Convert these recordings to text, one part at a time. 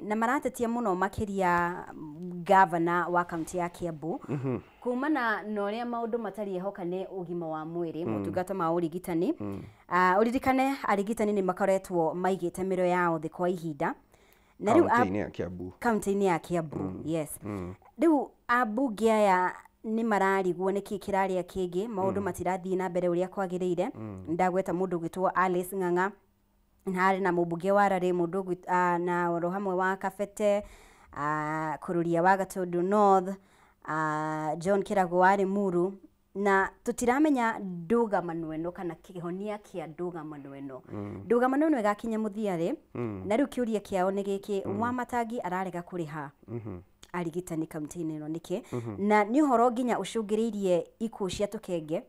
Na maratetia mũno makĩria gavana wa kaunti ya Kiambu kumana na ũrĩa maũndũ matariĩ hoka nĩ ũgima wa mwĩrĩ, motungata ma ũrigitani. Ũririkane arigitani nĩ makoretwo maigĩte mĩro yao thĩ kwa ihinda na rĩu kaunti-inĩ ya Kiambu. Kaunti-inĩ ya Kiambu, yes. Rĩu ambunge aya nĩ mararigwo nĩkĩ kĩrarĩa kĩngĩ, maũndũ matirathiĩ na mbere ũrĩa kwagĩrĩire. Ndagweta mũndũ ũgwĩtwo Alice Ng'ang'a, na harĩ na mũmbunge wa Rarĩ, mũndũ na oro hamwe wa Kabete, Kururia wa Gatundu North, John Kĩrago wa Limuru, na tũtiramenya ndũgamano ĩno kana kĩhonia kĩa ndũgamano ĩno, ndũgamano ĩno ĩgakinya mũthia rĩ. Na rĩu kĩũria kĩao nĩ gĩkĩ: Wamatangi ararega kũrĩha arigitani kaunti-inĩ ĩno nĩkĩ? Na nĩ ũhoro nginya ũcũngĩrĩirie ikuũ cia tũkenge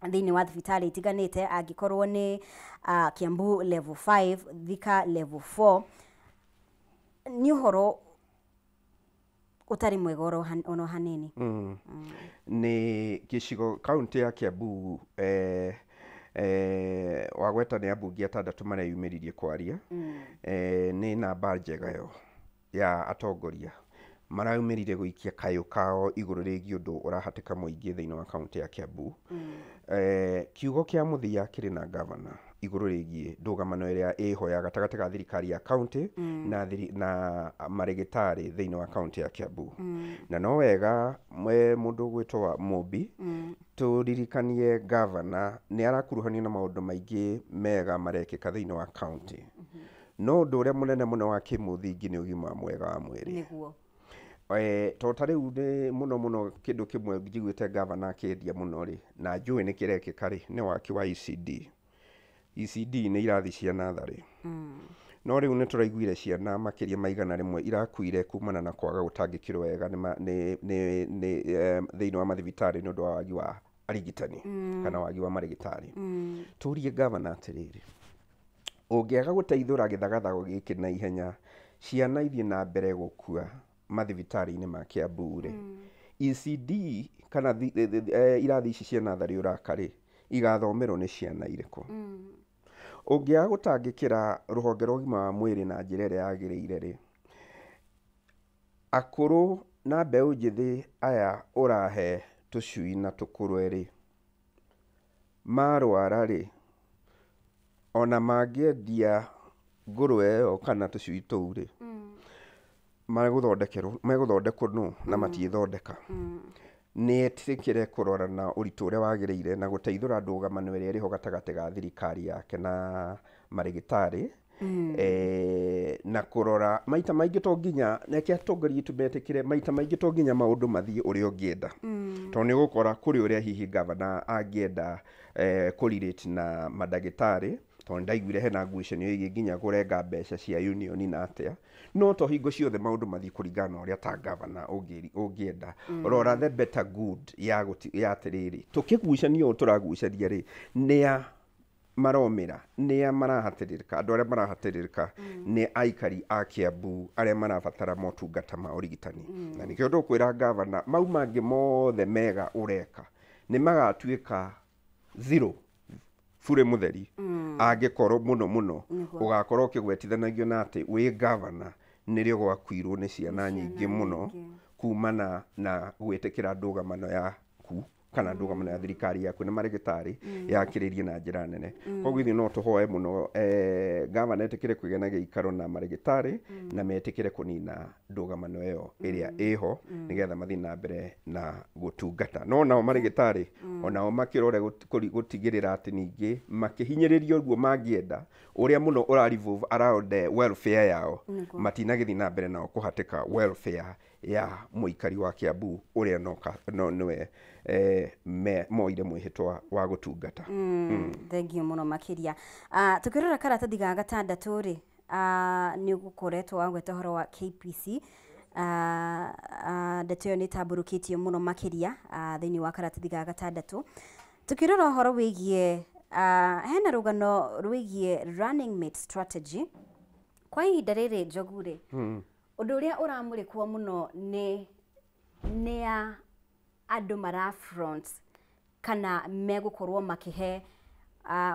thĩinĩ wa thibitarĩ itiganĩte, angĩkorwo nĩ Kiambu level 5, Thika level 4. Nĩ ũhoro ũtarĩ mwega ono hanini. Nĩ gĩcigo kaunti ya Kiambu, wagweta nĩ ambunge atandatũ mareyumĩririe kwaria. Nĩ namba njega yo ya atongoria marayumĩrire gũikia kayũ kao igũrũ rĩgiĩ ũndũ ũrahatĩka mũingĩ thĩinĩ wa kaunti ya Kiambu. Kiugo kĩa mũthia kĩrĩ na gavana igũrũ rĩgiĩ ndũgamano ĩrĩa ĩho ya gatagatĩ ga thirikari ya kaunti na marĩgĩtarĩ thĩinĩ wa kaunti ya Kiambu. Na no wega mũndũ ũgwĩtwo wa Mũmbi tũririkanie gavana nĩ arakuruhanio na maũndũ maingĩ mega marekĩka thĩinĩ wa kaunti, no ũndũ ũrĩa mũnene mũno wa kĩmũthingi nĩ ũgima mwega wa mwĩrĩ. To ta rĩu nĩ mũno mũno kĩndũ kĩmwe njiguĩte gavana akĩendia mũno rĩ, na njũĩ nĩ kĩrekĩka rĩ, nĩ waki wa ECD. ECD nĩ irathi cia natharĩ, no rĩu nĩ tũraiguire ciana makĩria ma 100 irakuire kumana na kwaga gũtangĩkĩrwo wega nĩ thĩinĩ wa mathibitarĩ nĩ ũndũ wa wagi wa arigitani kana wagi wa marĩgĩtarĩ. Tũrie gavana atĩrĩrĩ, ũngĩaga gũteithũra gĩthagathago gĩkĩ na ihenya, ciana ithiĩ na mbere gũkua mathibitarĩ-inĩ ma Kiambu rĩ, ECD kana irathi ici cia natharĩ ũraka rĩ, igathomerwo nĩ ciana irĩkũ? Ũngĩaga gũtangĩkĩra rũhonge rwa ũgima wa mwĩrĩ na njĩra ĩrĩa yagĩrĩire rĩ, akũrũ na mbeũ njĩthĩ aya ũrahe tũcui na tũkũrwe rĩ, marwara rĩ, ona mangĩendia ngũrwe ĩyo kana tũcui tũu rĩ, megũthondekerwo megũthondekwo nũ na matiĩthondeka? Nĩ etĩkĩre kũrora na ũritũ ũrĩa wagĩrĩire na gũteithũra ndũgamano ĩrĩa ĩrĩho gatagatĩ ga thirikari yake na marĩgĩtarĩ, na kũrora maita maingĩ to nginya reke atongoria aitũ metĩkĩre, maita maingĩ to nginya maũndũ mathiĩ ũrĩa ũngĩenda, tondũ nĩ ũgũkora kũrĩ ũrĩa hihi gavana angĩenda kũ-relate na mandagĩtarĩ, tondũ ndaiguire hena ngucanio ĩgiĩ nginya kũrenga mbeca cia union na atĩa, no to hingo ciothe maũndũ mathiĩ kũringana na ũrĩa ta gavana ũngĩenda. Rora the better good ya atĩrĩrĩ, tũkĩgucania ũũ tũragucania rĩ, nĩa maromĩra, nĩa marahatĩrĩrĩka? Andũ arĩa marahatĩrĩrĩka nĩ aikari a Kiambu arĩa marabatara motungata ma ũrigitani. Na nĩkĩo tũkwĩra gavana mau mangĩ mothe mega ũreka nĩ magatuĩka zero, burĩ mũtheri, angĩkorwo mũno mũno ũgakorwo ũkĩgwetithanagio na atĩ wĩ gavana nĩrĩo gwakuirwo nĩ ciana nyingĩ mũno kumana na gwĩtĩkĩra ndũgamano yaku kana ndũgamano ya thirikari yaku na marĩgĩtarĩ yakĩrĩrie na njĩra nene. Koguo ithuĩ no tũhoe mũno gavana etĩkĩre kũgĩa na gĩikaro na marĩgĩtarĩ na metĩkĩre kũnina ndũgamano ĩyo ĩrĩa ĩho nĩgetha mathiĩ na mbere na gũtungata. No nao marĩgĩtarĩ onao makĩrore gũtigĩrĩra atĩ ningĩ makĩhinyĩrĩrio ũguo mangĩenda ũrĩa mũno ũra revolve around the welfare yao, matinagĩthiĩ na mbere nao kũhatĩka welfare ya mũikari wa Kiambu ũrĩa no nĩwe moire mwĩhĩtwa wa gũtungata. Thank you mũno makĩria. Tukĩrora karatathi ga gatandatũ rĩ, nĩ ũgũkoretwo wagweta ũhoro wa KPC. Ndeto ĩyo nĩ ĩtambũrũkĩtio mũno makĩria thĩinĩ wa karatathi ga gatandatũ. Tukĩrora ũhoro wĩgiĩ hena rũgano rwĩgiĩ running mate strategy kwa ihinda rĩrĩ, Njogu rĩ, ũndũ ũrĩa ũramũrĩkwo mũno nĩ ya andũ mara front kana megũkorwo makĩhe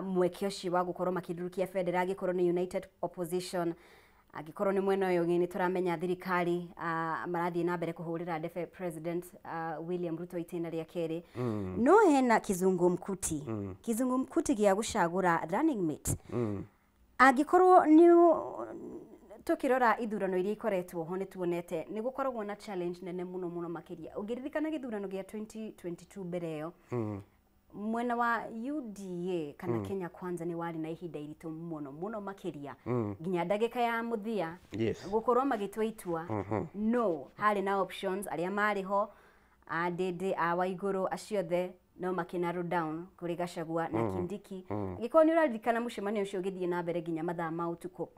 mweke ũcio wa gũkorwo makĩrurukia bendera, angĩkorwo nĩ United Opposition. Angĩkorwo nĩ mwena ũyũ ũngĩ, nĩ tũramenya thirikari marathiĩ na mbere kũhũrĩra ndebe President William Ruto itĩna rĩa kerĩ, no hena kizungumkuti, kizungumkuti gĩa gũcagũra running mate. Angĩkorwo nĩ tukirora ithurano iria ikoretwo ho, nĩ tuonete nĩ gũkoragwo na challenge nene mũno mũno makĩria. Ũngĩririkana gĩthurano gĩa 2022, mbere ĩyo mwena wa UDA kana Kenya Kwanza nĩ warĩ na ihinda iritũ mũno mũno makĩria nginya ndagĩka ya mũthia gũkorwo magĩtua itua. No harĩ na options arĩa marĩ ho, a Ndĩndĩ, a Waigũrũ, acio othe no makĩ narrow down kũrĩ Gachagua na Kindiki. Angĩkorwo nĩ ũraririkana, mũcemanio ũcio ũgĩthiĩ na mbere nginya mathaa ma ũtukũ.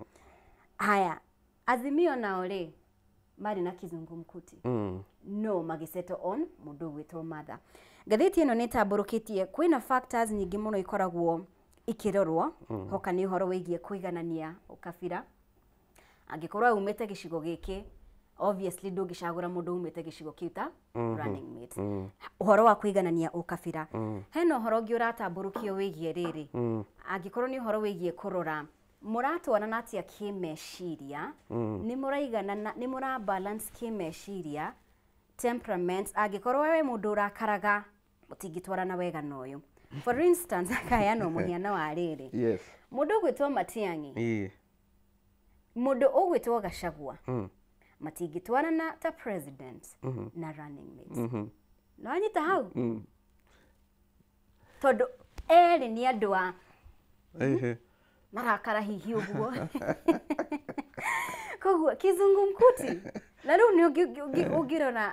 Haya, Azimio nao rĩ, marĩ na kizungumkuti, no magĩsettle on mũndũ ũgwĩtwo Martha. Ngathĩti ĩno nĩ ĩtambũrũkĩtie kwĩna factors nyingĩ mũno ikoragwo ikĩrorwo hoka nĩ ũhoro wĩgiĩ kũiganania ũkabira. Angĩkorwo umĩte gĩcigo gĩkĩ, obviously ndũngĩcagũra mũndũ umĩte gĩcigo kĩu ta running mate. Ũhoro wa kũiganania ũkabira, hena ũhoro ũngĩ ũratambũrũkio wĩgiĩ rĩrĩ, angĩkorwo nĩ ũhoro wĩgiĩ kũrora mũratwarana atĩa kĩmeciria, nĩ mũraiganana, nĩ mũra balance kĩmeciria, temperament. Angĩkorwo we mũndũ ũrakaraga, mũtingĩtwarana wega na ũyũ. For instance, akaheana mũhiano wa rĩrĩ, mũndũ ũgwĩtwo Matiang'i, mũndũ ũgwĩtwo Gachagua, matingĩtwarana ta president na running mate. Nĩwanyita hau? Tondũ erĩ nĩ andũ a marakara hihi ũguo, koguo kizungumkuti. Na rĩu nĩ ũngĩrora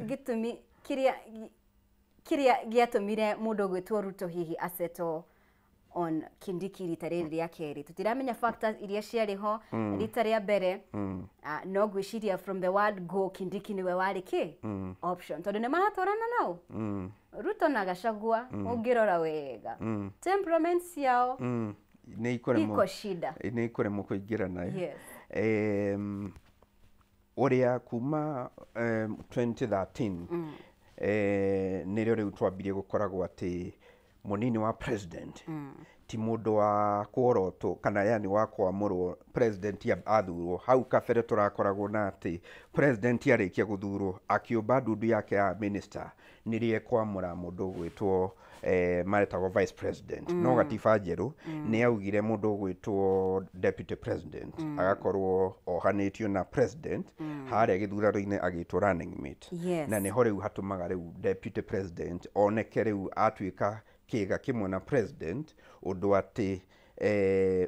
gĩtũmi kĩrĩa gĩatũmire mũndũ ũgwĩtwo Ruto hihi asettle on Kindiki rita rĩrĩ rĩa kerĩ, tũtiramenya factors iria ciarĩ ho rita rĩa mbere. No ngwĩciria from the word go Kindiki nĩwe warĩ kĩ option, tondũ nĩ maratwarana nao, Ruto na Gachagua. Ũngĩrora wega temperament ciao, Nĩ ikũremwo. Iko shida. Nĩ ikũremwo kũingĩrana. Ũrĩa kuma 2013 nĩrĩo rĩu twambirie gũkoragwo atĩ mũnini wa president ti mũndũ wa kworotwo kana yani wa kwamũrwo president athurwo. Hau kabere tũrakoragwo na atĩ president arĩkia gũthurwo, akĩũmba ndundu yake ya minister, nĩrĩo ekwamũra mũndũ ũgwĩtwo maretagwo vice president. No gatiba njerũ nĩ augire mũndũ ũgwĩtwo deputy president agakorwo ohanĩtio na president harĩa gĩthurano-inĩ, agĩtwo running mate. Na nĩho rĩu hatũmaga rĩu deputy president oneke rĩu atuĩka kĩga kĩmwe na president, ũndũ atĩ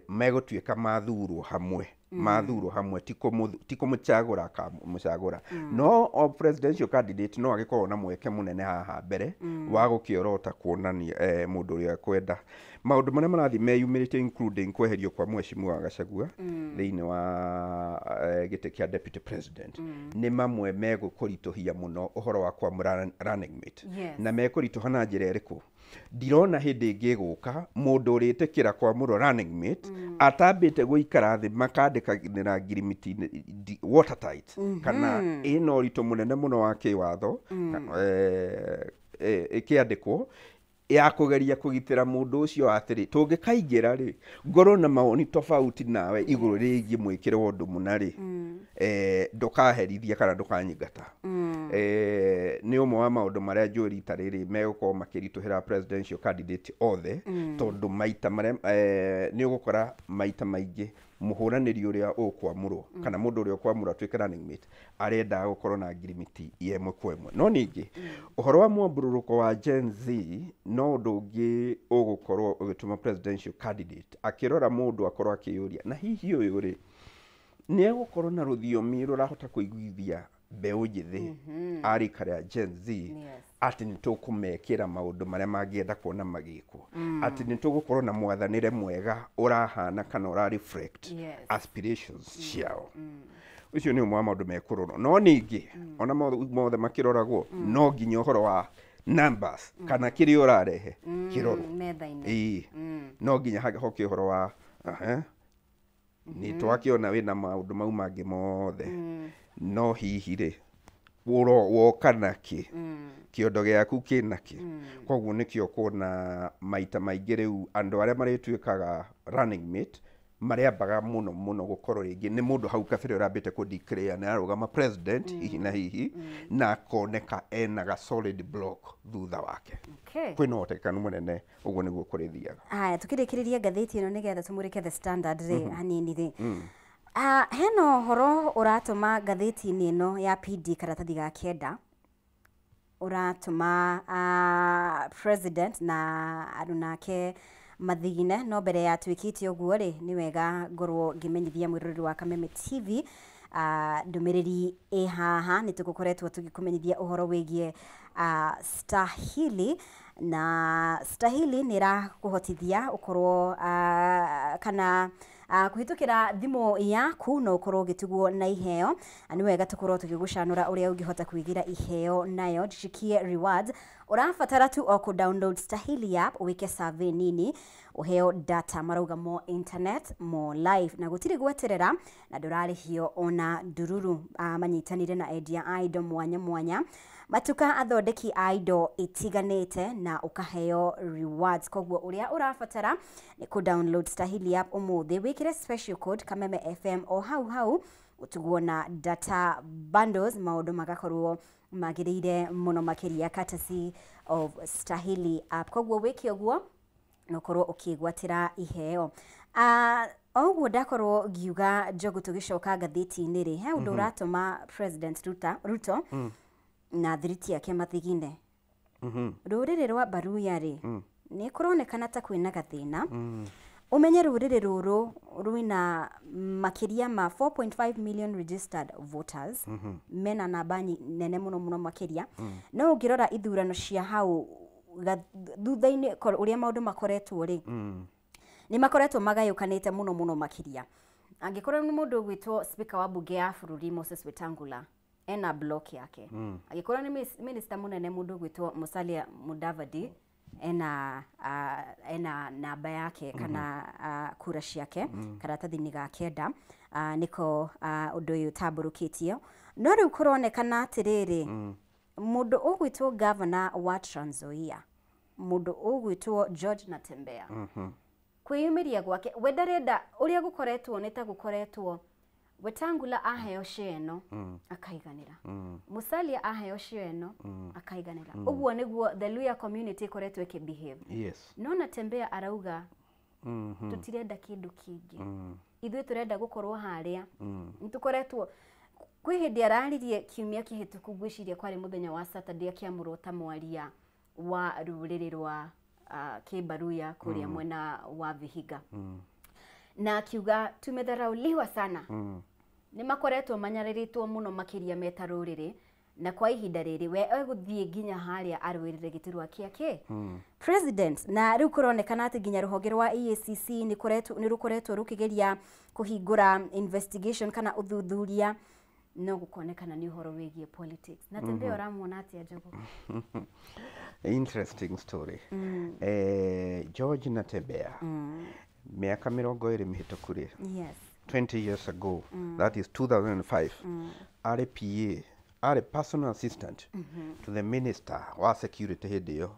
megũtuĩka mathurwo hamwe, mathurwo hamwe, ti kũmũcagũra akamũcagũra. No o presidential candidate no agĩkorwo na mweke mũnene haha mbere wa gũkĩorota kuonania mũndũ ũrĩa ekwenda. Maũndũ marĩa marathiĩ meyumĩrĩtie, including kweherio kwa mheshimiwa Gachagua thĩinĩ wa gĩtĩ kĩa deputy president, nĩ mamwe megũkũritũhia mũno ũhoro wa kwamũra running mate. Na mekũritũha na njĩra ĩrĩkũ? Ndirona hĩndĩ ĩngĩ ĩgũka mũndũ ũrĩtĩkĩra kwamũrwo running mate atambĩte gũikara thĩ makandĩkanĩra ngirimiti watertight, kana ĩna ũritũ mũnene mũno wa kĩwatho, ĩkĩandĩkwo ya kũgeria kũgitĩra mũndũ ũcio atĩrĩ, tũngĩkaingĩra rĩ, ngorwo na mawoni tofauti nawe igũrũ rĩgiĩ mwĩkĩre wa ũndũ mũna rĩ, ndũkaherithia kana ndũkanyingata. Nĩ ũmwe wa maũndũ marĩa njũĩ rita rĩrĩ megũkorwo makĩritũhĩra presidential candidate othe, tondũ maita marĩa nĩ ũgũkora maita maingĩ mũhũranĩri ũrĩa ũkwamũrwo kana mũndũ ũrĩa ũkwamũrwo atuĩke running mate arendaga gũkorwo na ngirimiti ya ĩmwe kwa ĩmwe. No ningĩ ũhoro wa mwambũrũrũko wa Gen Z no ũndũ ũngĩ ũgũkorwo ũgĩtũma presidential candidate akĩrora mũndũ akorwo akĩyũria, na hihi ũyũ rĩ, nĩ egũkorwo na rũthiomi rũrahota kũiguithia mbeũ njĩthĩ a rika rĩa Gen Z atĩ nĩ tũkũmekĩra maũndũ marĩa mangĩenda kuona magĩkwo, atĩ nĩ tũgũkorwo na mwathanĩre mwega ũrahana kana ũra reflect aspirations ciao. Ũcio nĩ ũmwe wa maũndũ mekũrorwo. No ningĩ ona mothe makĩroragwo, no nginya ũhoro wa numbers kana kĩrĩa ũrarehe kĩrorwo metha-inĩ. Ĩĩ, no nginya hoke ũhoro wa aha, nĩ twakĩona wĩna maũndũ mau mangĩ mothe, no hihi rĩ, woka nakĩ, kĩondo gĩaku kĩna kĩ? Koguo nĩkĩo kuona maita maingĩ rĩu andũ arĩa marĩtuĩkaga running mate Marĩambaga mũno mũno gũkorwo rĩngĩ nĩ mũndũ hau kabere ũrambĩte kũ declare nĩ ararũgama president hihi na hihi, na akoneka ena ga solid block thutha wake. Kwĩna ũhotekanu mũnene ũguo nĩguo kũrĩthiaga. Haya, tukĩrĩkĩrĩria ngathĩti ĩno nĩgetha tũmũrĩke The Standard rĩ hanini rĩ, hena ũhoro ũratũma ngathĩti-inĩ ĩno ya PD karatathi ga 9, ũratũma president na arunake mathigine. No mbere ya twĩkĩte ũguo rĩ, nĩ wega ngorwo ngĩmenyithia mwĩroreri wa Kameme TV ndũmĩrĩri ĩ haha. Nĩ tũgũkoretwo tũgĩkũmenyithia ũhoro wĩgiĩ Stahili, na Stahili nĩ ĩrakũhotithia ũkorwo kana kũhĩtũkĩra thimũ yaku no ũkorwo ũgĩtugwo na iheo. Na nĩ wega tũkorwo tũgĩgũcanũra ũrĩa ũngĩhota kwĩgĩra iheo nayo. Jishikie Rewards, ũrabatara tu o kũ download Stahili app, wĩke survey nini, ũheo data. Marauga more internet, more life, na gũtirĩ gweterera na ndũrarĩhio ona ndururu. Manyitanire na endia a indo mwanya mwanya, matuka athondeki a indo itiganĩte, na ũkaheo rewards. Koguo ũrĩa ũrabatara nĩ kũ download Stahili app ũmũthĩ, wĩkĩre special code Kameme FM o hau hau, ũtugwo na data bundles, maũndũ magakorwo magĩrĩire mũno makĩria, courtesy of Stahili app. Koguo wĩke ũguo na ũkorwo ũkĩgwatĩra iheo. O ũguo ndakorwo ngiuga, Njogu, tũgĩcoka ngathĩti-inĩ rĩ, he ũndũ ũratũma President Ruto na thiriti yake mathigine. Rũrĩrĩ rwa Baruya rĩ, nĩ kũronekana ta kwĩna gathĩna. Ũmenye rũrĩrĩ rũrũ rwĩna makĩria ma 4.5 million registered voters, mena namba nene mũno mũno makĩria. No ũngĩrora ithurano cia hau thutha-inĩ, ũrĩa maũndũ makoretwo rĩ, nĩ makoretwo magayũkanĩte mũno mũno makĩria. Angĩkorwo nĩ mũndũ ũgwĩtwo speaker wa bunge ya bũrũri Moses Wetangula, ena block yake. Angĩkorwo nĩ minister mũnene mũndũ ũgwĩtwo Musalia Mudavadi, ena namba yake kana kura ciake. Karatathi-inĩ ga 9 nĩko ũndũ ũyũ ũtambũrũkĩtio. No rĩu kũronekana atĩrĩrĩ, mũndũ ũgwĩtwo governor wa Trans Nzoia, mũndũ ũgwĩtwo George Natembeya, kwĩyumĩria gwake, we ndarenda ũrĩa gũkoretwo. Nĩ ta gũkoretwo Wetangula aheo share ĩno akaiganĩra, Musalia aheo share ĩno akaiganĩra. Ũguo nĩguo the Luya community ĩkoretwo ĩkĩbehave. No Natembeya arauga, tũtirenda kĩndũ kĩngĩ, ithuĩ tũrenda gũkorwo harĩa nĩ tũkoretwo. Kwĩ hĩndĩ araririe kiumia kĩhĩtũku, ngwĩciria kwarĩ mũthenya wa Saturday, akĩamũrwo ta mwaria wa rũrĩrĩ rwa Kĩbaruya kũrĩa mwena wa Vihiga, na akiuga tumedharauliwa sana, nĩ makoretwo manyarĩrĩtwo mũno makĩria meta rũrĩrĩ, na kwa ihinda rĩrĩ we egũthiĩ nginya harĩa arũĩrĩre gĩturwa kĩa kĩ president. Na rĩu kũronekana atĩ nginya rũhonge rwa EACC nĩ rũkoretwo rũkĩgeria kũhingũra investigation kana ũthuthuria, no gũkonekana nĩ ũhoro wĩgiĩ politics. Na Natembeya ũramuona atĩa, Njogu? Interesting story. George Natembeya, mĩaka 20 mĩhĩtũku rĩ, 20 years ago, that is 2005, arĩ PA, arĩ personal assistant to the minister wa security hĩndĩ ĩyo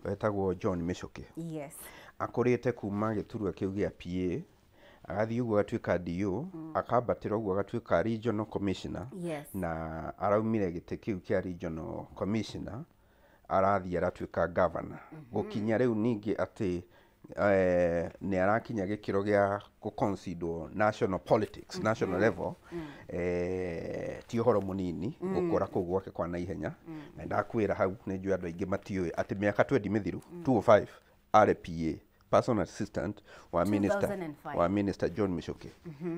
wetagwo John Michuki. Akũrĩte kuma gĩturwa kĩu gĩa PA, agathiĩ ũguo agatuĩka DO, akambatĩra ũguo agatuĩka regional commissioner. Na araumire gĩtĩ kĩu kĩa regional commissioner, arathiĩ aratuĩka governor, gũkinya rĩu ningĩ atĩ nĩ arakinya gĩkĩro gĩa gũ national politics, national level. Ti ũhoro mũnini gũkũra kũu gwake kwa naihenya. Na ndakwĩra hau nĩ njũĩ andũ aingĩ matiũĩ atĩ mĩaka 20 mĩthiru, 205, arĩ PA, personal assistant wa minister 2005. wa minister John Michuki.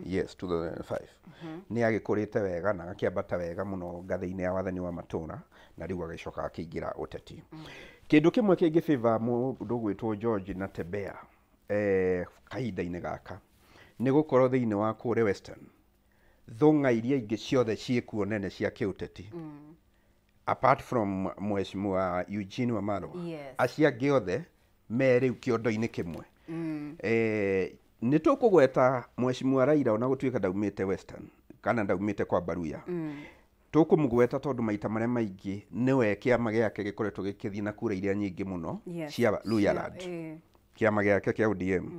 Yes, 2005. Nĩ agĩkũrĩte wega na agakĩambata wega mũno ngathĩ-inĩ ya wathani wa matũra, na rĩu agĩcoka akĩingĩra ũteti. Kĩndũ kĩmwe kĩngĩ favor mũndũ ũgwĩtwo George Natembeya kahinda-inĩ gaka nĩ gũkorwo thĩinĩ wa kũrĩa Western, thũng'a iria ingĩ ciothe ciĩkuo nene cia kĩũteti, apart from mheshimiwa Eugene Wamalwa, acio angĩ othe me rĩu kĩondo-inĩ kĩmwe. Nĩ tũkũgweta mheshimiwa Raila, ona gũtuĩka ndaumĩte Western kana ndaumĩte kwa Baruya, tũkũmũgweta tondũ maita marĩa maingĩ nĩwe kĩama gĩake gĩkoretwo gĩkĩthiĩ na kura iria nyingĩ mũno cia Luhyaland, kĩama gĩake kĩa ODM.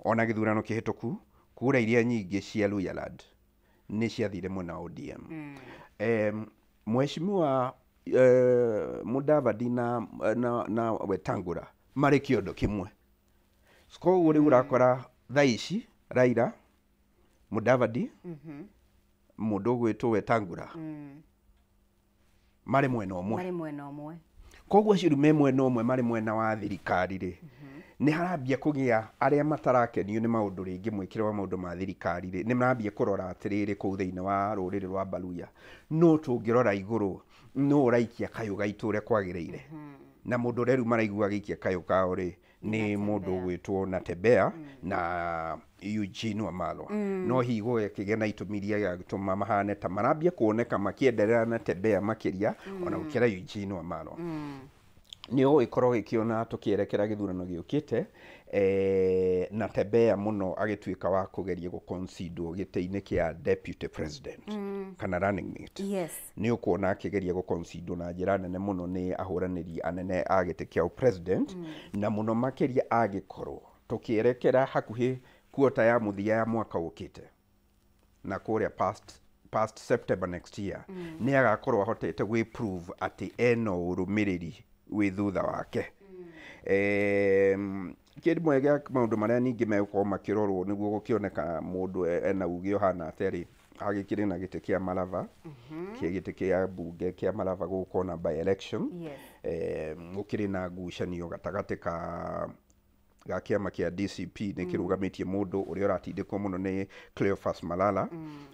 Ona gĩthurano kĩhĩtũku Kura iria nyingĩ cia Luhyaland nĩ ciathire mwena wa ODM. Mheshimiwa Mudavadi na Wetangula marĩ kĩondo kĩmwe. Koguo rĩu ũrakora thaa ici Raila, Mudavadi, mũndũ ũgwĩtwo Wetangula marĩ mwena ũmwe. Marĩ mwena ũmwe. Koguo acio rĩu me mwena ũmwe, marĩ mwena wa thirikari rĩ, nĩ harambia kũgĩa arĩa matarakenio nĩ maũndũ rĩngĩ, mwĩkĩre wa maũndũ ma thirikari rĩ, nĩ marambia kũrora atĩrĩrĩ, kũu thĩinĩ wa rũrĩrĩ rwa Baluya no tũngĩrora igũrũ no ũraikia kayũ gaitũ ũrĩa kwagĩrĩire. Na mũndũ ũrĩa rĩu maraigua agĩikia kayũ kao rĩ, nĩ mũndũ ũgwĩtwo Natembeya na Eugene Wamalwa. No hihi gũgĩkĩgĩa na itũmi iria gĩatũma mahane ta marambia kuoneka makĩenderera Natembeya makĩria ona gũkĩra Eugene Wamalwa. Nĩ ũgũgĩkorwo gĩkĩona tũkĩerekera gĩthurano gĩũkĩte, Natembeya mũno agĩtuĩka wa kũgeria gũconsiderwo gĩtĩ-inĩ kĩa deputy president kana running mate. Nĩ ũkuona akĩgeria gũconsiderwo na njĩra nene mũno nĩ ahũranĩri anene a gĩtĩ kĩa president, na mũno makĩria agĩkorwo tũkĩerekera hakuhĩ kuota ya mũthia ya mwaka ũkĩte na kũrĩa past September next year, nĩ agakorwo ahotete gwĩ prove atĩ ena ũrũmĩrĩri wĩ thutha wake. Kĩmwe gĩa maũndũ marĩa ningĩ megũkorwo makĩrorwo nĩguo gũkĩoneka mũndũ ena uge ũhana atĩa rĩ, agĩkĩrĩ na gĩtĩ kĩa Malava, kĩa gĩtĩ kĩa mbunge kĩa Malava gũgũkorwo na by election. Gũkĩrĩ na ngucanio gatagatĩ ka ga kĩama kĩa DCP, nĩ kĩrũgamĩtie mũndũ ũrĩa ũratindĩkwo mũno nĩ Cleophas Malala,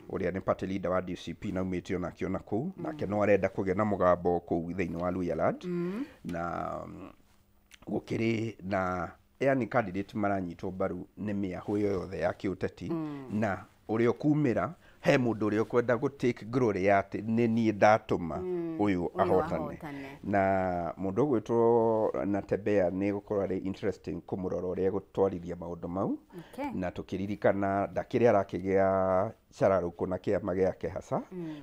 ũrĩa nĩ party leader wa DCP na aumĩte onake ona kũu, nake no arenda kũgĩa na mũgambo kũu thĩinĩ wa Luhyaland. Na gũkĩrĩ na yani candidate maranyitwo mbaru nĩ mĩahũ ĩyo yothe ya kĩũteti, na ũrĩa ũkumĩra he mũndũ ũrĩa ũkwenda gũ take glory ya atĩ nĩ niĩ ndatũma ũyũ ũyũ ahotane. Ahotane. Na mũndũ ũgwĩtwo Natembeya nĩ gũkorwo arĩ interesting kũmũrora ũrĩa egũtwarithia maũndũ mau. Na tũkĩririkana ndakĩrĩ arakĩgĩa cararũkũ na kĩama gĩake hasa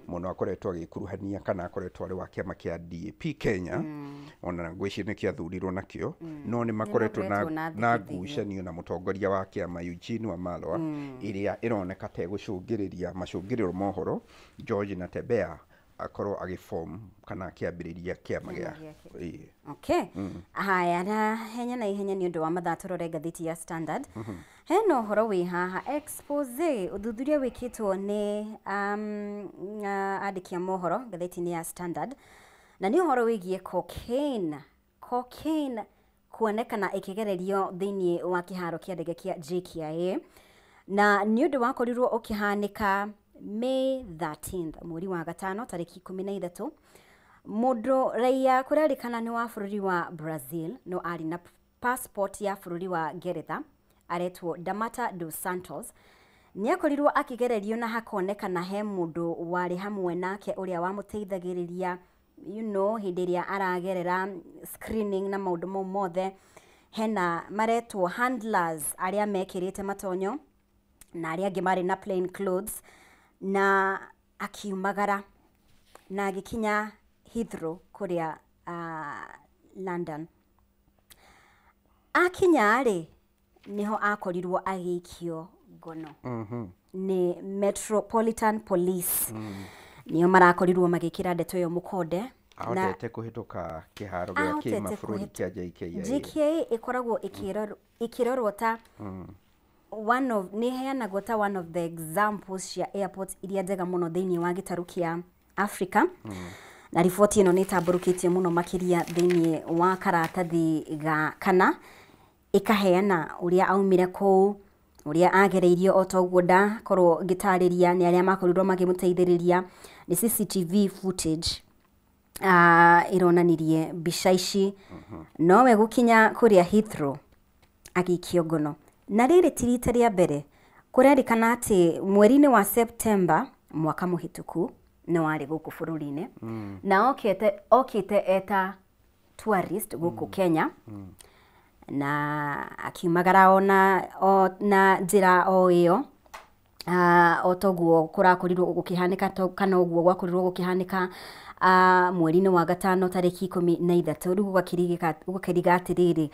mũno, akoretwo agĩkuruhania kana akoretwo arĩ wa kĩama kĩa DAP Kenya, ona ngwĩciria nĩkĩo athurirwo nakĩo, no nĩ makoretwo makoretwo na na thigithigi. ngucanio na mũtongoria wa kĩama Eugene Wamalwa, ĩrĩa ĩroneka ta ĩgũcũngĩrĩria macũngĩrĩro mohoro George Natembeya akorwo agĩform kana akĩambĩrĩria kĩama Kĩama gĩa gĩake. Ĩĩ. Okay. Haya, na henya na ihenya nĩ ũndũ wa mathaa, tũrore ngathĩti ya Standard. Hena ũhoro wĩ haha, expose, ũthuthuria wĩkĩtwo nĩ andĩki a mohoro ngathĩti-inĩ ya Standard, na nĩ ũhoro wĩgiĩ cocaine, cocaine kuonekana ĩkĩgererio thĩinĩ wa kĩharo kĩa ndege kĩa JKIA, na nĩ ũndũ wakorirwo ũkĩhanĩka May 13th, mweri wa gatano tarĩki 13. Mũndũ raia kũrerĩkana nĩ wa bũrũri wa Brazil no arĩ na passport ya bũrũri wa Ngeretha, aretwo Damata dos Santos, nĩ akorirwo akĩgererio na hakonekana he mũndũ warĩ hamwe nake ũrĩa wamũteithagĩrĩria hĩndĩ ĩrĩa aragerera screening na maũndũ mau mothe. Hena maretwo handlers arĩa mekĩrĩte matonyo na arĩa angĩ marĩ na plain clothes, na akiumagara na agĩkinya Heathrow kũrĩa London. Akinya rĩ, nĩho akorirwo agĩikio ngono nĩ Metropolitan Police, nĩo marakorirwo magĩkĩra ndeto ĩyo mũkonde na Ahotete kũhĩtũka kĩharo gĩa ahotete kĩmabũrũri kĩa JKIA. JKIA ĩkoragwo ĩkĩrorwo ta one of, nĩ ĩheanagwo ta one of the examples cia airports iria njega mũno thĩinĩ wa gĩtarũ kĩa Africa. Na riboti ĩno nĩ ĩtambũrũkĩtio mũno makĩria thĩinĩ wa karatathi ga kana, ĩkaheana ũrĩa aumire kũu, ũrĩa agereirio, o ta ũguo ndakorwo ngĩtarĩria, nĩ arĩa makorirwo makĩmũteithĩrĩria. Nĩ CCTV footage ĩronanirie mbica ici, nowe gũkinya kũrĩa Heathrow agĩikio ngono. Na rĩrĩ ti rita rĩa mbere. Kũrerĩkana atĩ mweri-inĩ wa September mwaka mũhĩtũku nĩ warĩ gũkũ bũrũri-inĩ, na okĩte eta tourist gũkũ Kenya, na akiumagara ona o na njĩra o ĩyo, o toguo kũrakorirwo gũkĩhanĩka kana ũguo gwakorirwo gũkĩhanĩka mweri-inĩ wa gatano tarĩki 13. Rĩu gũgakĩriga atĩrĩrĩ,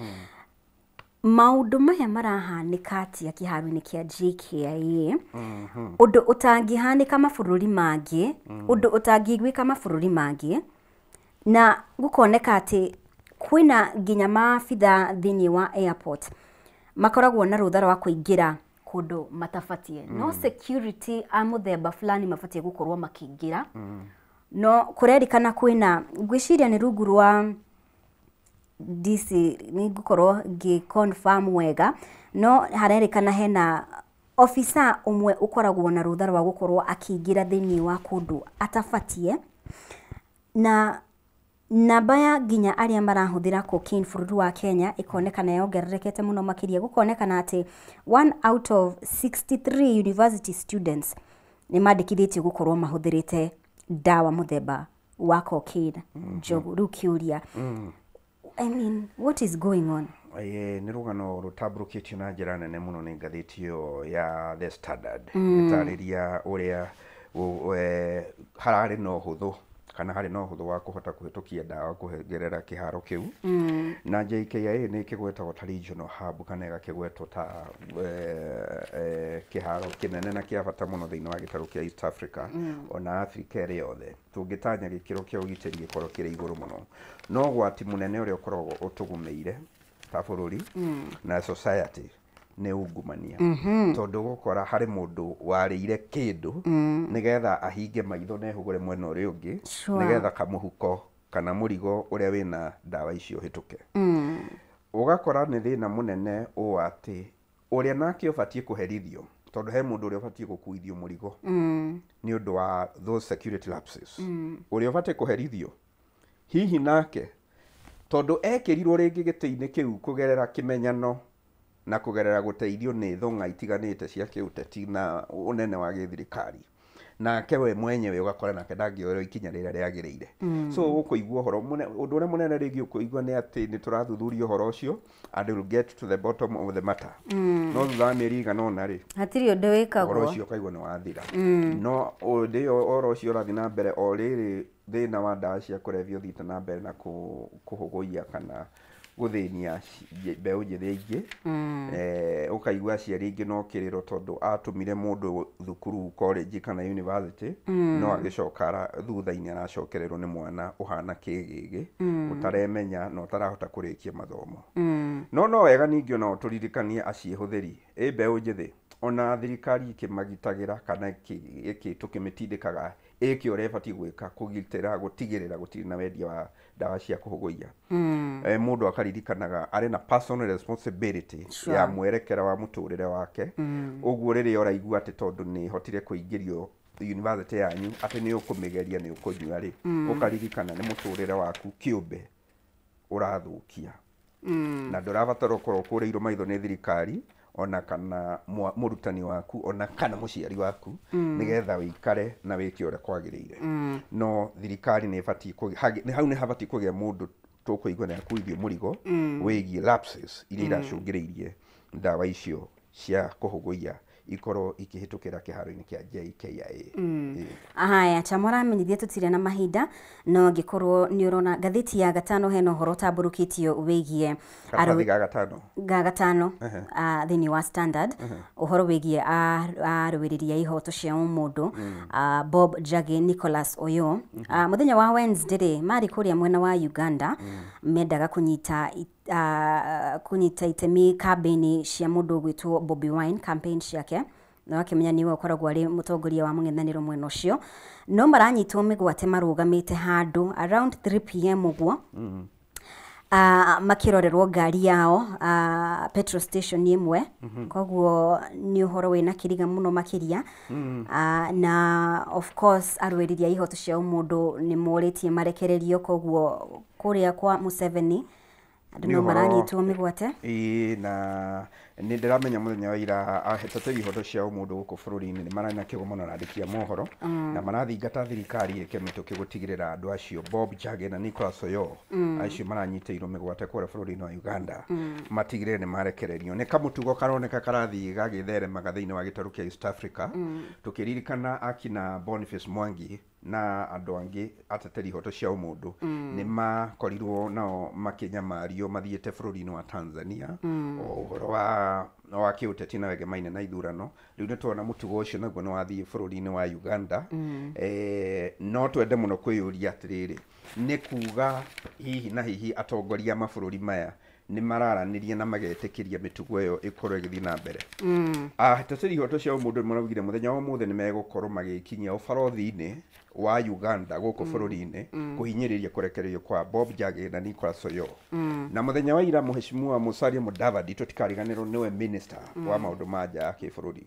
Maũndũ maya marahanĩka atĩa kĩharo-inĩ kĩa JKIA? Ũndũ ũtangĩhanĩka mabũrũri mangĩ, ũndũ ũtangĩiguĩka mabũrũri mangĩ, na gũkoneka atĩ kwĩna nginya maabitha thĩinĩ wa airport makoragwo na rũtha rwa kũingĩra kũndũ matabatiĩ. No security a mũthemba fulani mabatiĩ gũkorwo makĩingĩra. No kũrerĩkana kwĩna, ngwĩciria nĩ rungu rwa DC, nĩ ngũkorwo ngĩ confirm wega, no harerĩkana hena officer ũmwe ũkoragwo na rũtha rwa gũkorwo akĩingĩra thĩinĩ wa kũndũ atabatiĩ. Na namba ya nginya arĩa marahũthĩra cocaine bũrũri wa Kenya ĩkonekana yongererekete mũno makĩria, gũkonekana atĩ 1 out of 63 university students nĩ mandĩkithĩtio gũkorwo mahũthĩrĩte ndawa mũthemba wa cocaine. Njogu, rĩu kĩũria, I mean, what is going on? Nĩ rũgano rũtambũrũkĩtio na njĩra nene mũno nĩ ngathĩti ĩyo ya The Standard, ĩtarĩria ũrĩa hararĩ na ũhũthũ kana harĩ na ũhũthũ wa kũhota kũhĩtũkia ndawa kũgerera kĩharo kĩu. Na JKIA nĩ ĩkĩgwetagwo ta regional hub kana ĩgakĩgwetwo ta kĩharo kĩnene na kĩa bata mũno thĩinĩ wa gĩtarũ kĩa East Africa, ona Africa ĩrĩ yothe. Tũngĩtanya gĩkĩro kĩa ũgitĩri gĩkorwo kĩrĩ igũrũ mũno, no ũgwati mũnene ũrĩa ũkoragwo ũtũgũmĩire ta bũrũri na society nĩ ungumania, tondũ gũkora harĩ mũndũ warĩire kĩndũ nĩgetha ahinge maitho na ehũgũre mwena ũrĩa ũngĩ, nĩgetha kamũhuko kana mũrigo ũrĩa wĩna ndawa icio ũhĩtũke. Ũgakora nĩ thĩna mũnene ũũ atĩ ũrĩa nake ũbatiĩ kũherithio, tondũ he mũndũ ũrĩa ũbatiĩ gũkuithio mũrigo nĩ ũndũ wa those security lapses, ũrĩa ũbatiĩ kũherithio hihi nake tondũ ekĩrirwo rĩngĩ gĩtĩ-inĩ kĩu kũgerera kĩmenyano na kũgerera gũteithio nĩ thong'a itiganĩte cia kĩũteti na ũnene wa gĩthirikari, nake we mwenyewe ũgakora nake ndangĩoerwo ikinya rĩrĩa rĩagĩrĩire. So ũkũigua ũhoro ũndũ ũrĩa mũnene rĩngĩ ũkũigua nĩ atĩ nĩ tũrathuthuria ũhoro ũcio and we'll get to the bottom of the matter. No thutha wa mĩeri ĩigana ũna rĩ, hatirĩ ũndũ wĩkagwo, ũhoro ũcio ũkaigua nĩ wathira. No ũndũ ĩyo ũhoro ũcio ũrathiĩ na mbere o rĩrĩ, thĩna wa ndawa cia kũrebia ũthiĩte na mbere na kũhũgũia kana gũthĩnia mbeũ njĩthĩ aingĩ. Ũkaigua aciari aingĩ no kĩrĩro tondũ atũmire mũndũ thukuru, college kana university, no agĩcoka thutha-inĩ aracokererwo nĩ mwana ũhana kĩgĩgĩ, ũtaremenya na ũtarahota kũrĩkia mathomo. No wega ningĩ ona tũririkanie aciĩhũthĩri ĩ mbeũ njĩthĩ, ona thirikari ĩkĩmagitagĩra kana tũkĩmĩtindĩkaga ĩke ũrĩa ĩbatiĩ gwĩka kũgitĩra gũtigĩrĩra gũtirĩ na wendia wa ndawa cia kũhũgũia. Mũndũ akaririkanaga arĩ na personal responsibility ya mwerekera wa mũtũrĩre wake. Ũguo rĩrĩa ũraigua atĩ tondũ nĩ hotire kũingĩrio university yanyu atĩ nĩ ũkũmĩgeria nĩ ũkũnyua rĩ, ũkaririkana nĩ mũtũrĩre waku kĩũmbe ũrathũkia, na ndũrabatara ũkorwo ũkũrĩirwo maitho nĩ thirikari ona kana mũrutani waku ona kana mũciari waku, nĩgetha wĩikare na wĩke ũrĩa kwagĩrĩire. No thirikari nĩ ĩbatiĩ, hau nĩ habatiĩ kũgĩa mũndũ tũkũigua nĩ akuithio mũrigo wĩgiĩ lapses iria iracũngĩrĩirie ndawa icio cia kũhũgũia ikorwo ikĩhĩtũkĩra kĩharo-inĩ kĩa JKIA. Haya, Chama ũramenyithia tũtirĩ na mahinda, no angĩkorwo nĩ ũrona ngathĩti ya Gatano hena ũhoro ũtambũrũkĩtio wĩgiĩ karatathi ga Gatano, ga Gatano thĩinĩ wa Standard, ũhoro wĩgiĩ arũĩrĩri a ihoto cia ũmũndũ, Bob Njagi, Nicholas Oyo. Mũthenya wa Wednesday rĩ, marĩ kũrĩa mwena wa Uganda, mendaga kũnyita itemi kambĩini cia mũndũ ũgwĩtwo Bobi Wine, campaign ciake, na wakĩmenya nĩwe ũkoragwo arĩ mũtongoria wa mũng'ethanĩro mwena ũcio. No maranyitwo mĩgwate marũgamĩte handũ around 3 p.m. ũguo, makĩrorerwo ngari yao petrol station ĩmwe. Koguo nĩ ũhoro wĩna kĩriga mũno makĩria. Na of course arũĩrĩri a ihoto cia ũmũndũ nĩ morĩtie marekererio, koguo kũrĩa kwa Museveni andũ no maranyitwo mĩgwate. Ĩĩ, na nĩ ndĩramenya mũthenya wa ira ateteri ihoto cia ũmũndũ gũkũ bũrũri-inĩ nĩ marĩ na kĩgomano na andĩki a mohoro, na marathingata thirikari ĩke mĩtũkĩ gũtigĩrĩra andũ acio Bob Njagi na Nicholas Oyo acio maranyitĩirwo mĩgwate kũrĩa bũrũri-inĩ wa Uganda matigĩrĩre nĩ marekererio. Nĩ kamũtugo karoneka karathiĩ gagĩtheremaga thĩinĩ wa gĩtarũ kĩa East Africa, tũkĩririkana akina Boniface Mwangi na andũ angĩ ateteri ihoto cia ũmũndũ nĩ makorirwo nao makĩnyamario mathiĩte bũrũri-inĩ wa Tanzania o ũhoro wa kĩũteti na Wege Maina na ithurano. Rĩu nĩ tuona mũtugo ũcio naguo nĩ wathiĩ bũrũri-inĩ wa Uganda. No twende mũno kwĩyũria atĩrĩrĩ, nĩ kuga hihi na hihi atongoria a mabũrũri maya nĩ mararanĩria na magetĩkĩria mĩtugo ĩyo ĩkorwo ĩgĩthiĩ na mbere. Ateteri ihoto cia ũmũndũ nĩ maraugire mũthenya wa ũmũthĩ nĩ megũkorwo magĩkinyia ũbarothi-inĩ wa Uganda gũkũ bũrũri-inĩ kũhinyĩrĩria kũrekererio kwa Bob Njagi na Nicholas Oyoo. Na mũthenya wa ira Mheshimiwa Musalia Mudavadi, tũtikariganĩrwo nĩwe minister wa maũndũ ma nja ya kĩbũrũri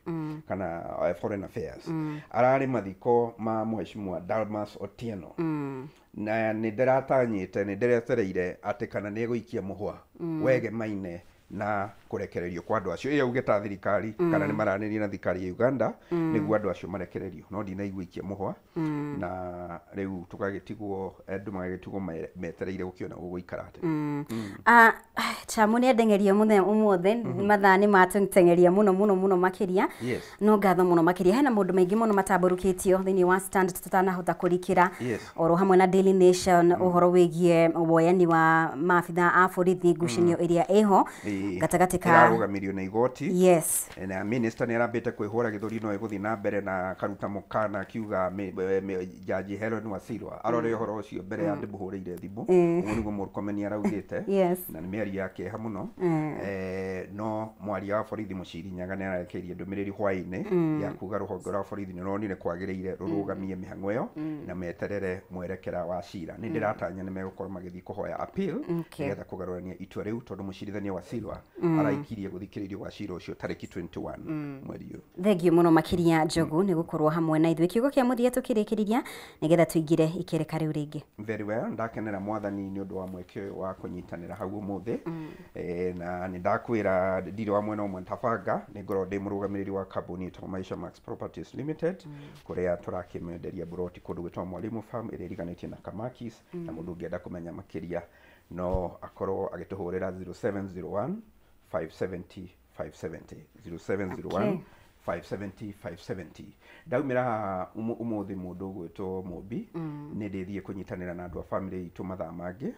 kana foreign affairs, ararĩ mathiko ma Mheshimiwa Dalmas Otieno, na nĩ ndĩratanyĩte, nĩ ndĩretereire atĩ kana nĩ egũikia mũhwa Wege Maine na kũrekererio kwa andũ acio. Ĩyo auge ta thirikari kana nĩ maranĩria na thirikari ya Uganda nĩguo andũ acio marekererio, no ndinaigua ikia mũhwa, na rĩu tũgagĩtigwo andũ magagĩtigwo metereire gũkĩona gũgũikara atĩa. Chamu nĩ andengeria mũthenya ũmũthĩ, mathaa nĩ matũteng'eria mũno mũno mũno makĩria. No ngatho mũno makĩria, hena maũndũ maingĩ mũno matambũrũkĩtio thĩinĩ wa Stand tũtanahota kũrikĩra, oro hamwe na Daily Nation, ũhoro wĩgiĩ woyani wa maabitha a borithi, ngucanio ĩrĩa ĩho gatagatĩ ka ĩrarũgamirio na igoti. Na minister nĩ arambĩte kwĩhũra gĩthũri no ĩgũthiĩ na mbere na karuta mũkana akiuga Jaji Helen Wasilwa arore ũhoro ũcio mbere ya ndĩmũhũrĩire thimũ. Ũguo nĩguo Murkomen araugĩte, na nĩ mĩario ya kĩeha mũno. No mwaria wa borithi Mũciri Nyaga nĩ ararekeirie ndũmĩrĩri hwaĩ-inĩ ya kuga rũhonge rwa borithi nĩ ronire kwagĩrĩire rũrũgamie mĩhang'o ĩyo na meterere mwerekera wa cira. Nĩ ndĩratanya nĩ megũkorwo magĩthiĩ kũhoya appeal nĩgetha kũgarũrania itua rĩu, tondũ mũcirithania Wasilwa araikirie gũthikĩrĩrio gwa cira ũcio tarĩki 21 mweri ũyũ. Thengiũ mũno makĩria Njogu nĩ gũkorwo hamwe na ithuĩ. Kiugo kĩa mũthia tũkĩrĩkĩrĩria nĩgetha tũingĩre ikereka rĩu rĩngĩ. Very well, ndakenera mwathani nĩ ũndũ wa mweke ũyũ wa kũnyitanĩra hau ũmũthĩ. Na nĩ ndakwĩra ndirĩ wa mwena ũmwe tabanga, nĩ ngorwo ndĩ mũrũgamĩrĩri wa kambuni ĩtagwo Maisha Max Properties Limited, kũrĩa tũrakĩmenderia buroti kũndũ gwĩtagwo Mwalimu Farm ĩrĩa ĩriganĩtie na Kamakis, na mũndũ ũngĩenda kũmenya makĩria no akorwo agĩtũhũrĩra 0701 570 570, 0701 570 570. Ndaumĩra haha ũmũthĩ mũndũ ũgwĩtwo Mũmbi, nĩ ndĩthiĩ kũnyitanĩra na andũ a family itũ mathaa mangĩ,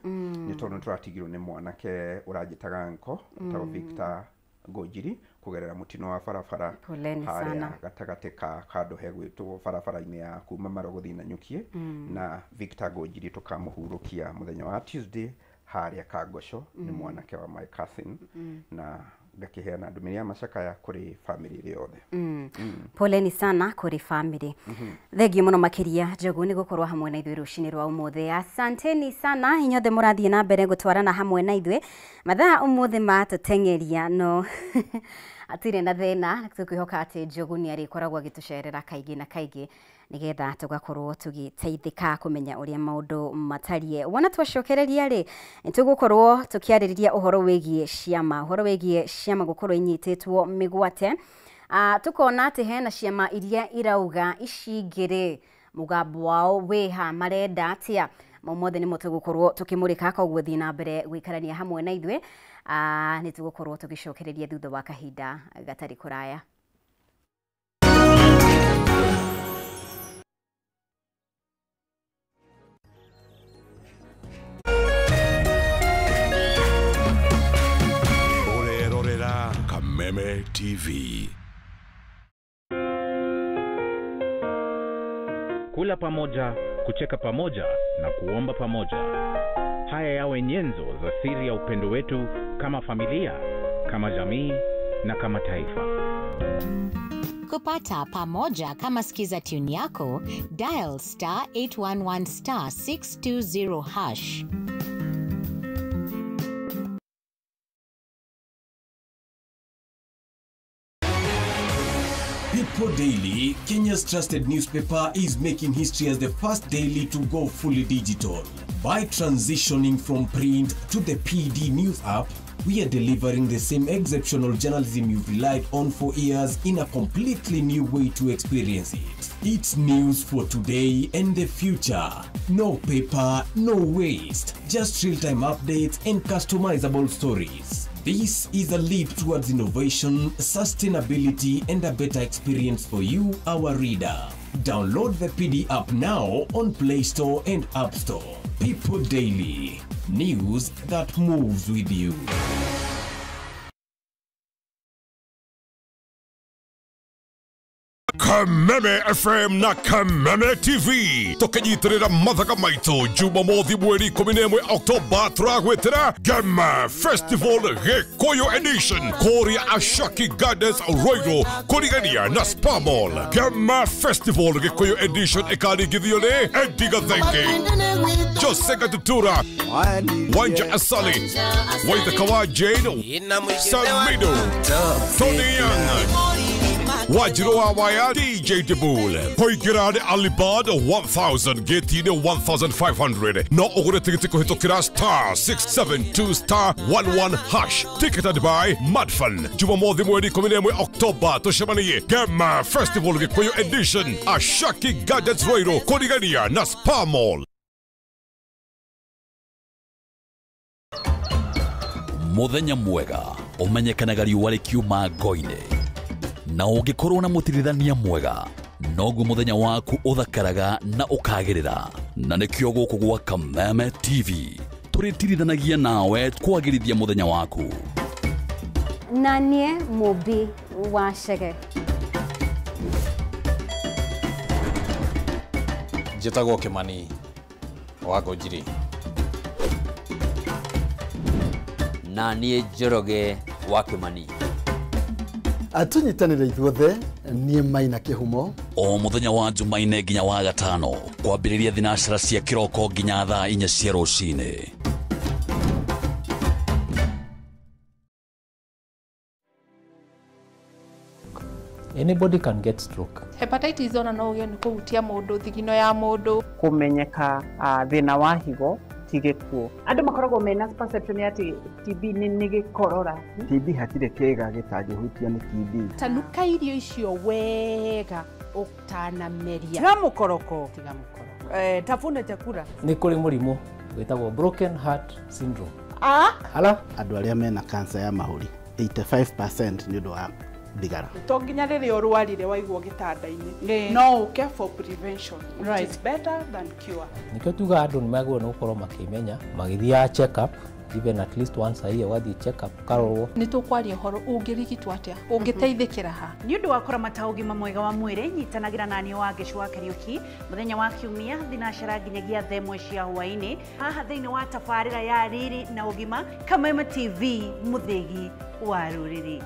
nĩ tondũ nĩ tũratigirwo nĩ mwanake ũranjĩtaga nko etagwo Victor Ngũnjiri kũgerera mũtino wa barabara Poleni harĩa sana. gatagatĩ ka handũ hegwĩtwo barabara-inĩ ya kuma Maro gũthiĩ Nanyukie, na Victor Ngũnjiri tũkamũhurũkia mũthenya wa Tuesday harĩa Kangoco. Nĩ mwanake wa my cousin, na ngakĩheana ndũmĩrĩri ya macakaya kũrĩ family ĩrĩ yothe. Poleni sana kũrĩ family. Thengiũ mũno makĩria Njogu nĩ gũkorwo hamwe na ithuĩ rũcinĩ rwa ũmũthĩ. Asanteni sana inyuothe mũrathiĩ na mbere gũtwarana hamwe na ithuĩ. Mathaa ũmũthĩ matũteng'eria, no atirĩ na thĩna, tũkwĩhoka atĩ Njogu nĩ arĩkoragwo agĩtũcerera kaingĩ na kaingĩ nĩgetha tũgakorwo tũgĩteithĩka kũmenya ũrĩa maũndũ matariĩ. Wona twacokereria rĩ, nĩ tũgũkorwo tũkĩarĩrĩria ũhoro wĩgiĩ ciama, ũhoro wĩgiĩ ciama gũkorwo inyitĩtwo mĩgwate. Tukona atĩ hena ciama iria irauga ici ingĩ rĩ, mũgambo wao wĩha, marenda atĩa? Mau mothe nĩmo tũgũkorwo tũkĩmũrĩka, koguo thiĩ na mbere gũikarania hamwe na ithuĩ. Nĩ tũgũkorwo tũgĩcokereria thutha wa kahinda gatarĩ kũraya. Ũrerorera Kameme TV. Kula pamoja, kucheka pamoja na kuomba pamoja. Haya yawe nyenzo za siri ya upendo wetu kama familia, kama jamii na kama taifa. Kupata pamoja kama skiza tune yako, dial star 811 star 620 hash. People Daily, Kenya's trusted newspaper, is making history as the first daily to go fully digital. By transitioning from print to the PD News app, we are delivering the same exceptional journalism you've relied on for years in a completely new way to experience it. It's news for today and the future. No paper, no waste. Just real-time updates and customizable stories. This is a leap towards innovation, sustainability, and a better experience for you, our reader. Download the PD app now on Play Store and App Store. People Daily, news that moves with you. Kameme FM na Kameme TV tukinyitirira mathaka maitu Jumamothi mweri 11 Oktoba turagwitira Gema Festival Gikuyu Edition kuria Ashaki Gardens Ruiru kurigania na Spa Mall. Gema Festival Gikuyu Edition ikaringithio ni Eddie Gathenge, Jose Gatutura, Wanja Asali, Waithaka wa Jane, Samido, Tony Young, Wajiro wa Waya, DJ Debul, Koigira ni Alibad 1000, Geti ni 1500. No ugure tikiti kuhitokira star 672 star 11 hash. Ticketed by Madfan. Jumamothi mweri 11 Oktoba tucemanie Gema Festival Gikuyu Edition, Ashaki Gardens Ruiru, kurigania na Spa Mall. Muthenya mwega umenyekanaga riũa rĩkiuma ngo-inĩ, na ũngĩkorwo na mũtirithania mwega noguo mũthenya waku ũthakaraga na ũkagĩrĩra. Na nĩkĩo gũkũ gwa Kameme TV tũrĩtirithanagia nawe kwagĩrithia mũthenya waku. Na niĩ Mũmbi wa Chege. Njĩtagwo Kimani wa Ngũnjiri. Na niĩ Njoroge wa Kimani. Atunyitanĩre ithuothe niĩ Maina Kĩhumo. O mũthenya wa Jumaine nginya wa gatano kwambĩrĩria thinacara cia kĩroko nginya thaa 4 cia rũcinĩ. Anybody can get stroke. Hepatitis ona no ũgĩe nĩ kũhutia mũndũ, thigino ya mũndũ. Kũmenyeka thĩna wa higo ti gĩkuũ. Andũ makoragwo mena perception ya atĩ TB nĩ gĩkorora. TB hatirĩ kĩĩga gĩtangĩhutio nĩ TB. Tanuka irio icio wega ũtanameria. Tiga mũkoroko. Tiga mũkoroko. Tafuna chakula. Nĩ kũrĩ mũrimũ wĩtagwo broken heart syndrome. Ala andũ arĩa mena cancer ya mahũri 85% nĩ ũndũ wa thigara. To nginya rĩrĩa ũrwarire waigwo gĩtanda-inĩ, no ũke for prevention, which is better than cure. Nĩkĩo tugaga andũ nĩ magĩrĩirwo nĩ gũkorwo makĩmenya, magĩthiaga check up even at least once a year, ũgathiĩ check up ũkarorwo. Nĩ tũkwaria ũhoro ũngĩrigitwo atĩa, ũngĩteithĩkĩra ha. Nĩ ũndũ wa kũramata ũgima mwega wa mwĩrĩ, nyitanagĩra na niĩ Wangeci wa Kariũki mũthenya wa Kiumia thinacara nginyagia thaa 1 cia hwaĩ-inĩ haha thĩinĩ wa tabarĩra ya Riri na Ũgima, Kameme TV, mũthĩgi wa rũrĩrĩ.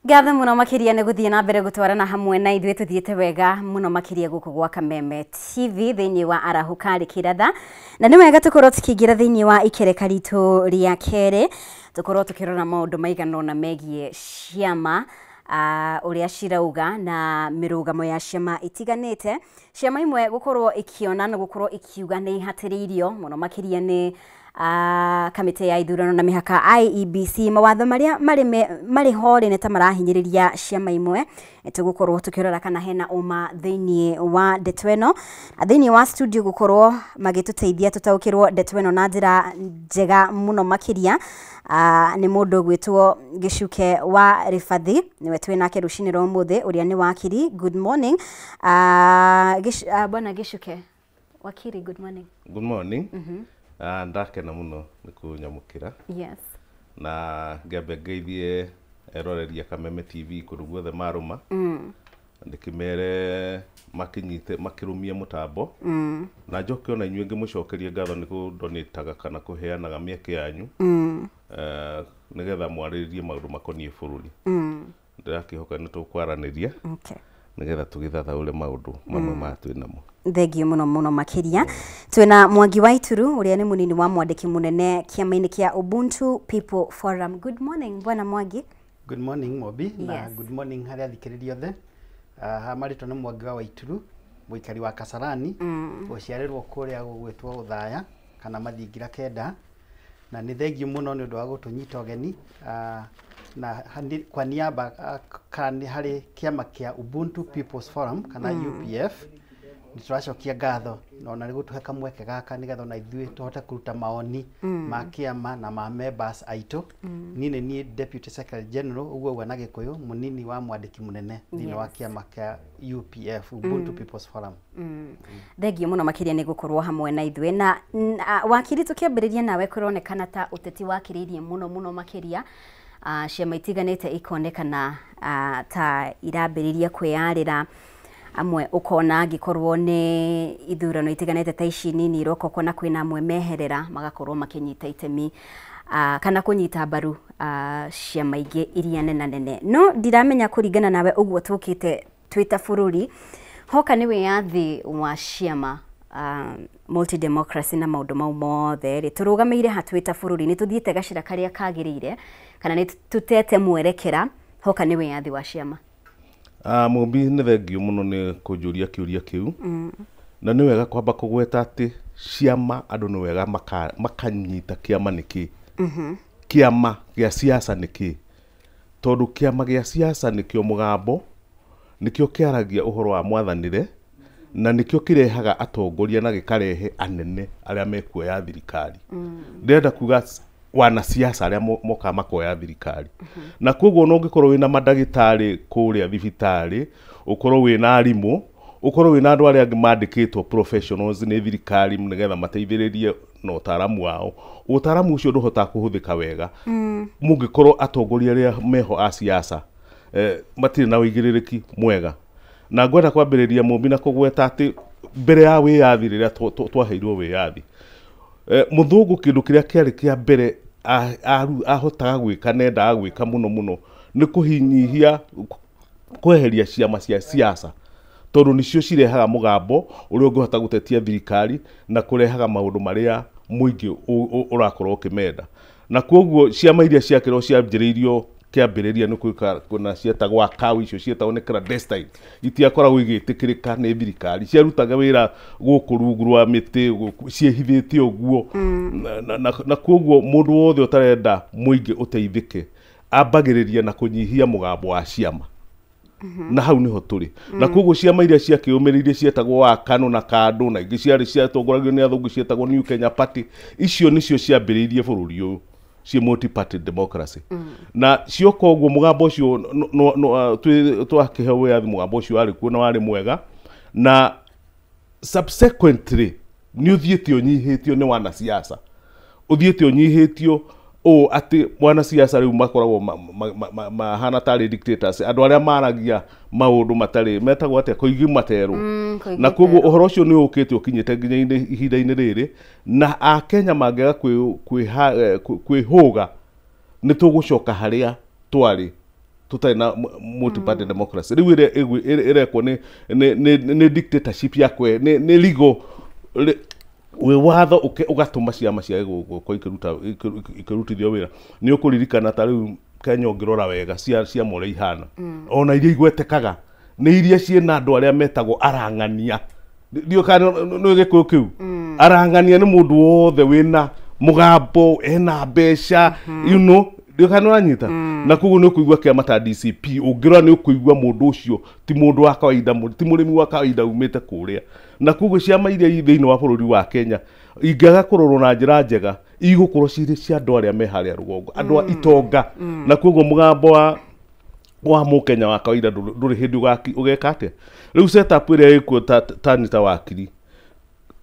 Ngatho muno makiria nĩ gũthiĩ na mbere gũtwarana hamwe na ithuĩ tũthiĩte wega mũno makiria gũkũ gwa Kameme TV thĩinĩ wa Arahũka Rĩkĩratha, na nĩ wega tũkorwo tũkĩingĩra thĩinĩ wa ikereka ritũ rĩa kerĩ, tũkorwo tũkĩrora maũndũ maigana ũna megiĩ ciama, ũrĩa cirauga na mĩrũgamo ya ciama itiganĩte. Ciama imwe gũkorwo ikiona na gũkorwo ikiuga nĩ ihatĩrĩirio mũno makĩria nĩ kamĩtĩ ya ithurano na mĩhaka IEBC, mawatho marĩa marĩ ho rĩ nĩ ta marahinyĩrĩria ciama imwe. Tũgũkorwo tũkĩrora kana hena ũma thĩinĩ wa ndeto ĩno. Thĩinĩ wa studio gũkorwo magĩtũteithia tũtaũkĩrwo ndeto ĩno na njĩra njega mũno makĩria, nĩ mũndũ ũgwĩtwo Gĩcuke wa Rĩbathi, nĩwe twĩ nake rũcinĩ rwa ũmũthĩ, ũrĩa nĩ wakiri. Good morning. Bwana Gĩcuke wakiri, good morning. Good morning. Ndakena muno nĩ kũnyamũkĩra. Yes. Na ngĩambe ngeithie eroreria Kameme TV kũndũ guothe marũma. Ndĩkĩmere makinyite makĩrũmie mũtambo. Na njoke ona inyuĩ ngĩmũcokerie ngatho nĩ kũndonĩtaga kana kũheanaga mĩeke yanyu. Nĩgetha mwarĩrĩrie maũndũ makoniĩ bũrũri. Ndĩrakĩhoka nĩ tũkwaranĩria. Okay. Nĩgetha tũgĩthathaũre maũndũ mamwe ma twĩ namo. Thengio muno muno makiria. Twina Mwangi wa Ituru uria ni munini wa mwandiki munene kiama-inĩ kia Ubuntu People Forum. Good morning bwana Mwangi. Good morning Mobi. Yes. Na good morning harĩa athikĩrĩria othe. Ha marĩtwa nĩ Mwangi wa Waituru, mũikari wa Kasarani, ũciarĩrwo kũrĩa gũgwĩtwo Ũthaya kana Mathingira Kenda. Na nĩ thengio mũno nĩ ũndũ wa gũtũnyita ũgeni, na kwa niaba kana harĩ kĩama kĩa Ubuntu People's Forum kana UPF, nĩtũracokia ngatho na ona nĩ gũtũhe kamweke gaka nĩgetha ona ithuĩ tũhote kũruta maoni ma kĩama na ma members aitũ. Niĩ nĩ niĩ Deputy Secretary General, ũguo ũguo na Gĩkũyũ, mũnini wa mwandĩki mũnene thĩinĩ wa kĩama kĩa UPF, Ubuntu People's Forum. Thengio mũno makĩria nĩ gũkorwo hamwe na ithuĩ. Na wakiri, tũkĩambĩrĩria nawe, kũronekana ta ũteti wakĩrĩirie mũno mũno makĩria, ciama itiganĩte ikonekana ta irambĩrĩria kwĩyarĩra amwe, ukona angĩkorwo nĩ ithurano itiganĩte ta ici nini iroka, ũkona kwĩna amwe meherera magakorwo makĩnyita itemi, kana kũnyita mbaru ciama ingĩ iria nena nene. No ndiramenya kũringana nawe ũguo tũkĩte twĩ ta bũrũri, hoka nĩ wĩyathi wa ciama, multi democracy na maũndũ mau mothe rĩ, tũrũgamĩire ha twĩ ta bũrũri? Nĩ tũthiĩte gacĩra karĩa kagĩrĩire kana nĩ tũtete mwerekera hoka nĩ wĩyathi wa ciama? Mũmbi, nĩ thengio mũno nĩ kũnjũria kĩũria kĩu. Na nĩ wega kwamba kũgweta atĩ ciama andũ nĩ wega makanyita kĩama nĩ kĩ. Kĩama gĩa siasa nĩ kĩ, tondũ kĩama gĩa siasa nĩkĩo mũgambo, nĩkĩo kĩaragia ũhoro wa mwathanĩre, na nĩkĩo kĩrehaga atongoria na gĩkarehe anene arĩa mekuoya thirikari. Ndĩrenda kuga wanasiasa arĩa mokaga makoya thirikari. Na koguo no ũngĩkorwo wĩna mandagĩtarĩ kũrĩa thibitarĩ, ũkorwo wĩna arimũ, ũkorwo wĩna andũ arĩa angĩ mandĩkĩtwo professionals nĩ thirikari nĩgetha mateithĩrĩrie na ũtaaramu wao, ũtaaramu ũcio ndũhotaga kũhũthĩka wega mũngĩkorwo atongoria arĩa meho a siasa matirĩ na ũigĩrĩrĩki mwega. Na ngwenda kwambĩrĩria Mũmbi na kũgweta atĩ mbere ya wĩyathi, rĩrĩa twaheirwo wĩyathi, mũthũngũ kĩndũ kĩrĩa kĩarĩ kĩa mbere ahotaga gwĩka na endaga gwĩka mũno mũno nĩ kũhinyihia, kweheria ciama cia siasa, tondũ nĩcio cirehaga mũgambo ũrĩa ũngĩhota gũtetia thirikari na kũrehaga maũndũ marĩa mũingĩ ũrakorwo ũkĩmenda. Na koguo ciama iria ciakĩrwo ciambĩrĩirio kĩambĩrĩria nĩ kwĩka na cietagwo akaũ, icio cietagwo nĩ clandestine, itiakoragwo igĩtĩkĩrĩka nĩ thirikari, ciarutaga wĩra gũkũ rungu rwa mĩtĩ ciĩhithĩte ũguo. Na koguo mũndũ wothe ũtarenda mũingĩ ũteithĩke ambagĩrĩria na kũnyihia mũgambo wa ciama. Na hau niho tũrĩ. Na koguo ciama iria ciakĩũmĩrĩirie cietagwo wa KANU na KANDũ, na ingĩ ciarĩ ciatongoragio nĩ athũngũ cietagwo New Kenya Party, icio nĩcio ciambĩrĩirie bũrũri ũyũ cie multi party democracy. Na cioka ũguo mũgambo ũcio twakĩheo wĩyathi, mũgambo ũcio warĩ kuo na warĩ mwega, na subsequently nĩ ũthiĩte ũnyihĩtio nĩ wanasiasa, ũthiĩte ũnyihĩtio ũũ atĩ mwanasiasa rĩu makoragwo mahana tarĩ dictators, andũ arĩa maragia maũndũ matarĩ metagwo atĩa, koigi materwo. Na koguo ũhoro ũcio nĩ ũkĩte ũkinyĩte nginya ihinda-inĩ rĩrĩ, na akenya mangĩaga kwĩhũga nĩ tũgũcoka harĩa twarĩ Tũtarĩ na multi-party democracy. Rĩu ĩrĩa ĩrekwo nĩ dictatorship ya kwe nĩ legal wĩ watho ũgatũma ciama ciage gũkorwo ikĩrutithio wĩra. Nĩ ũkũririkana ta rĩu Kenya ũngĩrora wega ciama ũrĩa ihana, ona iria igwetekaga nĩ iria ciĩna andũ arĩa metagwo arang'ania. Ndiũĩ kana nĩ Gĩkũyũ kĩu. Arang'ania nĩ mũndũ wothe wĩna mũgambo, ena mbeca, ndiũĩ kana nĩũranyita. Na koguo nĩ ũkũigua kĩama ta DCP, ũngĩrora nĩ ũkũigua mũndũ ũcio ti mũndũ wa kawaida, ti mũrĩmi wa kawaida umĩte kũrĩa. Na koguo ciama iria i thĩinĩ wa bũrũri wa Kenya ingĩaga kũrorwo na njĩra njega, igũkorwo cirĩ cia andũ arĩa me harĩa rũgongo, andũ a itonga. Na koguo mũgambo wa mũkenya wa kawaida ndũrĩ hĩndĩ ũgeka atĩa. Rĩu setup ĩrĩa ĩkuo ta ta wakiri,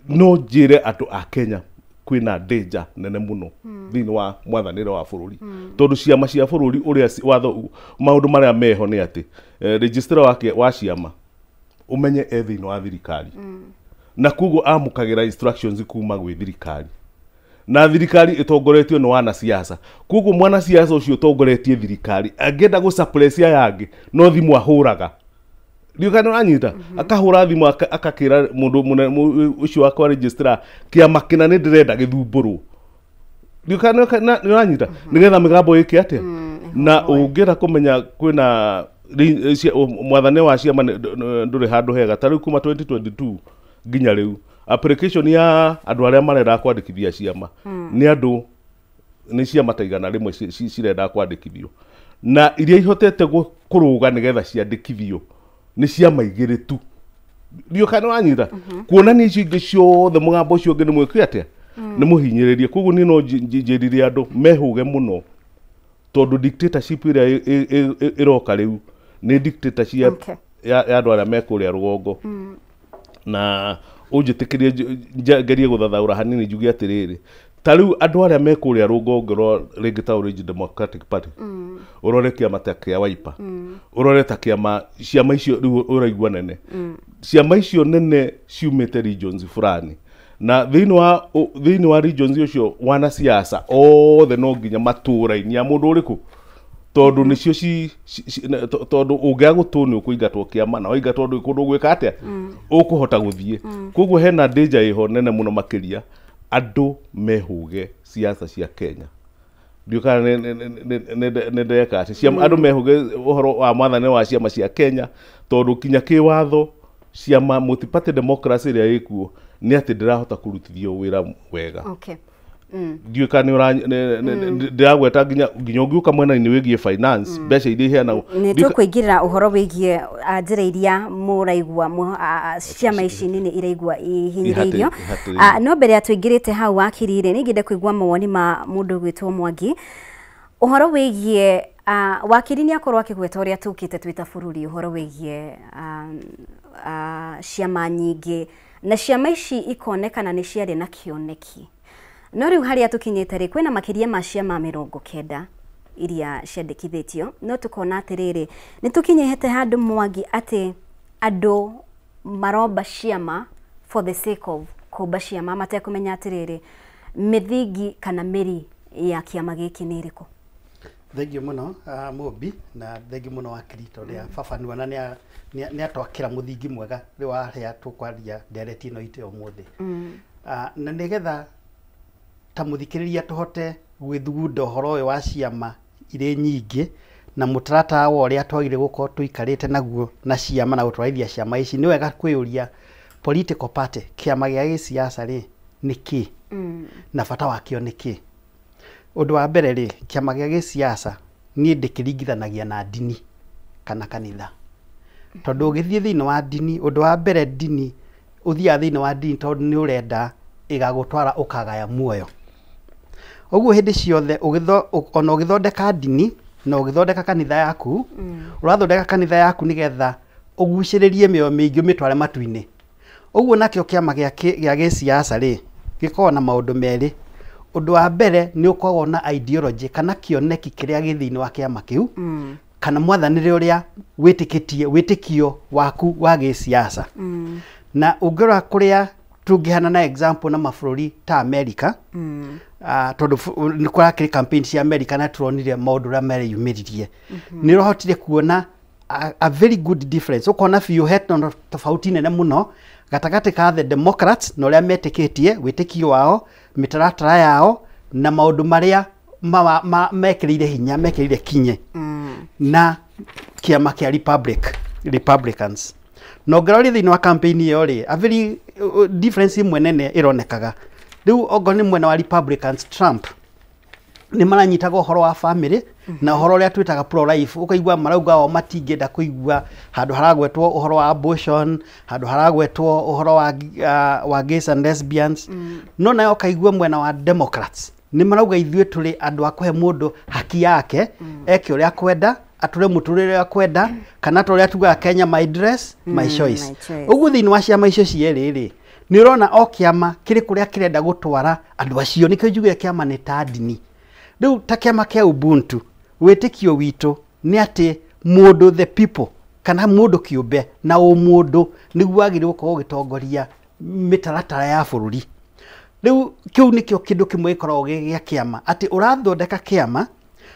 no njĩre andũ a Kenya kwĩna danger nene mũno thĩinĩ wa mwathanĩre wa bũrũri, tondũ ciama cia bũrũri ũrĩa watho maũndũ marĩa meho nĩ atĩ registrar wa ciama ũmenye e thĩinĩ wa thirikari, na koguo amũkagĩra instructions kuma gwĩ thirikari, na thirikari ĩtongoretio nĩ wanasiasa. Koguo mwanasiasa ũcio ũtongoretie thirikari angĩenda gũ suppress aya angĩ no thimũ ahũraga. Ndiũĩ kana nĩũranyita. Akahũra thimũ akakĩra mũndũ ũcio wakwa registrar kĩama kĩna nĩ ndĩrenda gĩthumbũrwo. Ndiũĩ kana nĩũranyita, nĩgetha mĩgambo ĩke atĩa. Na ũngĩenda kũmenya kwĩna mwathane wa ciama ndũrĩ handũ hega. Ta rĩu kuma 2022 nginya rĩu application ya andũ arĩa marenda kwandĩkithia ciama nĩ andũ nĩ ciama ta 100 cirenda kwandĩkithio, na iria ihotete kũrũga nĩgetha ciandĩkithio nĩ ciama 2 tu. Ndiũĩ kana nĩwanyita. Kuonania icio ingĩ ciothe mũgambo ũcio ũngĩ nĩ mwĩke atĩa, nĩ mũhinyĩrĩrie. Koguo niĩ no njĩrire andũ mehũge mũno, tondũ dictatorship ĩrĩa ĩroka rĩu nĩ dictatorship ya andũ arĩa me kũrĩa rũgongo. Na ũnjĩtĩkĩrie ngerie gũthathaũra hanini njuge atĩrĩrĩ, ta rĩu andũ arĩa me kũrĩa rũgongo rĩngĩ ta Orange Democratic Party, ũrore kĩama ta kĩa Wiper, ũrore ta kĩama ciama icio rĩu ũraigua nene, ciama icio nene ciumĩte regions fulani, na thĩinĩ wa regions ũcio wanasiasa othe no nginya matũra-inĩ ya mũndũ ũrĩkũ, tondũ nĩcio tondũ ũngĩaga gũtũ nĩ ũkũingatwo kĩama, na waingatwo ndũĩ kũndũ ũgwĩka atĩa, ũkũhota gũthiĩ. Koguo hena danger ĩho nene mũno makĩria andũ mehũge siasa cia Kenya. Ndiũĩ kana nĩ ndeka atĩ andũ mehũge ũhoro wa mwathane wa ciama cia Kenya, tondũ kinya kĩwatho ciama multi-party democracy ĩrĩa ĩkuo nĩ atĩ ndĩrahota kũrutithio wĩra wega. Ndiũĩ kana ndĩragweta nginya ũngĩũka mwena-inĩ wĩgiĩ finance, mbeca iria iheanagwo. Nĩ tũkũingĩrĩra ũhoro wĩgiĩ njĩra iria mũraigua ciama ici nini iraigua ihinyĩrĩirio. No mbere ya tũingĩrĩte hau wakiri-rĩ, nĩ ingĩenda kũigua mawoni ma mũndũ ũgwĩtwo Mwangi ũhoro wĩgiĩ wakiri nĩ akorwo akĩgweta ũrĩa tũkĩte twĩ ta bũrũri, ũhoro wĩgiĩ ciama nyingĩ, na ciama ici ikonekana nĩ ciarĩ na kĩoneki. No rĩu harĩa tũkinyĩte rĩ, kwĩna makĩria ma ciama 90 iria ciandĩkithĩtio, no tũkona atĩrĩrĩ, nĩ tũkinyĩte handũ Mwangi atĩ andũ maromba ciama for the sake of kũmba ciama matekũmenya atĩrĩrĩ mĩthingi kana mĩri ya kĩama gĩkĩ nĩ ĩrĩkũ. Thengiũ mũno Mũmbi, na thengiũ mũno wakiri, tondũ baba nĩwona nĩ atwakĩra mũthingi mwega rĩu wa harĩa tũkwaria ndereti ĩno itũ ũmũthĩ. Na nĩgetha ta mũthikĩrĩria tũhote gwĩthugunda ũhoro ũyũ wa ciama irĩ nyingĩ na mũtaratara wa ũrĩa twagĩrĩire gũkorwo tũikarĩte naguo na ciama na gũtwarithia ciama ici, nĩ wega kwĩyũria political party, kĩama gĩa gĩsiasa rĩ nĩ kĩ na bata wakĩo nĩ kĩ. Ũndũ wa mbere rĩ, kĩama gĩa gĩsiasa niĩ ndĩkĩringithanagia na ndini kana kanitha, tondũ ũgĩthiĩ thĩinĩ wa ndini, ũndũ wa mbere ndini ũthiaga thĩinĩ wa ndini tondũ nĩ ũrenda ĩgagũtwara ũkagaya muoyo. Ũguo hĩndĩ ciothe ona ũgĩthondeka ndini na ũgĩthondeka kanitha yaku, ũrathondeka kanitha yaku nĩgetha ũgucĩrĩrie mĩoyo mĩingĩ ũmĩtware matu-inĩ. Ũguo nakĩo kĩama gĩa gĩsiasa rĩ gĩkoragwo na maũndũ merĩ. Ũndũ wa mbere nĩ ũkoragwo na ideology kana kĩoneki kĩrĩa gĩ thĩinĩ wa kĩama kĩu, kana mwathanĩre ũrĩa wĩtĩkĩtie wĩtĩkio waku wa gĩsiasa. Na ũngĩrora kũrĩa Tũngĩhana na example na mabũrũri ta America, tondũ nĩ kũrakĩrĩ campaign cia America na tũronire maũndũ ũrĩa mereyumĩririe, nĩ ũrahotire kuona a very good difference, ũkona biũ hena tofauti nene mũno gatagatĩ ka the Democrats na ũrĩa metĩkĩtie wĩtĩkio wao, mĩtaratara yao na maũndũ marĩa mekĩrĩire hinya, mekĩrĩire kinye, na kĩama kĩa Republicans. Na ũngĩroria thĩinĩ wa campaign ĩyo rĩ, a very difference ĩmwe nene ĩronekaga rĩu okorwo nĩ mwena wa Republicans, Trump, nĩ maranyitaga ũhoro wa family na ũhoro ũrĩa twĩtaga pro life. Ũkaigua marauga o matingĩenda kũigua handũ haragwetwo ũhoro wa abortion, handũ haragwetwo ũhoro wa gays and lesbians. No nayo ũkaigua mwena wa Democrats nĩ marauga ithuĩ tũrĩ andũ a kũhe mũndũ haki yake, eke ũrĩa akwenda, atũre mũtũrĩre ũrĩa akwenda, kana ta ũrĩa tugaga Kenya, "My dress, my choice." My choice. Ũguo thĩinĩ wa ciama icio cierĩ rĩ, nĩ ũrona o kĩama kĩrĩ kũrĩa kĩrenda gũtwara andũ acio. Nĩkĩo njugire kĩama nĩ ta ndini. Rĩu ta kĩama kĩa Ubuntu, wĩtĩkio witũ nĩ atĩ mũndũ, the people, kana mũndũ kĩũmbe na ũmũndũ nĩguo wagĩrĩirwo gũkorwo ũgĩtongoria mĩtaratara ya bũrũri. Rĩu kĩu nĩkĩo kĩndũ kĩmwe gĩkoragwo gĩ gĩa kĩama, atĩ ũrathondeka kĩama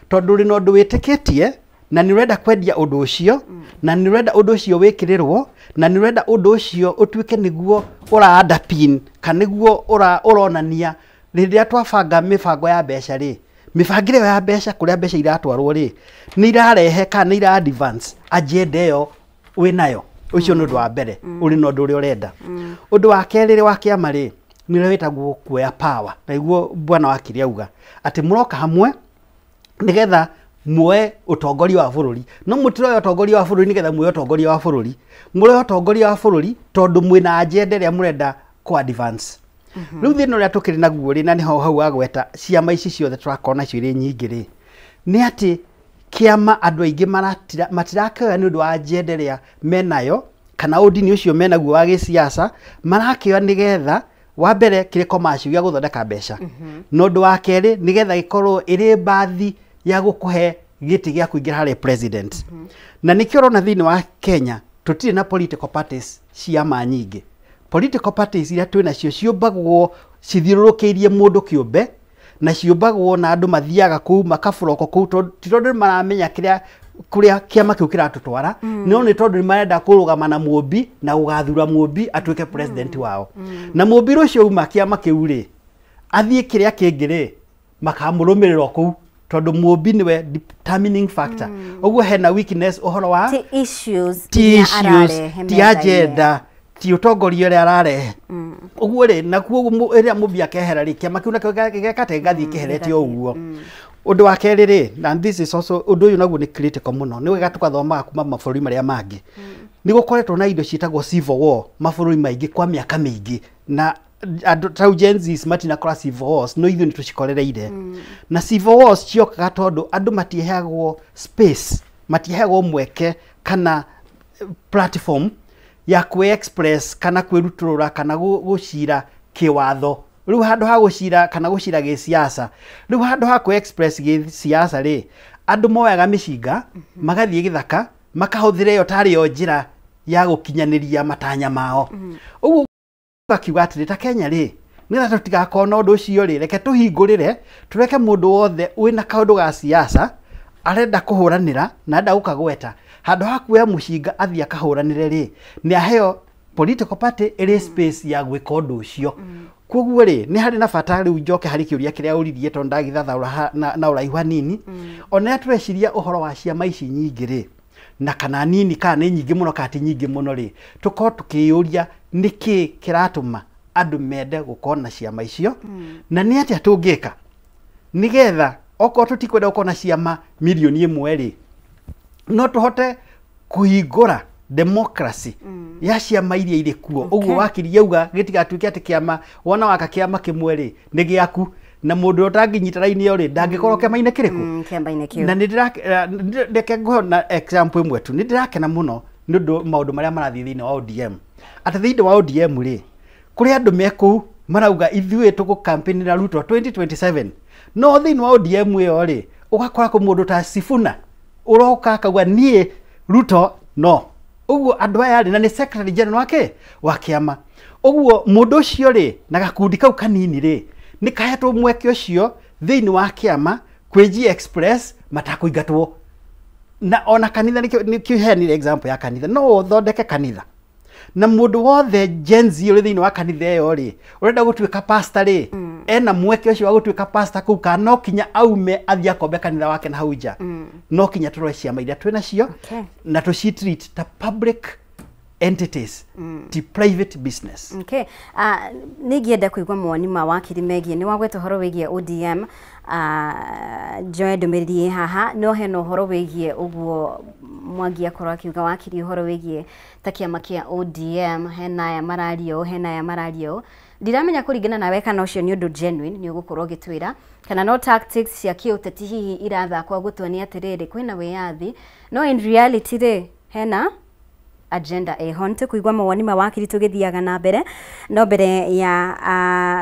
tondũ ũrĩ na ũndũ wĩtĩkĩtie na nĩ ũrenda kwendia ũndũ ũcio, na nĩ ũrenda ũndũ ũcio wĩkĩrĩrwo, na nĩ ũrenda ũndũ ũcio ũtuĩke nĩguo ũra underpin kana nĩguo ũronania rĩrĩa twabanga mĩbango ya mbeca rĩ, mĩbangĩre ĩyo ya mbeca, kũrĩa mbeca iratwarwo rĩ, nĩ irarehe kana nĩ ira advance agenda ĩyo wĩnayo. Ũcio nĩ ũndũ wa mbere, ũrĩ na ũndũ ũrĩa ũrenda. Ũndũ wa kerĩ rĩ wa kĩama rĩ, nĩ ũrĩa wĩtagwo kuoya power, na nĩguo bwana wakiri auga atĩ mũroka hamwe nĩgetha muoe ũtongoria wa bũrũri. No mũtiroya ũtongoria wa bũrũri nĩgetha muoe ũtongoria wa bũrũri, mũroya ũtongoria wa bũrũri tondũ mwĩna agenda ĩrĩa mũrenda kũ advance. Rĩu thĩna ũrĩa tũkĩrĩ naguo rĩ, na nĩho hau wagweta ciama ici ciothe tũrakorwo nacio irĩ nyingĩ rĩ, nĩ atĩ kĩama andũ aingĩ matirakĩoya nĩ ũndũ wa agenda ĩrĩa menayo kana ũndini ũcio menaguo wa gĩsiasa. Marakĩoya nĩgetha wa mbere kĩrĩ commercial gĩa gũthondeka mbeca, na ũndũ wa kerĩ nĩgetha gĩkorwo ĩrĩ mbathi ya gũkũhe gĩtĩ gĩa kũingĩra harĩ president. Na nĩkĩo ũrona thĩinĩ wa Kenya tũtirĩ na political parties, ciama nyingĩ. Political parties iria twĩ nacio ciũmbagwo cithiũrũrũkĩirie mũndũ kĩũmbe, na ciũmbagwo na andũ mathiaga kũu makaburoko kũu ti tondũ nĩ maramenya kĩrĩa kũrĩa kĩama kĩu kĩratũtwara, no nĩ tondũ nĩ marenda kũrũgama na Mũmbi na gũgathura Mũmbi atuĩke president wao. Na Mũmbi ũcio uma kĩama kĩu rĩ, athiĩ kĩrĩa kĩngĩ rĩ, makamũrũmĩrĩra o kũu tondũ Mũmbi nĩwe determining factor. Ũguo hena weakness ũhoro wa ti issues ti iria issues, ararehe ti metha-inĩ. Agenda, ti ũtongoria ũrĩa ararehe. Ũguo rĩ, nakuo rĩrĩa Mũmbi akehera rĩ, kĩama kĩu nakĩo gĩgeka gĩgathiĩ kĩherete o ũguo. Ũndũ wa kerĩ rĩ, and this is also ũndũ ũyũ naguo nĩ critical mũno, nĩ wega tũgathomaga kuma mabũrũri marĩa mangĩ. Nĩ gũkoretwo na indo ciĩtagwo civil war mabũrũri maingĩ kwa mĩaka mĩingĩ, na andũ ta Gen Zs matinakora civil wars, no ithuĩ nĩ tũcikorereire. Na civil wars ciokaga tondũ andũ matiheagwo space, matiheagwo mweke kana platform ya kwĩ express kana kwĩrutũrũra kana gũcira kĩwatho. Rĩu handũ ha gũcira kana gũcira gĩsiasa, rĩu handũ ha kwĩ express gĩsiasa rĩ, andũ moyaga mĩcinga magathiĩ gĩthaka makahũthĩra ĩyo tarĩ yo njĩra ya gũkinyanĩria matanya mao. Ũguo ũgakiuga atĩrĩ, ta Kenya rĩ, nĩgetha tũtigakorwo na ũndũ ũcio rĩ, reke tũhingũrĩre, tũreke mũndũ wothe wĩna kaũndũ ga siasa arenda kũhũranĩra na arenda gũkagweta, handũ ha kuoya mũcinga athiĩ akahũranĩre rĩ, nĩ aheo political party ĩrĩ space ya gwĩka ũndũ ũcio. Koguo rĩ, nĩ harĩ na bata. Rĩu njoke harĩ kĩũria kĩrĩa ũririe, tondũ ndagĩthathaũra na ũraihu hanini. Ona rĩrĩa tũreciria ũhoro wa ciama ici nyingĩ rĩ, na kana nini, kana nĩ nyingĩ mũno kana ti nyingĩ mũno rĩ, tũkorwo tũkĩyũria nĩkĩ kĩratũma andũ mende gũkorwo na ciama icio, na nĩ atĩa tũngĩka nĩgetha okorwo tũtikwenda gũkorwo na ciama 1,000,000 rĩ, no tũhote kũhingũra democracy ya ciama iria irĩ kuo. Ũguo wakiri yauga gĩtigatuĩke atĩ kĩama wona waka kĩama kĩmwe rĩ, nĩ gĩaku, na mũndũ ũrĩa ũtangĩnyita raini ĩyo rĩ, ndangĩkorwo kĩama-inĩ kĩrĩkũ. Kĩama-inĩ kĩu. Na nĩ reke ngũhe na example ĩmwe tu. Nĩ ndĩrakena mũno nĩ ũndũ maũndũ marĩa marathiĩ thĩinĩ wa ODM, atĩ thĩinĩ wa ODM rĩ, kũrĩ andũ me kũu marauga ithuĩ tũgũ-campaign-ĩra Ruto 2027, no thĩinĩ wa ODM ĩyo rĩ, ũgakora kũ mũndũ ta Sifuna ũroka akauga niĩ Ruto no ũguo. Andũ aya rĩ, na nĩ secretary general wake wa kĩama. Ũguo mũndũ ũcio rĩ na gakundi kau kanini rĩ nĩ kahetwo mweke ũcio thĩinĩ wa kĩama kwĩji express matakũingatwo. Na ona kanitha nĩkĩo heanire example ya kanitha, no ũthondeke kanitha na mũndũ wothe Gen Z ũrĩ thĩinĩ wa kanitha ĩyo rĩ ũrenda gũtuĩka pastor rĩ ena mweke ũcio wa gũtuĩka pastor kũu, kana no kinya aume athiĩ akombe kanitha wake na hau nja. No kinya tũrore ciama iria twĩ nacio na tũci treat ta public entities, ti private business. Okay. Nĩ ingĩenda kũigua mawoni ma wakiri megiĩ nĩ wagweta ũhoro wĩgiĩ ODM, njoe ndũmĩrĩri ĩ haha, no hena ũhoro wĩgiĩ ũguo Mwangi akorwo akiuga wakiri ũhoro wĩgiĩ ta kĩama kĩa ODM, hena aya mararia ũũ, hena aya mararia ũũ. Ndiramenya kũringana nawe kana ũcio nĩ ũndũ genuine nĩ ũgũkorwo ũgĩtwĩra, kana no tactics cia kĩũteti hihi irathakwo gũtuonia atĩrĩrĩ kwĩna wĩyathi, no in reality rĩ hena agenda ĩho. Nĩtũkũigua mawoni ma wakiri tũgĩthiaga na mbere, no mbere ya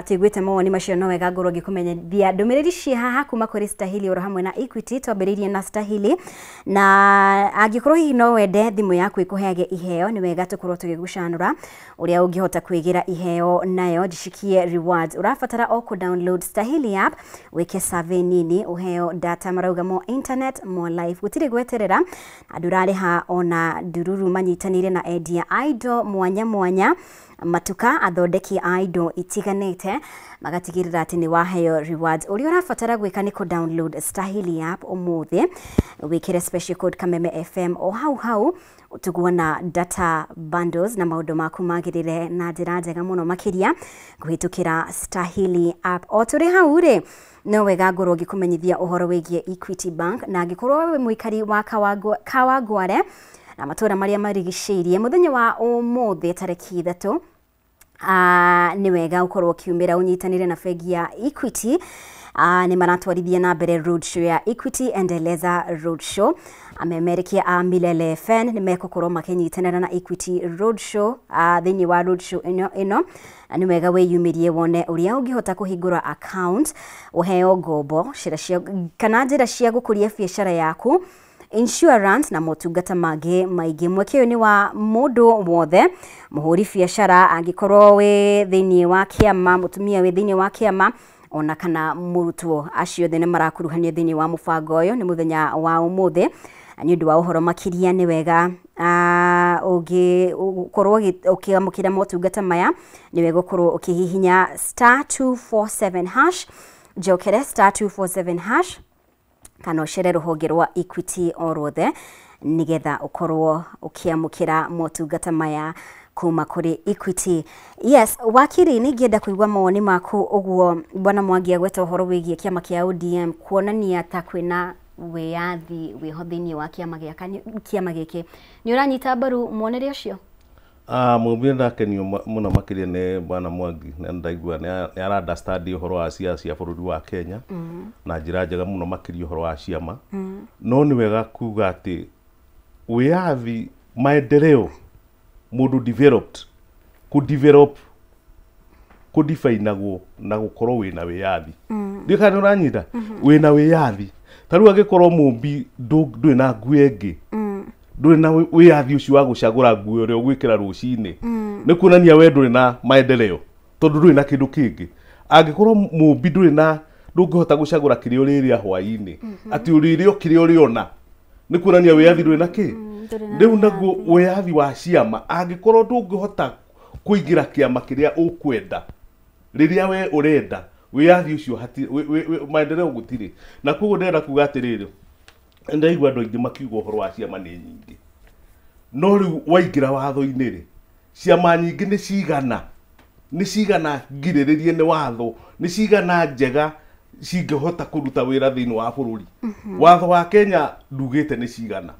tũiguĩte mawoni macio no wega ngorwo ngĩkũmenyithia ndũmĩrĩri ciĩ haha kuma kũrĩ Stahili oro hamwe na Equity. Twambĩrĩirie na Stahili, na angĩkorwo hihi no wende thimũ yaku ĩkũheage iheo, nĩ wega tũkorwo tũgĩgũcanũra ũrĩa ũngĩhota kwĩgĩra iheo nayo jishikie rewards. Ũrabatara o kũ download Stahili app, wĩke survey nini, ũheo data marauga more internet more life. Gũtirĩ gweterera, ndũrarĩha ona ndururu. Manyitanĩire na endia a indo mwanya mwanya, matuka athondeki a indo itiganĩte, magatigĩrĩra atĩ nĩ waheo rewards. Ũrĩa ũrabatara gwĩka nĩ kũ download Stahili app ũmũthĩ, wĩkĩre special code Kameme FM o hau hau tuguona data bundles na maũndũ maku magĩrĩre na njĩra njega mũno makĩria kũhĩtũkĩra Stahili app. O tũrĩ hau rĩ, no wega ngorwo ngĩkũmenyithia ũhoro wĩgiĩ Equity Bank, na angĩkorwo wĩ mũikari wa Kawangware na matũra marĩa marigicĩirie, mũthenya wa ũmũthĩ tarĩki 3 nĩ wega ũkorwo ũkiumĩra ũnyitanĩre na bengi ya Equity. Nĩ maratwarithia na mbere road show ya Equity Endeleza Road Show. Amemerekia a Milele FN nĩ mekũkorwo makĩnyitanĩra na Equity Road Show thĩinĩ wa road show ĩno. Nĩ wega wĩyumĩrie wone ũrĩa ũngĩhota kũhingũra account, ũheo ngombo kana njĩra cia gũkũria biacara yaku, insurance na motungata mangĩ maingĩ. Mweke ũyũ nĩ wa mũndũ wothe, mũhũri biacara, angĩkorwo wĩ thĩinĩ wa kĩama, mũtumia wĩ thĩinĩ wa kĩama, ona kana mũrutwo, acio othe nĩ marakuruhanio thĩinĩ wa mũbango ũyũ. Nĩ mũthenya wa ũmũthĩ. Nĩ ũndũ wa ũhoro makĩria nĩ wega ũngĩkorwo ũkĩamũkĩra motungata maya, nĩ wega ũkorwo ũkĩhihinya *247#, njokere *247#, kana ũcere rũhonge rwa Equity o ruothe nĩgetha ũkorwo ũkĩamũkĩra motungata maya kuma kũrĩ Equity. Yes, wakiri, nĩ ingĩenda kũigua mawoni maku ũguo bwana Mwangi agweta ũhoro wĩgiĩ kĩama kĩa ODM kuonania ta kwĩna wĩyathi wĩho thĩinĩ wa kĩama gĩkĩ. Nĩ ũranyita mbaru muonere ũcio? Mũmbire ndakenio mũno makĩria nĩ bwana Mwangi, na ndaigua nĩ ara understand ũhoro wa ciaca cia bũrũri wa Kenya na njĩra njega mũno makĩria ũhoro wa ciama. No nĩ wega kuga atĩ wĩyathi, maendeleo, mũndũ developed, kũ develop kũ definagwo na gũkorwo wĩna wĩyathi. Ndiũĩ kana nĩ ũranyita, wĩna wĩyathi. Ta rĩu angĩkorwo mũmbi ndũrĩ na nguo ĩngĩ, ndũrĩ na wĩyathi ũcio wa gũcagũra nguo ũrĩa ũgwĩkĩra rũcinĩ, nĩ kuonania we ndũrĩ na maendeleo, tondũ ndũrĩ na kĩndũ kĩngĩ. Angĩkorwo mũmbi ndũrĩ na, ndũngĩhota gũcagũra kĩrĩa ũrĩrĩa hwaĩ-inĩ, atĩ ũrĩrĩa o kĩrĩa ũrĩona, nĩ kuonania wĩyathi ndũrĩ na kĩ. Rĩu naguo wĩyathi wa ciama, angĩkorwo ndũngĩhota kũingĩra kĩama kĩrĩa ũkwenda rĩrĩa we ũrenda, wĩyathi ũcio maendeleo gũtirĩ. Na koguo ndĩrenda kuga atĩrĩrĩ, ndaigua andũ aingĩ makiuga ũhoro wa ciama nĩ nyingĩ, no rĩu waingĩra watho-inĩ rĩ, ciama nyingĩ nĩ cigana, nĩ cigana ngirĩrĩrie nĩ watho, nĩ cigana njega cingĩhota kũruta wĩra thĩinĩ wa bũrũri. Watho wa Kenya ndugĩte nĩ cigana,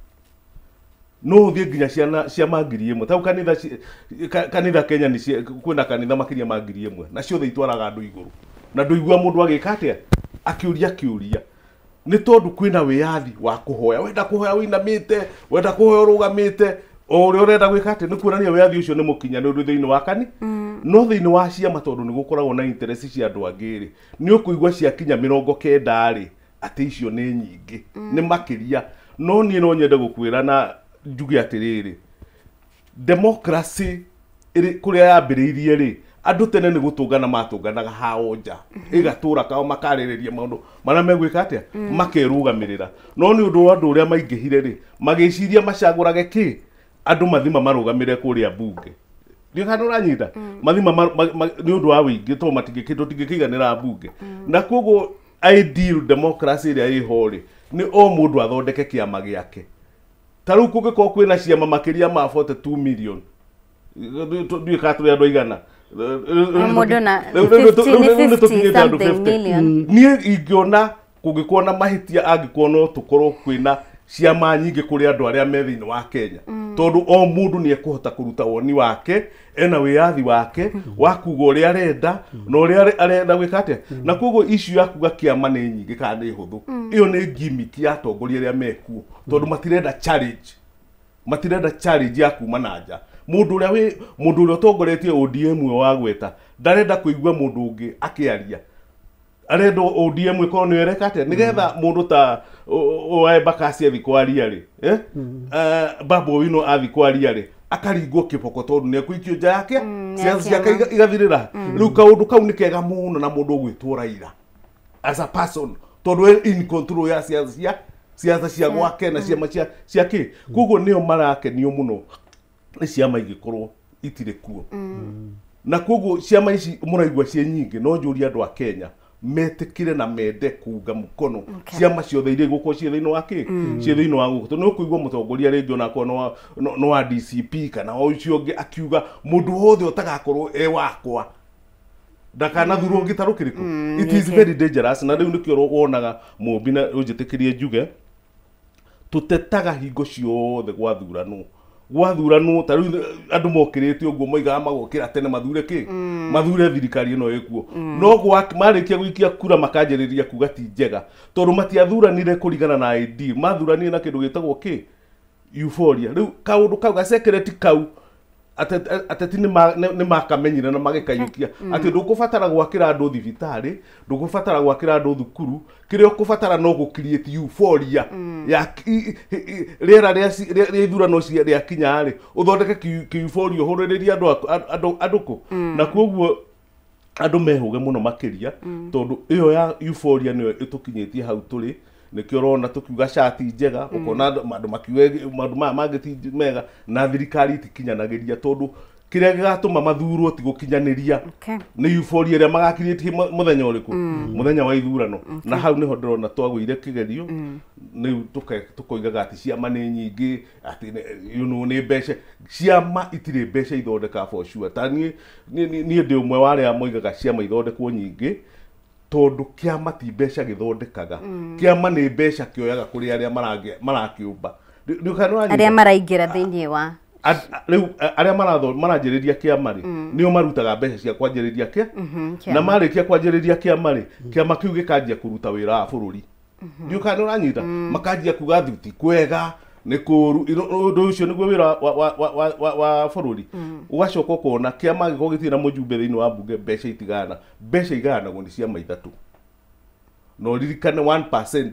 no ũthiĩ nginya ciama 1000. Ta kanitha Kenya nĩ kwĩna kanitha makĩria ma 1000, na ciothe itwaraga andũ igũrũ, na ndũigua mũndũ agĩka atĩa, akĩũria kĩũria. Nĩ tondũ kwĩna wĩyathi wa kũhoya, wenda kũhoya wĩinamĩte, wenda kũhoya ũrũgamĩte, o ũrĩa ũrenda gwĩka atĩ, nĩ kuonania wĩyathi ũcio nĩ mũkinyanĩru thĩinĩ wa kani. No thĩinĩ wa ciama tondũ nĩ gũkoragwo na interest cia andũ angĩ rĩ, nĩ ũkũigua ciakinya 90 rĩ, atĩ icio nĩ nyingĩ, nĩ makĩria. No niĩ no nyende gũkwĩra na njuge atĩrĩrĩ, democracy Kũrĩa yambĩrĩirie rĩ, andũ tene nĩ gũtũngana matũnganaga hao nja, ĩgatũra kao makarĩrĩria maũndũ marĩa megwĩka atĩa, makerũgamĩrĩra. No nĩ ũndũ wa andũ ũrĩa maingĩhire rĩ, magĩciria macagũrage kĩ, andũ mathima marũgamĩre kũrĩa mbunge. Ndio kana ũranyita? Mathima nĩ ũndũ wa wĩingĩ tondũ tũtingĩkĩiganĩra mbunge. Na koguo ideal democracy ĩrĩa ĩho rĩ, nĩ o mũndũ athondeke kĩama gĩake. Ta rĩu kũngĩkorwo kwĩna ciama makĩria ma 42 million, ndiũĩ kana tũrĩ andũ aigana. Mũndũ na 50 something million. Niĩ ingĩona kũngĩkorwo na mahĩtia angĩkorwo no tũkorwo kwĩna ciama nyingĩ kũrĩ andũ arĩa me thĩinĩ wa Kenya. Tondũ o mũndũ nĩ ekũhota kũruta woni wake, ena wĩyathi wake wa kuga ũrĩa arenda na ũrĩa arenda gwĩka atĩa. Na koguo issue ya kuga kĩama nĩ nyingĩ kana nĩ hũthũ, ĩyo nĩ gimmick ya atongoria arĩa mekuo, tondũ matirenda challenge. Matirenda challenge ya kuma na nja. Mũndũ ũrĩa ũtongoretie ODM ũyũ wa gweta ndarenda kũigua mũndũ ũngĩ akĩaria. Arenda ODM ĩkorwo nĩyo ĩreka atĩa, nĩgetha mũndũ ta wa Embakasi athiĩ kwaria rĩ, Babu Owino athiĩ kwaria rĩ, akaringwo kĩboko tondũ nĩ ekũikio nja yake, ciaca ciake igathirĩra. Rĩu kaũndũ kau nĩ kega mũno na mũndũ ũgwĩtwo Raila as a person, tondũ e in control ya ciaca cia gwake na ciama cia kĩ. Koguo nĩo marakenio mũno nĩ ciama igĩkorwo itirĩ kuo. Na koguo ciama ici mũraigua ciĩ nyingĩ, no njũrie andũ a Kenya metĩkĩre na mende kuunga mũkono ciama ciothe iria igũkorwo ciĩ thĩinĩ wa kĩ, ciĩ thĩinĩ wa gũkũ. Tondũ nĩ ũkũigua mũtongoria rĩngĩ onakorwo no wa DCP kana o ũcio ũngĩ akiuga mũndũ wothe ũtagakorwo e wakwa ndakanathurwo gĩtarũ kĩrĩkũ. It is very dangerous. Na rĩu nĩkĩo wonaga Mũmbi, na ũnjĩtĩkĩrie njuge, tũtetaga hingo ciothe gwathuranwo. Gwathuranwo ta rĩu andũ mokĩrĩte ũguo moigaga magokĩra tene mathure kĩ, mathure thirikari ĩno ĩkuo. No marĩkia gũikia kura makanjĩrĩria kuga ti njega, tondũ matiathuranire kũringana na ID, mathuranire na kĩndũ gĩtagwo kĩ, euphoria. Rĩu kaũndũ kau gacekereti kau ateti nĩ makamenyire na magĩkaiyũkia atĩ ndũkũbatara gwakĩra andũ thibitarĩ, ndũkũbatara gwakĩra andũ thukuru, kĩrĩa ũkũbatara no gũ create euphoria ya rĩera rĩa ithurano rĩakinya rĩ, ũthondeke euphoria ũhũrĩrĩrie andũ kũ. Na koguo andũ mehũge mũno makĩria, tondũ ĩyo ya euphoria nĩyo ĩtũkinyĩtie hau tũrĩ. Nĩkĩo ũrona tũkiuga cati njega, ũkona andũ makiuga maũndũ maya mangĩ ti mega, na thirikari itikinyanagĩria, tondũ kĩrĩa gĩgatũma mathurwo ti gũkinyanĩria nĩ euphoria ĩrĩa magakirĩtie mũthenya ũrĩkũ, mũthenya wa ithurano. Na hau nĩho ndĩrona twagũire kĩgerio, rĩu tũkoigaga atĩ ciama nĩ nyingĩ, atĩ nĩ mbeca. Ciama itirĩ mbeca ithondekaga for sure. Ta niĩ ndĩ ũmwe wa arĩa moigaga ciama ithondekwo nyingĩ, tondũ kĩama ti mbeca gĩthondekaga. Kĩama nĩ mbeca kĩoyaga kũrĩ arĩa marakĩũmba, arĩa maraingĩra thĩinĩ wa rĩu arĩa maranjĩrĩria kĩama rĩ, nĩo marutaga mbeca cia kwanjĩrĩria kĩa, na marĩkia kwanjĩrĩria kĩama rĩ, kĩama kĩu gĩkanjia kũruta wĩra wa bũrũri. Ndiũĩ kana nĩũranyita? Makanjia kuga ti kwega, nĩ kũũru, ũndũ ũcio nĩguo wĩra wa bũrũri. Ũgacoka ũkona kĩama gĩkorwo gĩtirĩ na mũjumbe thĩinĩ wa mbunge, mbeca itigana, mbeca igayanagwo nĩ ciama ithatũ. Na ũririkane 1%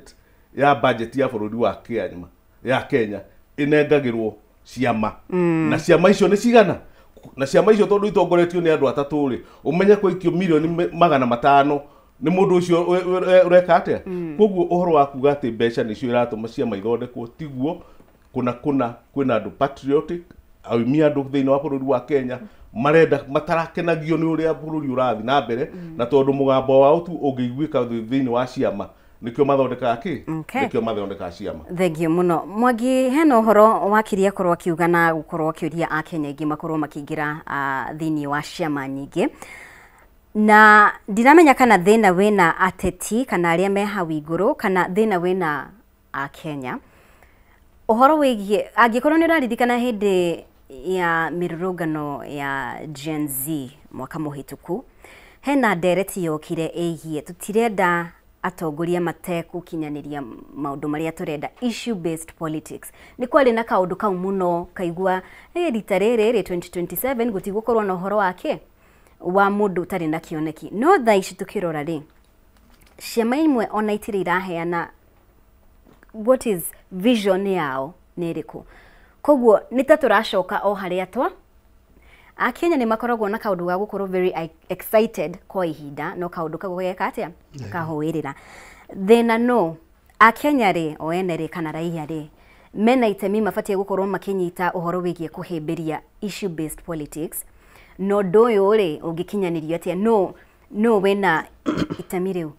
ya budget ya bũrũri wa Kenya, ya Kenya ĩnengagĩrwo ciama. Na ciama icio nĩ cigana? Na ciama icio tondũ itongoretio nĩ andũ atatũ rĩ, ũmenye kũikio mirioni 500 nĩ mũndũ ũcio ũreka atĩa. Koguo ũhoro wa kuga atĩ mbeca nĩcio iratũma ciama ithondekwo tiguo. Kũna kwĩna andũ patriotic, aumia andũ thĩinĩ wa bũrũri wa Kenya marenda matarakenagio nĩ ũrĩa bũrũri ũrathiĩ na mbere, na tondũ mũgambo wao tu ũngĩiguĩka thĩinĩ wa ciama, nĩkĩo mathondekaga kĩ, nĩkĩo mathondekaga ciama. Thengiũ mũno Mwangi. Hena ũhoro wakiria korwo akiuga na gũkorwo akĩũria akenya aingĩ makorwo makĩingĩra thĩinĩ wa ciama nyingĩ, na ndiramenya kana thĩna wĩna ateti kana arĩa me hau igũrũ kana thĩna wĩna akenya. Ũhoro wĩgiĩ angĩkorwo nĩ ũraririkana hĩndĩ ya mĩrũrũngano ya Gen Z mwaka mũhĩtũku, hena ndereti yokire ĩgiĩ tũtirenda atongoria matekũkinyanĩria maũndũ marĩa tũrenda, issue based politics. Nĩ kwarĩ na kaũndũ kau mũno kaigua rita rĩrĩ rĩ 2027 gũtigũkorwo na ũhoro wake wa mũndũ ũtarĩ na kĩoneki. No thaa ici tũkĩrora rĩ, ciama imwe ona itirĩ iraheana what is vision yao nĩ ĩrĩkũ. Koguo nĩ ta tũracoka o harĩa twa Akenya nĩ makoragwo na kaũndũ ga gũkorwo very excited kwa ihinda no kaũndũ kau geka atĩa kahũĩrĩra thĩna no Akenya rĩ o ene rĩ kana raia rĩ mena itemi mabatiĩ gũkorwo makĩnyita ũhoro wĩgiĩ kũhĩmbĩria issue based politics no ũndũ ũyũ rĩ ũngĩkinyanĩrio atĩa no wĩna itemi rĩu.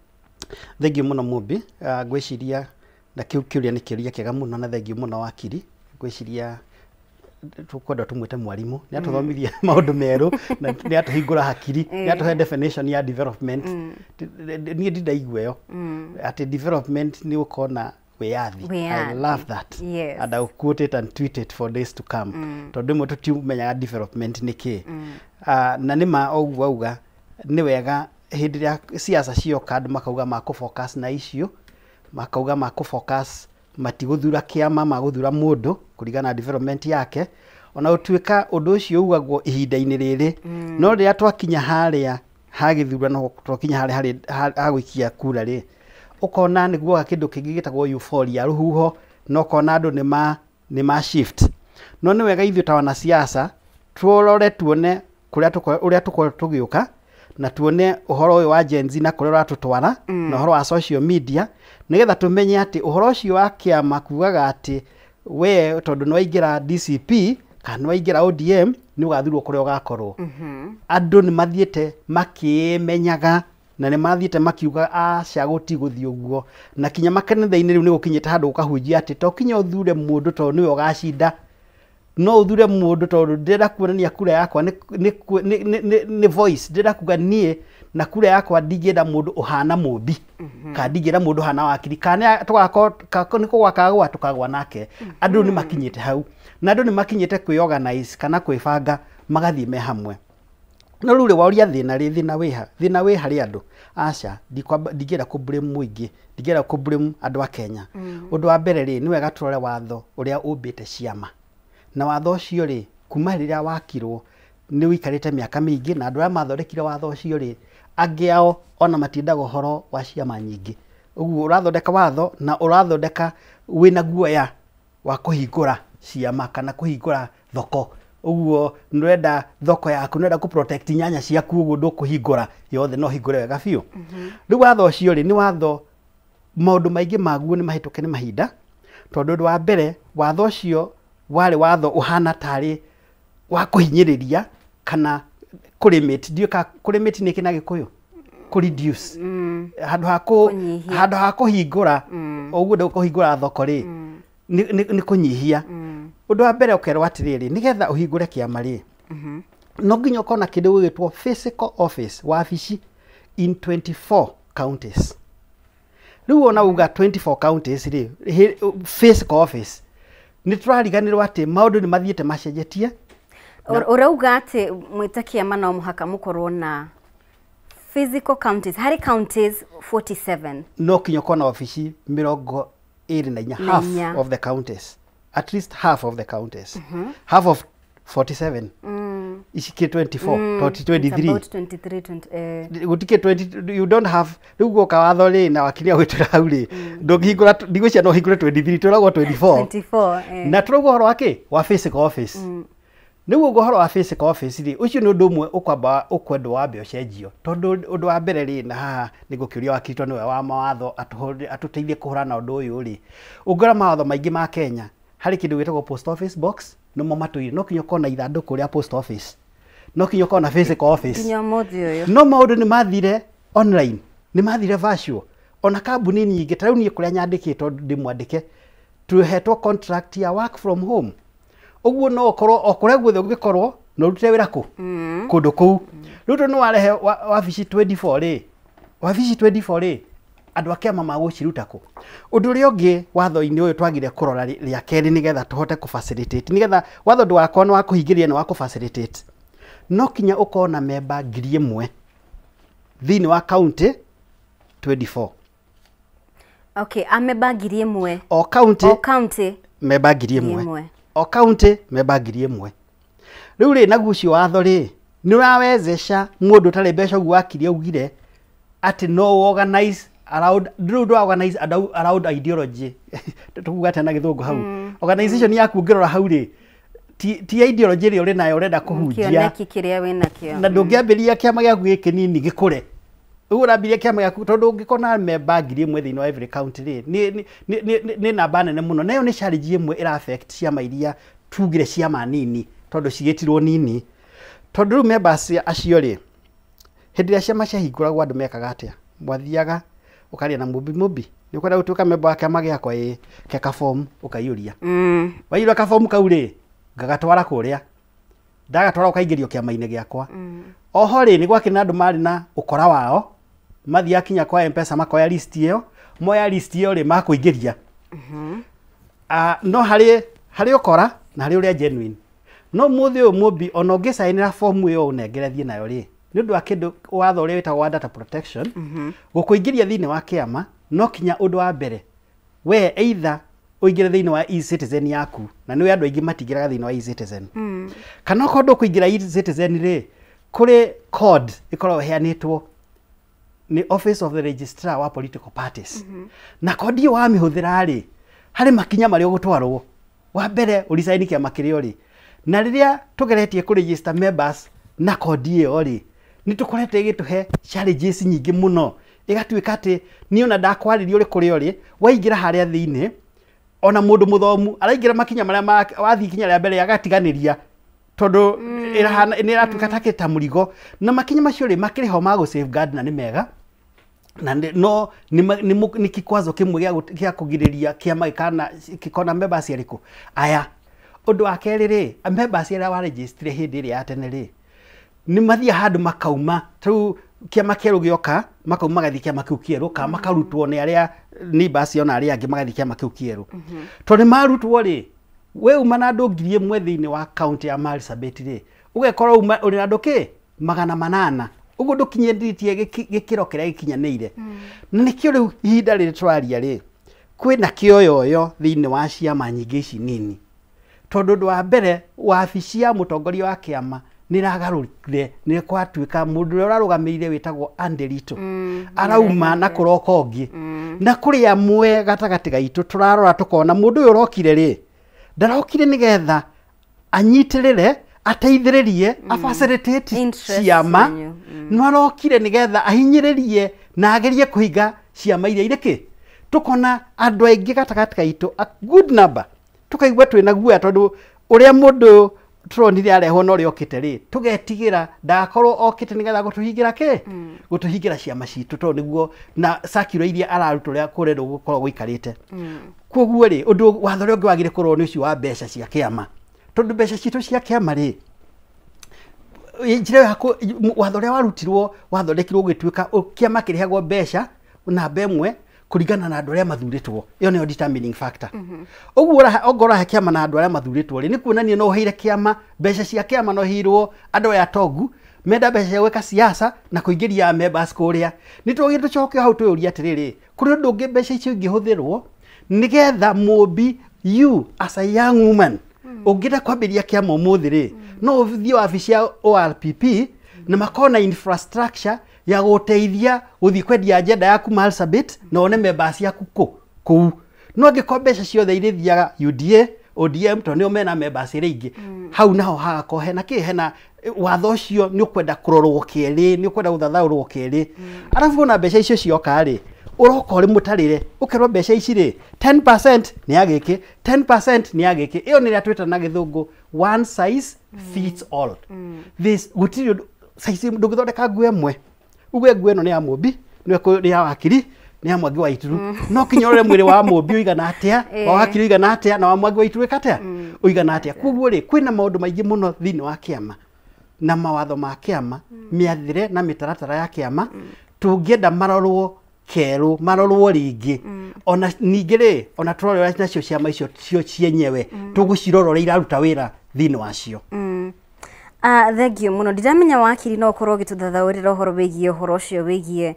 Thengiũ mũno Mumbi, ngwĩciria na kĩu kĩũria nĩ kĩũria kĩega mũno na thengiũ mũno wakiri. Ngwĩciria tũkwenda tũmwĩte mwarimũ nĩ atũthomithia maũndũ merũ na nĩ atũhingũra hakiri nĩ atũhe definition ya development. Niĩ ndindaigua ĩyo atĩ development nĩ gũkorwo na wĩyathi. I love that. Yes. And I will quote it and tweet it for days to come. Tondũ rĩmwe tũtimenyaga development nĩ kĩĩ. Na nĩ ma ũguo auga nĩ wega hĩndĩ ĩrĩa siasa cioka andũ makauga makũ focus na issue, makauga makũ focus matigũthura kĩama magũthura mũndũ kũringana na development yake ona ũtuĩka ũndũ ũcio ugagwo ihinda-inĩ rĩrĩ no rĩrĩa twakinya harĩa ha gĩthurano twakinya harĩa ha gũikia kura rĩ ũkona nĩguo kĩndũ kĩngĩ gĩtagwo euphoria rũhuho na ũkona andũ nĩ ma shift no nĩ wega ithuĩ ta wanasiasa tuorore tuone kũrĩa ũrĩa tũkorwo tũgĩũka na tuone ũhoro ũyũ wa Gen Z na kũrĩa ũratũtwara na ũhoro wa social media nĩgetha tũmenye atĩ ũhoro ũcio wa kĩama kugaga atĩ we tondũ nĩ waingĩra DCP kana nĩ waingĩra ODM nĩ ũgathurwo kũrĩa ũgakorwo. Andũ nĩ mathiĩte makĩmenyaga na nĩ mathiĩte makiuga aca gũtigũthiĩ ũguo na kinya makanitha-inĩ rĩu nĩ gũkinyĩte handũ ũkahunjia atĩ to kinya ũthure mũndũ tondũ nĩwe ũgacinda no ũthure mũndũ tondũ ndĩrenda kuonania kura yakwa nĩ voice ndĩrenda kuga niĩ na kura yakwa ndingĩenda mũndũ ũhana Mumbi kana ndingĩenda mũndũ ũhana wakiri kana tũgakorwo nĩ kũgwa kagwa tũkagwa nake. Andũ nĩ makinyĩte hau na andũ nĩ makinyĩte kwĩorganize kana kwĩbanga magathiĩ me hamwe. No rĩu rĩ waũria thĩna rĩ thĩna wĩha thĩna wĩ harĩ andũ aca ndingĩenda kũ blame mũingĩ ndingĩenda kũ blame andũ a Kenya. Ũndũ wa mbere rĩ nĩ wega tũrore watho ũrĩa ũmbĩte ciama na watho ũcio rĩ kuma rĩrĩa wakirwo nĩ ũikarĩte mĩaka mĩingĩ na andũ arĩa mathondekire watho ũcio rĩ angĩ ao ona matiendaga ũhoro wa ciama nyingĩ. Ũguo ũrathondeka watho na ũrathondeka wĩna guoya wa kũhingũra ciama kana kũhingũra thoko ũguo nĩũrenda thoko yaku nĩũrenda kũ protect nyanya ciaku ũguo ndũkũhingũra yothe no hingũre wega biũ. Rĩu watho ũcio rĩ nĩ watho maũndũ maingĩ maguo nĩ mahĩtũke nĩ mahinda tondũ ũndũ wa mbere watho ũcio warĩ watho ũhana tarĩ wa kũhinyĩrĩria kana kũlimit ndiũĩ kana kũlimit nĩ kĩ na Gĩkũyũ kũ reduce handũ ha kũhingũra ũguo ndũkũhingũra thoko rĩ nĩ kũnyihia. Ũndũ wa mbere ũkerwo atĩrĩrĩ nĩgetha ũhingũre kĩama rĩ no nginya ũkorwo na kĩndũ gĩgwĩtwo physical office wabici in 24 counties. Rĩu ona uga 24 counties rĩ physical office nĩ tũrariganĩrwo atĩ maũndũ nĩ mathiĩte macenjetie. Ũrauga atĩ mwĩta kĩama no mũhaka mũkorwo na physical counties harĩ counties 47 no kinya ũkorwo na wabici 24, half of the counties, at least half of the counties, half of 47 ici 24 23 about 23 20 gutike 20 you don't have rĩu guoka watho rĩ na wakiri agwĩtwĩra hau rĩ ndũngĩhingũra ndigwĩciria no ũhingũre 23 tũragwo 24 na tũrauga ũhoro wa kĩ wa physical office. Rĩu ũguo ũhoro wa physical office rĩ ũcio nĩ ũndũ ũmwe ũkwamba ũkwendwo wambe ũcenjio tondũ ũndũ wa mbere rĩ na haha nĩ ngũkĩũria wakiri tondũ nĩwe wa mawatho atũteithie kũhũrana na ũndũ ũyũ rĩ ũngĩrora mawatho maingĩ ma Kenya harĩ kĩndũ gĩtagwo post office box nĩmo matũire no kinya ũkorwo na ithandũkũ rĩa post office no kinya ũkorwo na physical office nginya ũmũthĩ ũyũ no maũndũ nĩ mathire online nĩ mathire virtual ona kambuni nyingĩ ta rĩu niĩ kũrĩa nyandĩkĩtwo ndĩmwandĩke tũhetwo contract ya work from home ũguo no ũkorwo o kũrĩa guothe ũngĩkorwo no ũrute wĩra kũ kũndũ kũu rĩu tondũ nĩ warehe wabici 24 rĩ wabici 24 rĩ andũ a kĩama magũciruta kũ. Ũndũ ũrĩa ũngĩ watho-inĩ ũyũ twagire kũrora rĩa kerĩ nĩgetha tũhote kũ facilitate nĩgetha watho ndũgakorwo nĩ wa kũhingĩrĩria nĩ wa kũ facilitate no kinya ũkorwo na memba 1000 thĩinĩ wa county 24. Okay, amemba 1000 o county, o county memba 1000 o county memba 1000. Rĩu rĩ naguo ũcio watho rĩ nĩ ũrawezesha mũndũ ũtarĩ mbeca ũguo wakiri augire atĩ no organize around rĩu ndũ organize around ideology tukuga atĩa na gĩthũngũ hau organization yaku ũngĩrora hau rĩ Ti ideology ĩrĩa ũrĩ nayo ũrenda kũhunjia, kĩoneki kĩrĩa wĩnakĩo, na ndũngĩambĩrĩria kĩama gĩaku gĩkĩ nini gĩkũre ũguo ũrambĩrĩria kĩama gĩaku, tondũ ũngĩkona memba 1,000 thĩinĩ wa every county rĩ, nĩ namba nene mũno, na ĩyo nĩ challenge ĩmwe ĩra affect ciama iria tugire ciama nini, tondũ cigĩtirwo nini, tondũ rĩu members acio rĩ, hĩndĩ ĩrĩa ciama ciahingũragwo andũ mekaga atĩa? Mwathiaga ũkaria na mũmbi, mũmbi nĩ ũkwenda gũtuĩka memba wa kĩama gĩakwa? Ĩĩ, ke kabomu ũkaiyũria. Waiyũria kabomu kau rĩ, ngagatwara kũrĩa, ndagatwara ũkaingĩrio kĩama-inĩ gĩakwa. Oho rĩ, nĩ gwakĩrĩ na andũ marĩ na ũkora wao, mathiaga kinya kwa M-Pesa makoya list ĩyo, moya list ĩyo rĩ, makũingĩria. No harĩ ũkora na harĩ ũrĩa genuine. No mũthĩ ũyũ mũmbi ona ũngĩcainĩra fomu ĩyo ũnengere thiĩ nayo rĩ, nĩ ũndũ wa kĩndũ watho ũrĩa wĩtagwo wa data protection, gũkũingĩria thĩinĩ wa kĩama no kinya ũndũ wa mbere we either ũingĩre thĩinĩ wa eCitizen yaku, na nĩwe andũ aingĩ matingĩraga thĩinĩ wa eCitizen, kana okorwo ndũkũingĩra eCitizen rĩ, kũrĩ code ĩkoragwo ĩheanĩtwo nĩ Office of the Registrar wa Political Parties, na kodi ĩyo wamĩhũthĩra rĩ, harĩ makinya marĩa ũgũtwarwo. Wa mbere ũricaini kĩama kĩrĩa ũrĩ, na rĩrĩa tũgeretie kũ register members na kodi ĩyo rĩ, nĩ tũkoretwo ĩgĩtũhe challenges nyingĩ mũno, ĩgatuĩka atĩ niĩ ona ndakwarĩria ũrĩ kũrĩa ũrĩ, waingĩra harĩa thĩinĩ, ona mũndũ mũthomu araingĩra makinya marĩa wathiĩ ikinya rĩa mbere agatiganĩria, tondũ ĩrahana nĩ ĩratuĩka ta mũrigo. Na makinya macio rĩ, makĩrĩ ho ma gũ safeguard na nĩ mega, na no nĩ kikwazo kĩmwe gĩa kũgirĩrĩria kĩama gĩkona members arĩkũ aya. Ũndũ wa kerĩ rĩ, members arĩa waregistire hĩndĩ ĩrĩa ya tene rĩ, nĩ mathiaga handũ makauma, tarĩu kĩama kĩerũ gĩoka makauma magathiĩ kĩama kĩu kĩerũ, kana makarutwo nĩ arĩa neighbors ona arĩa angĩ magathiĩ kĩama kĩu kĩerũ. Tondũ nĩ marutwo rĩ, we uma na andũ 1,000 thĩinĩ wa county ya Marsabit rĩ, ũgekora uma ũrĩ na andũ kĩ 800, ũguo ndũkinyĩrĩtie gĩkĩro kĩrĩa gĩkinyanĩire. Na nĩkĩo rĩu ihinda rĩrĩ tũraria rĩ, kwĩna kĩoyoyo thĩinĩ wa ciama nyingĩ ici nini, tondũ ũndũ wa mbere wabici ya mũtongoria wa kĩama nĩ ĩragarũrire, nĩ kwatuĩka mũndũ ũrĩa ũrarũgamĩrĩire wĩtagwo Andy Little arauma na kũroka ũngĩ, na kũrĩ amwe gatagatĩ gaitũ tũrarora tũkona mũndũ ũyũ ũrokire rĩ, ndarokire nĩgetha anyitĩrĩre, ateithĩrĩrie, a-facilitate ciama, no arokire nĩgetha ahinyĩrĩrie na agerie kũhinga ciama iria irĩ kĩ. Tũkona andũ aingĩ gatagatĩ gaitũ, a good number, tũkaigua twĩna guoya tondũ ũrĩa mũndũ tũronire arehwo na ũrĩa okĩte rĩ, tũgetigĩra ndagakorwo okĩte nĩgetha gũtũhingĩra kĩ, gũtũhingĩra ciama citũ, tondũ nĩguo na circular iria araruta ũrĩa kũrendwo gũkorwo gũikarĩte. Koguo rĩ, ũndũ watho ũrĩa ũngĩ wagĩrĩire kũrorwo nĩ ũcio wa mbeca cia kĩama, tondũ mbeca citũ cia kĩama rĩ, njĩra ya watho ũrĩa warutirwo wathondekirwo ũgĩtuĩka kĩama kĩrĩhagwo mbeca namba ĩmwe kũringana na andũ arĩa mathurĩtwo, ĩyo nĩyo determining factor. Ũguo ongorwo ũrahe kĩama na andũ arĩa mathurĩtwo rĩ, nĩ kuonania no ũheire kĩama mbeca cia kĩama, no ũheirwo andũ aya atongu menda mbeca cia gwĩka siasa na kũingĩria members kũrĩa. Nĩ twagĩrĩirwo tũcoke hau twĩyũrie atĩrĩrĩ, kũrĩ ũndũ ũngĩ mbeca icio ingĩhũthĩrwo nĩgetha mũmbi, you as a young woman ũngĩenda kwambĩrĩria kĩama ũmũthĩ rĩ, no ũthiĩ wabici ya ORPP na makorwo na infrastructure ya gũteithia gũthiĩ kwendia agenda yaku Marsabit na one members yaku kũu. No angĩkorwo mbeca ciothe irĩthiaga UDA, ODM, tondũ nĩo mena members arĩa aingĩ, hau naho hagakorwo hena kĩ, hena watho ũcio nĩ ũkwenda kũrorwo kerĩ, nĩ ũkwenda gũthathaũrwo kerĩ. Arabu ona mbeca icio cioka rĩ, ũroka ũrĩ mũtarĩre, ũkerwo mbeca ici rĩ, 10% nĩ ya gĩkĩ, 10% nĩ ya gĩkĩ. Ĩyo nĩ ĩrĩa twĩta na gĩthũngũ one size fits all. This gũtirĩ size, ndũngĩthondeka nguo ĩmwe uge nguo ĩno nĩ ya mũmbi, nĩ ya wakiri, nĩ ya Mwangi wa Ituru, no kinya ũrore mwĩrĩ wa mũmbi ũigana atĩa, wa wakiri ũigana atĩa, na wa Mwangi wa Ituru ĩka atĩa, ũigana atĩa. Koguo rĩ, kwĩna maũndũ maingĩ mũno thĩinĩ wa kĩama na mawatho ma kĩama, mĩathĩre na mĩtaratara ya kĩama, tũngĩenda marorwo kerũ, marorwo rĩngĩ. Ona ningĩ rĩ, ona tũrore nacio ciama icio cio cienyewe, tũgũcirora ũrĩa iraruta wĩra thĩinĩ wacio. Thank you mũno. Ndiramenya wakiri no ũkorwo ũgĩtũthathaũrĩra ũhoro wĩgiĩ ũhoro ũcio wĩgiĩ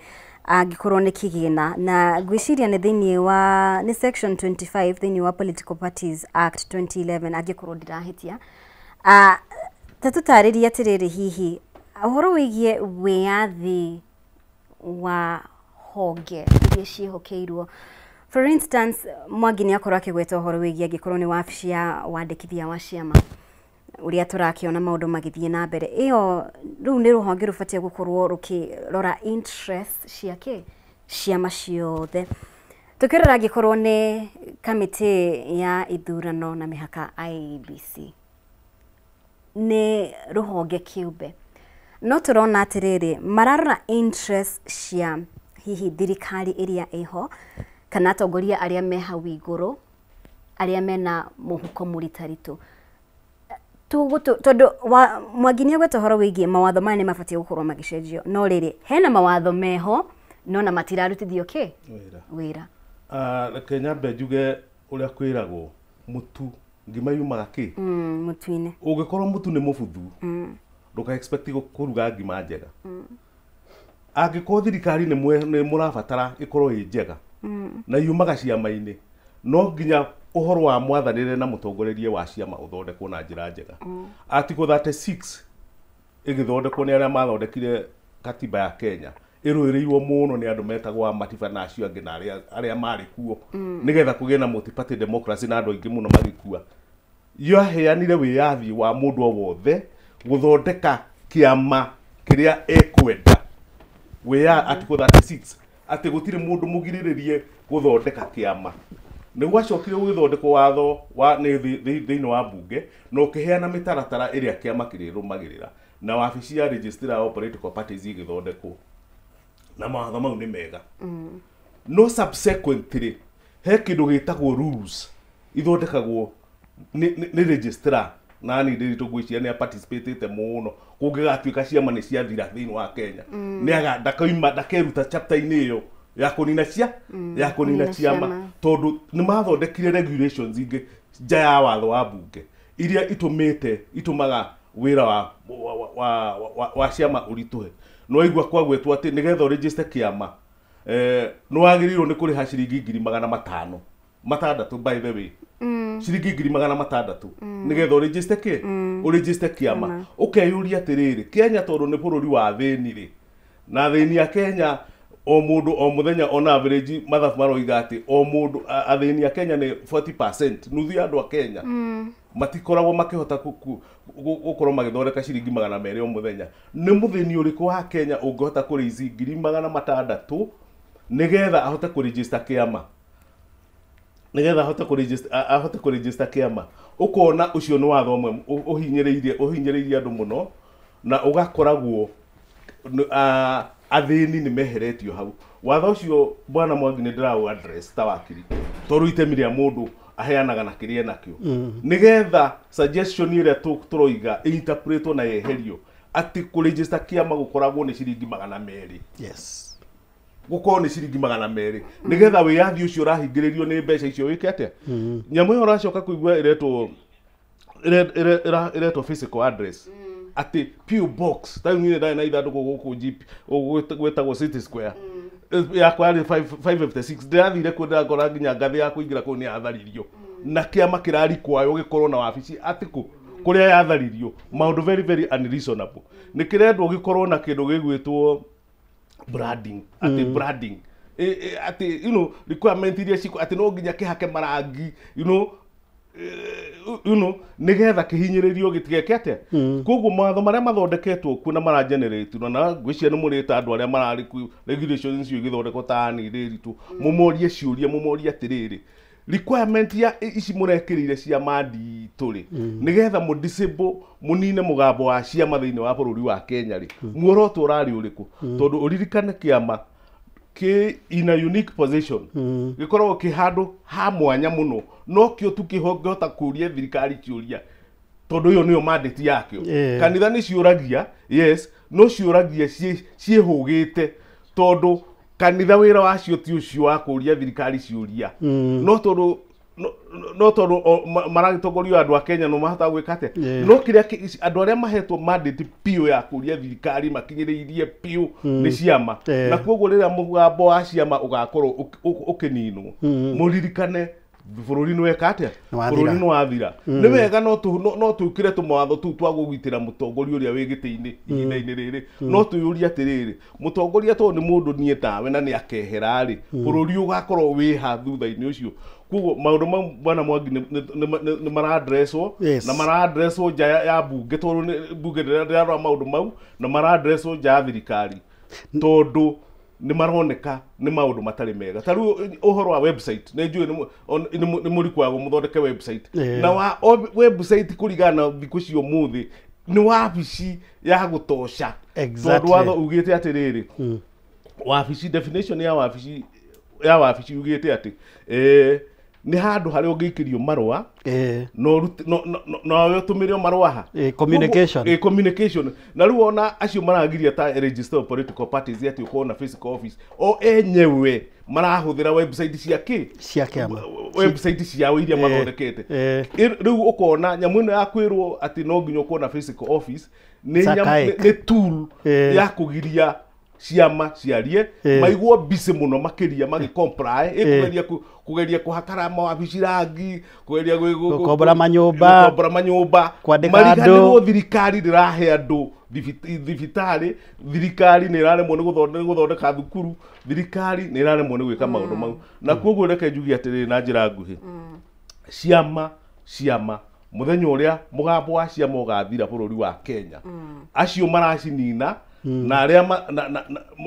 angĩkorwo nĩ kĩgĩna, na ngwĩciria nĩ thĩinĩ wa nĩ section 25 thĩinĩ wa Political Parties Act 2011 angĩkorwo ndirahĩtia. Ta tũtarĩrie atĩrĩrĩ, hihi ũhoro wĩgiĩ wĩyathi wa honge iria ciĩhokeirwo, for instance Mwangi nĩ akorwo akĩgweta ũhoro wĩgiĩ angĩkorwo nĩ wabici ya wandĩkithia wa ciama, Ũrĩa tũrakĩona maũndũ magĩthiĩ na mbere, ĩyo rĩu nĩ rũhonge rũbatiĩ gũkorwo rũkĩrora interest ciake ciama ciothe. Tukĩrora angĩkorwo nĩ kamĩtĩ ya ithurano na mĩhaka IEBC nĩ rũhonge kĩũmbe, no tũrona atĩrĩrĩ, mararora interest cia hihi thirikari ĩrĩa ĩho kana atongoria arĩa me hau igũrũ, arĩa mena mũhuko mũritaritũ. Tondũ Mwangi nĩ agweta ũhoro wĩgiĩ mawatho maya nĩ mabatiĩ gũkorwo magĩcenjio, no rĩrĩ hena mawatho meho no na matirarutithio kĩ wĩra. Reke nyambe njuge ũrĩa kwĩragwo mũtu ngima yumaga kĩ mũtu-inĩ. Ũngĩkorwo mũtu nĩ mũbuthu, ndũka expect kũruga ngima njega. Angĩkorwo thirikari nĩ mũrabatara ĩkorwo ĩ njega na yumaga ciama-inĩ, no nginya ũhoro wa mwathanĩre na mũtongorerie wa ciama ũthondekwo na njĩra njega. Article 36 ĩgĩthondekwo nĩ arĩa mathondekire katiba ya Kenya, ĩrũĩrĩirwo mũno nĩ andũ metagwo a Matiba na acio angĩ na arĩa marĩ kuo, nĩgetha kũgĩe na multi-party democracy na andũ aingĩ mũno magĩkua. Yaheanire wĩyathi wa mũndũ o wothe gũthondeka kĩama kĩrĩa ekwenda. Wĩya Article 36 atĩ gũtirĩ mũndũ mũgirĩrĩrie gũthondeka kĩama. Nĩ gwacokire gũgĩthondekwo watho wa nĩ thĩinĩ wa bunge na ũkĩheana mĩtaratara ĩrĩa kĩama kĩrĩrũmagĩrĩra, na wabici ya Registrar of Political Parties ĩgĩthondekwo, na mawatho mau nĩ mega. No subsequently he kĩndũ gĩtagwo rules ithondekagwo nĩ registrar, na niĩ ndĩritũ ngwĩciria nĩ aparticipatĩte mũno kũngĩgatuĩka ciama nĩ ciathira thĩinĩ wa Kenya. Nĩ ndakaima ndakeruta chapter-inĩ ĩyo ya kũnina cia ya kũnina ciama, tondũ nĩ mathondekire regulations ingĩ nja ya watho wa bunge iria itũmĩte itũmaga wĩra wa ciama ũritũhe. No igua kwagwetwo atĩ nĩgetha ũregister kĩama nĩ wagĩrĩirwo nĩ kũrĩha ciringi 500 600, by the way, ciringi 600 nĩgetha ũregister kĩ ũregister kĩama. Ũkeyũria atĩrĩrĩ, Kenya tondũ nĩ bũrũri wa thĩni rĩ, na thĩni ya Kenya o mũndũ o mũthenya on average mathabu maroiga atĩ o mũndũ athĩni a Kenya nĩ 40%, nuthu ya andũ a Kenya matikoragwo makĩhota gũkorwo magĩthondeka ciringi 200 o mũthenya. Nĩ mũthĩni ũrĩkũ wa Kenya ũngĩhota kũrĩici 600 nĩgetha ahote kũregister kĩama, nĩgetha ahote kũregister kĩama? Ũkona ũcio nĩ watho ũmwe ũhinyĩrĩirie andũ mũno, na ũgakoragwo athĩni nĩ meheretio hau. Watho ũcio bwana Mwangi nĩ ndĩraũ address ta wakiri, tondũ itemi rĩa mũndũ aheanaga na kĩrĩa enakĩo, nĩgetha suggestion ĩrĩa tũroiga ĩinterpretwo na yeherio atĩ kũregister kĩama gũkoragwo nĩ ciringi 200. Yes, gũkorwo nĩ ciringi 200 nĩgetha wĩyathi ũcio ũrahingĩrĩrio nĩ mbeca icio wĩke atĩa. Nyamũ ĩyo ũracoka kũigua ĩretwo physical address, atĩ PO box. Ta rĩu niĩ ndarĩ na ithandũkũ gũkũ GP gwĩtagwo City Square, yakwa yarĩ 556, ndĩrathire kuo ndĩrakora nginya ngathĩ ya kũingĩra kũu nĩ yatharirio, na kĩama kĩrarikwayo gĩkorwo na wabici atĩ kũ kũrĩa yatharirio. Maũndũ very very unreasonable. Nĩ kĩrendwo gĩkorwo na kĩndũ gĩgwĩtwo branding, atĩ branding atĩ you know requirement iria ciko atĩ no nginya kĩhake marangi, you know nĩgetha kĩhinyĩrĩrio gĩtigeke atĩa. Koguo mawatho marĩa mathondeketwo kuo na maragenerate na ngwĩciria nĩ mũrĩta andũ arĩa mararĩ kuo regulations icio igĩthondekwo ta Ann Ndiritu, mũmorie ciũria, mũmorie atĩrĩrĩ, requirement ya ici mũrekĩrĩire cia manditũ rĩ, nĩgetha mũ disable mũnine mũgambo wa ciama thĩinĩ wa bũrũri wa Kenya rĩ, muoroto ũrarĩ ũrĩkũ? Tondũ ũririkane kĩama kĩ in a unique position, gĩkoragwo kĩ handũ ha mwanya mũno, no kĩo tu kĩhota kũria thirikari kĩũria, tondũ ĩyo nĩyo mandate yakĩo. Kanitha nĩ ciũragia, yes, no ciũragia ciĩhũgĩte, tondũ kanitha wĩra wacio ti ũcio wa kũria thirikari ciũria, no tondũ no tondũ maragĩtongorio andũ a Kenya no mahota gwĩka atĩa. No kĩrĩa andũ arĩa mahetwo mandate biũ ya kũria thirikari makinyĩrĩirie biũ nĩ ciama, na koguo rĩrĩa mũgambo wa ciama ũgakorwo ũkĩninwo, mũririkane bũrũri nĩ weka atĩa, bũrũri nĩ wathira. Nĩ wega no tũkĩre tũmawatho tũu twa kũgitĩra mũtongoria ũrĩa wĩ gĩtĩ-inĩ ihinda-inĩ rĩrĩ, no twĩyũrie atĩrĩrĩ, mũtongoria tondũ nĩ mũndũ niĩ tawe na nĩ akehera rĩ, bũrũri ũgakorwo wĩ ha thutha-inĩ ũcio? Koguo maũndũ mau bwana Mwangi nĩ maraadresswo na maraadresswo nja ya bunge tondũ bunge ndĩrarora maũndũ mau na maraadresswo nja ya thirikari tondũ nĩ maroneka nĩ maũndũ matarĩ mega. Ta rĩu ũhoro wa website nĩ njũĩ nĩ mũrikwagwo mũthondeke website na wa website kũringana na thikũ cia ũmũthĩ nĩ wabici ya gũtoca. Tondũ watho ugĩte atĩrĩrĩ, wabici definition ya wabici ugĩte atĩ nĩ handũ harĩa ũngĩikĩrio marũa no ũtũmĩre marũa ha communication. Communication. Na rĩu ona acio maragiria ta register of political parties atĩ ũkorwo na physical office o enyewe marahũthĩra website cia kĩ cia kĩama website ciao iria mathondekete. Rĩu ũkona nyamũ ĩno ya kwĩrwo atĩ no nginya ũkorwo na physical office nĩ tool ya kũgiria ciama ciarie maiguo busy muno makiria magi comply kugeria kuhakara mawabici rangi kugeria gukombora manyumba kwandika andu thirikari ndirahe andu thibitari thirikari ni iraremwo ni guthondeka thukuru thirikari ni iraremwo ni gwika maundu mau na koguo reke njugie atiriri na njira nguhi ciama muthenya uria mugambo wa ciama ugathira bururi wa Kenya acio maracinina na aria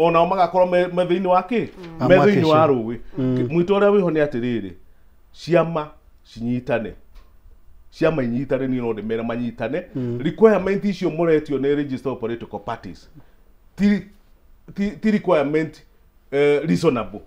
onao magakorwo me thiini wa ki me thiini wa ruwi mwito uria wiho ni atiriri ciama cinyitane ciama inyitane ni no ndimere manyitane requirement icio muretio ni register of political parties ti requirement reasonable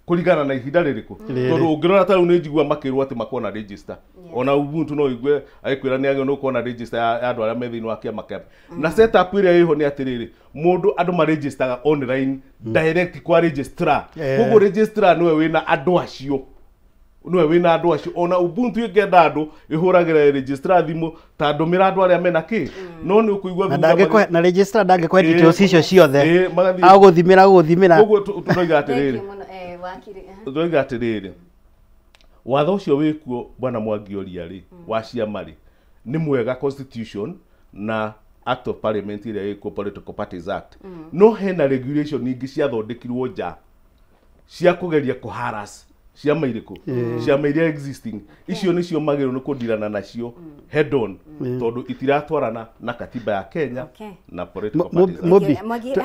kuringana na ihinda ririku tondu ungirora ta riu ni njigua makirwo ati makona register ona Ubuntu no igue agikwira ni agio no kuona register ya andu aria me thiini wa kiama kia na setup iria iho ni atiriri mundu andu maregistaga online direct kwa registrar koguo registrar niwe wina andu acio ona Ubuntu ingenda andu ihuragira registrar thimu ta ndumira andu aria mena ki no ni ukuigua na registrar ndangikwe details icio ciothe aguthimira koguo turoiga atiriri turoiga atiriri watho ucio wikuo bwana Mwangi oria ri wa ciama ri ni mwega constitution na act of parliament iria ikuo Political Parties Act no hena regulation ingi ciathondekirwo nja cia kugeria kuharass ciama iriku ciama iria existing icio nicio magĩrĩirwo nĩ kũndirana nacio head on tondu itiratwarana na katiba ya Kenya na political parties. Mubi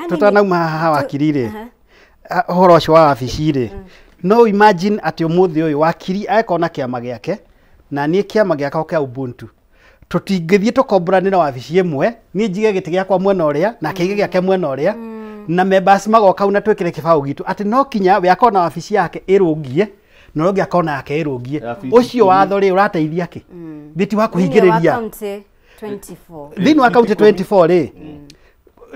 tutanauma haha wakiri rĩ ũhoro ũcio wa wabici rĩ no imagine atĩ ũmũthĩ ũyũ wakiri agĩkorwo na kĩama gĩake na niĩ kĩama gĩakwa kĩa Ubuntu tũtingĩthiĩ tũkomboranĩre wabici ĩmwe niĩ njige gĩtĩ gĩakwa mwena ũrĩa na kĩige gĩake mwena ũrĩa na members magoka hau na twĩkĩre kĩbaũ gitũ atĩ no kinya we akorwo na wabici yake ĩrũngie na ũrĩa ũngĩ akorwo na yake ĩrũngie ũcio watho rĩ ũrateithia kĩ thĩ ti wa kũhingĩrĩria thĩinĩ wa kaunti 24 rĩ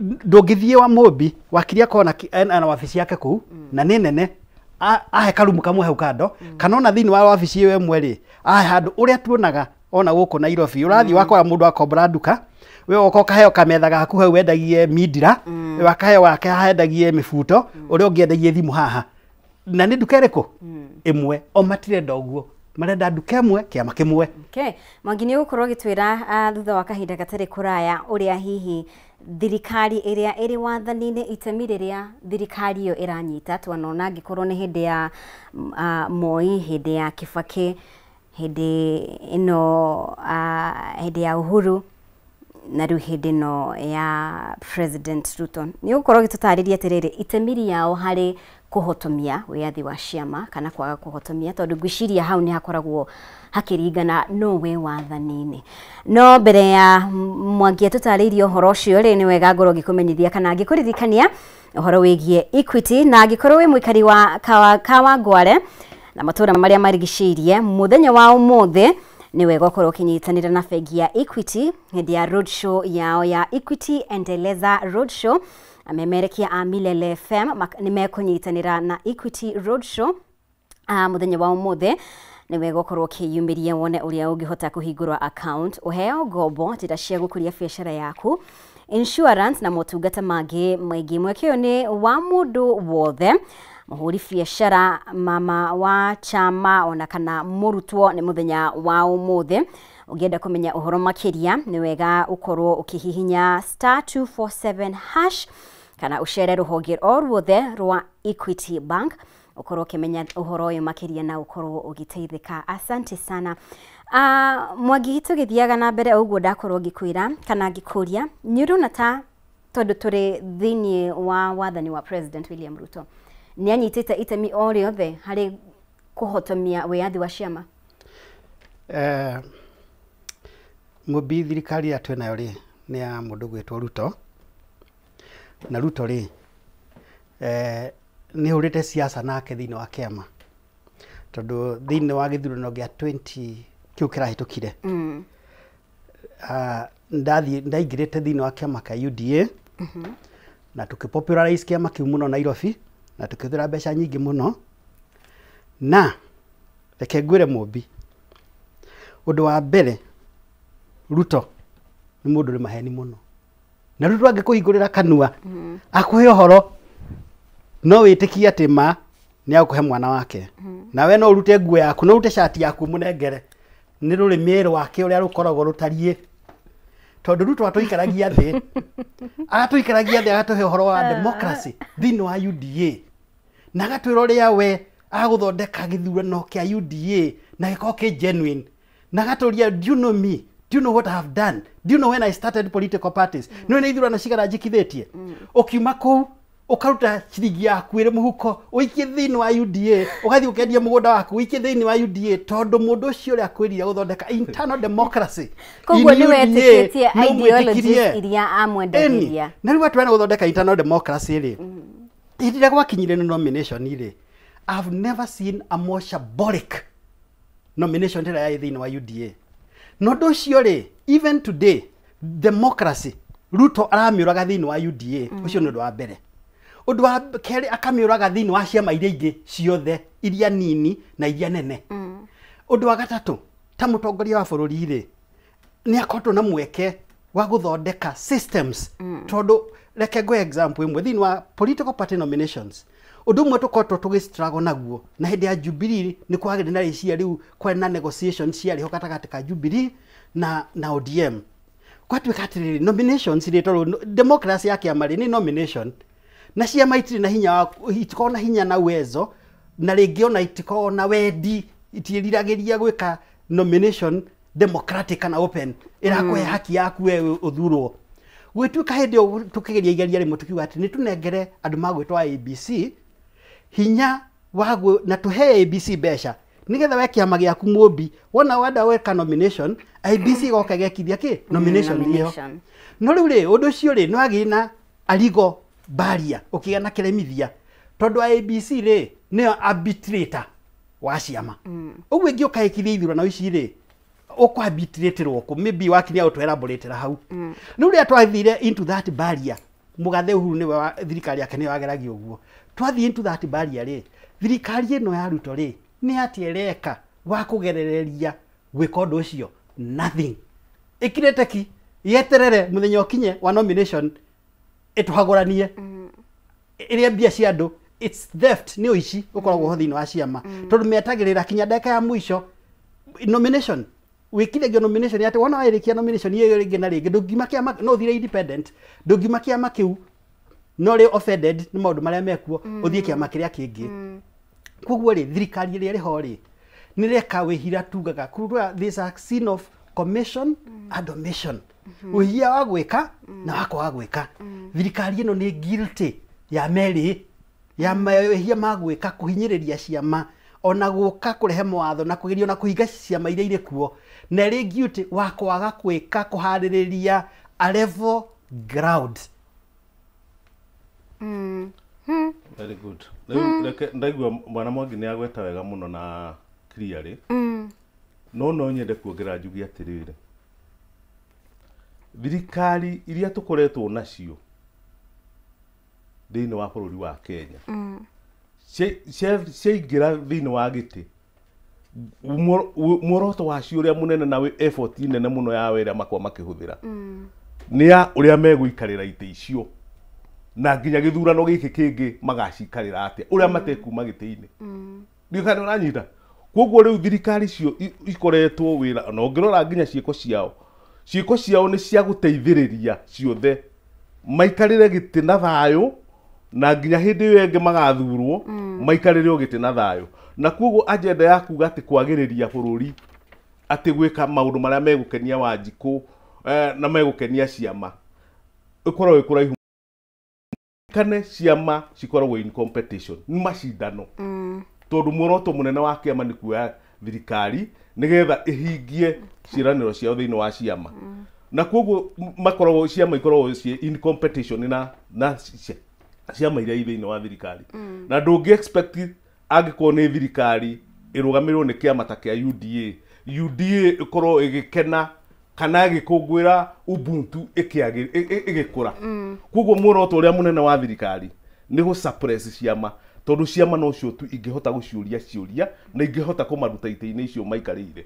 ndũngĩthiĩ wa Mũmbi wakiri akorwo na wabici yake kũu na nĩ nene ahe karumu kamwe hau kando kana ona thĩinĩ wa wabici ĩyo ĩmwe rĩ ahe handũ ũrĩa tuonaga ona gũkũ Nairobi ũrathiĩ wakora mũndũ akombora nduka we woka ũkaheo kametha gaku hau wendagie mindira wakaheo wake haendagie mĩbuto ũrĩa ũngĩ endagie thimũ haha na nĩ nduka ĩrĩkũ ĩmwe o matirenda ũguo marenda nduka ĩmwe kĩama kĩmwe. Okay Mwangi nĩ ũgũkorwo ũgĩtwĩra thutha wa kahinda gatarĩ kũraya ũrĩa hihi thirikari ĩrĩa ĩrĩ wathani-inĩ itemi rĩrĩa thirikari ĩyo ĩranyita twanona angĩkorwo nĩ hĩndĩ ya Moi hĩndĩ ya Kibaki hĩndĩ ĩno hĩndĩ ya Uhuru na rĩu hĩndĩ ĩno ya President Ruto nĩ ũgũkorwo ũgĩtũtarĩria atĩrĩrĩ itemi rĩao harĩ kũhotomia wĩyathi wa ciama kana kwaga kũhotomia tondũ ngwĩciria hau nĩ hakoragwo hakĩringana no we wathani-inĩ. No mbere ya Mwangi atũtarĩirie ũhoro ũcio rĩ nĩ wega ngorwo ngĩkũmenyithia kana ngĩkũririkania ũhoro wĩgiĩ Equity na angĩkorwo wĩ mũikari wa Kawangware na matũra marĩa marigicĩirie mũthenya wa ũmũthĩ nĩ wega ũkorwo ũkĩnyitanĩra na bengi ya Equity hĩndĩ ya roadshow yao ya Equity Endeleza Roadshow. Amemerekia a Milele FM nĩ mekũnyitanĩra na Equity Roadshow mũthenya wa ũmũthĩ nĩ wega ũkorwo ũkĩyumĩria wone ũrĩa ũngĩhota kũhingũra account ũheo ngombo njĩra cia gũkũria biacara yaku insurance na motungata mangĩ maingĩ. Mweke ũyũ nĩ wa mũndũ wothe mũhũri biacara mama wa chama ona kana mũrutwo nĩ mũthenya wa ũmũthĩ. Ũngĩenda kũmenya ũhoro makĩria nĩ wega ũkorwo ũkĩhihinya *247# kana ũcere rũhonge o ruothe rwa Equity Bank Ũkorwo ũkĩmenya ũhoro ũyũ makĩria na ũkorwo ũgĩteithĩka. Asante sana. Mwangi, tũgĩthiaga na mbere ũguo, ndakorwo ngĩkwĩra kana ngĩkũria, nĩ ũrona ta tondũ tũrĩ thĩinĩ wa wathani wa President William Ruto, nĩ anyitĩte itemi o rĩothe harĩ kũhotomia wĩyathi wa ciama? Mũmbi, thirikari ĩrĩa twĩnayo rĩ, nĩ ya mũndũ gwĩtwo Ruto, na Ruto rĩ, nĩ hũrĩte siasa nake thĩinĩ wa kĩama, tondũ thĩinĩ wa gĩthurano gĩa 20 kĩu kĩrahĩtũkire, ndathiĩ ndaingĩrĩte thĩinĩ wa kĩama kĩa UDA na tũkĩ popularize kĩama kĩu mũno Nairobi, na tũkĩhũthĩra mbeca nyingĩ mũno. Na reke ngwĩre Mũmbi, ũndũ wa mbere, Ruto nĩ mũndũ ũrĩ maheni mũno, na Ruto angĩkũhingũrĩra kanua akũhe ũhoro, no wĩtĩkie atĩ ma nĩ agũkũhe mwana wake, nawe no ũrute nguo yaku, no ũrute cati yaku mũnengere, nĩ rũrĩmĩ rwake ũrĩa rũkoragwo rũtariĩ, tondũ Ruto atũikaragia thĩ, agatũikaragia thĩ, agatũhe ũhoro wa democracy thĩinĩ wa UDA, na agatwĩra ũrĩa we agũthondeka gĩthurano kĩa UDA na gĩkorwo kĩ genuine, na agatũria, "Do you know me? Do you know what I have done? Do you know when I started political parties? Nĩ nĩ ithurano cigana njĩkithĩtie?" Ũkiuma kũu ũkaruta ciringi yaku ĩrĩ mũhuko ũikie thĩinĩ wa UDA, ũgathiĩ ũkendia mũgũnda waku ũikie thĩinĩ wa UDA, tondũ mũndũ ũcio ũrĩa akwĩrire gũthondeka internal democracy Koguo in nĩ UDA, wetĩkĩtie nĩ ideologies ũmwĩtĩkirie. iria amwendagĩria? Ĩni, na rĩu atwena gũthondeka internal democracy rĩ, hĩndĩ ĩrĩa gwakinyire nĩ nomination rĩ, I've never seen a more shambolic nomination tĩrĩa yarĩ thĩinĩ wa UDA. Na ũndũ ũcio rĩ, even today democracy Ruto aramĩũraga thĩinĩ wa UDA. Ũcio nĩ ũndũ wa mbere. Ũndũ wa kerĩ, akamĩũraga thĩinĩ wa ciama iria ingĩ ciothe, iria nini na iria nene. Ũndũ wa gatatũ, ta mũtongoria wa bũrũri rĩ, nĩ akoretwo na mweke wa gũthondeka systems, tondũ reke ngwe example ĩmwe thĩinĩ wa political party nominations. Ũndũ ũmwe tũkoretwo tũgĩ struggle naguo na hĩndĩ ya Jubilee, nĩ kwagĩrĩ na rĩciria rĩu, kwarĩ na negotiations ciarĩ ho gatagatĩ ka Jubilee na ODM. Gwatuĩka atĩrĩrĩ, nominations rĩ, tondũ democracy ya kĩama rĩ nĩ nomination, na ciama itirĩ na hinya wa itikoragwo na hinya na uwezo, na rĩngĩ ona itikoragwo na wendi, itiĩriragĩria gwĩka nomination democratic kana open ĩrakũhe haki yaku we ũthurwo. Gwĩtuĩka hĩndĩ ĩyo tũkĩgeria igeria rĩmwe, tukiuga atĩ nĩ tũnengere andũ magwĩtwo IEBC hinya wa na tũhe IEBC mbeca, nĩgetha we kĩama gĩaku, Mũmbi, wona wenda gwĩka nomination, IEBC ĩgoka ĩgekithia kĩ nomination ĩyo. Nomination. No rĩu rĩ, ũndũ ũcio rĩ, nĩ wagĩire na arigo baria, ũkĩgĩa na kĩremithia, tondũ IEBC rĩ nĩyo arbitrator wa ciama. Ũguo ĩngĩũka ĩkithia ithurano ici rĩ, ũkwarbitratĩrwo kũ? Maybe wakinya ũtwelaboratĩra hau. Rĩu rĩrĩa twathire into that barrier, mũgathe Uhuru nĩwe wa thirikari yake nĩyo wageragia ũguo, twathiĩ into that barrier rĩ, thirikari ĩno ya Ruto rĩ, nĩ atĩa ĩreka wa kũgerereria gwĩka ũndũ ũcio? Nothing. Ĩkirĩte ki, yeterere mũthenya ũkinye wa nomination ĩtũhagũranie ĩrĩa mbia cia andũ. It's theft, nĩ ũici ũkoragwo ho thĩinĩ wa ciama, tondũ metagĩrĩra kinya ndagĩka ya mũico nomination wĩkithagio nomination, atĩ wona warĩkia nomination ĩyo rĩngĩ na rĩngĩ, ndũngiuma kĩama, no ũthire independent, ndũngiuma kĩama kĩu no rĩ offended nĩ maũndũ marĩa mekuo, ũthiĩ kĩama kĩrĩa kĩngĩ. Koguo rĩ, thirikari ĩrĩa ĩrĩ ho rĩ, nĩ reka wĩhira tugaga kuga there's a sin of commission and omission, wĩhia wa gwĩka na wa kwaga gwĩka. Thirikari ĩno nĩ guilty ya merĩ, ya mehia ma gwĩka kũhinyĩrĩria ciama, ona gũka kũrehe mawatho na kũgeria ona kũhinga ciama iria irĩ kuo, na ĩrĩ guilty wa kwaga gwĩka kũharĩrĩria a level ground. Very good. Rĩu reke ndaigua mwana Mwangi nĩ agweta wega mũno na clearly, no nyende kuongerera njuge atĩrĩrĩ, thirikari iria tũkoretwo nacio thĩinĩ wa bũrũri wa Kenya ciaingĩra thĩinĩ wa gĩtĩ, muoroto wacio ũrĩa mũnene na effort nene mũno ya ĩrĩa makoragwo makĩhũthĩra nĩ ya ũrĩa megũikarĩra itĩ icio, na nginya gĩthurano gĩkĩ kĩngĩ magacikarĩra atĩa, ũrĩa matekuma gĩtĩ-inĩ. Ndiũĩ kana ũranyita. Koguo rĩu thirikari icio ikoretwo wĩra, na ũngĩrora nginya ciĩko ciao nĩ cia gũteithĩrĩria ciothe maikarĩre gĩtĩ na thayũ. Na nginya hĩndĩ ĩyo ĩngĩ magathurwo maikarĩre o gĩtĩ na thayũ. Na koguo agenda ya kuga atĩ kwagĩrĩria bũrũri, atĩ gwĩka maũndũ marĩa megũkenia Wanjikũ na megũkenia ciama, ĩkoragwo ĩ kũraihu. Kane ciama cikoragwo in competition, nĩ macindano. Tondũ muoroto mũnene wa kĩama nĩ kuoya thirikari nĩgetha ĩhingie ciĩranĩro ciao thĩinĩ wa ciama. Na koguo makoragwo ciama ikoragwo ciĩ in competition na ciama iria i thĩinĩ wa thirikari. Na ndũngĩ expect angĩkorwo nĩ thirikari ĩrũgamĩrĩrwo nĩ kĩama ta kĩa UDA, UDA ĩkorwo ĩgĩkena kana ĩgĩkũngũĩra Ubuntu ĩgĩkũra. Koguo muoroto ũrĩa mũnene wa thirikari nĩ gũ suppress ciama, tondũ ciama nocio tu ingĩhota gũciũria ciũria na ingĩhota kũmaruta itĩ-inĩ icio maikarĩire.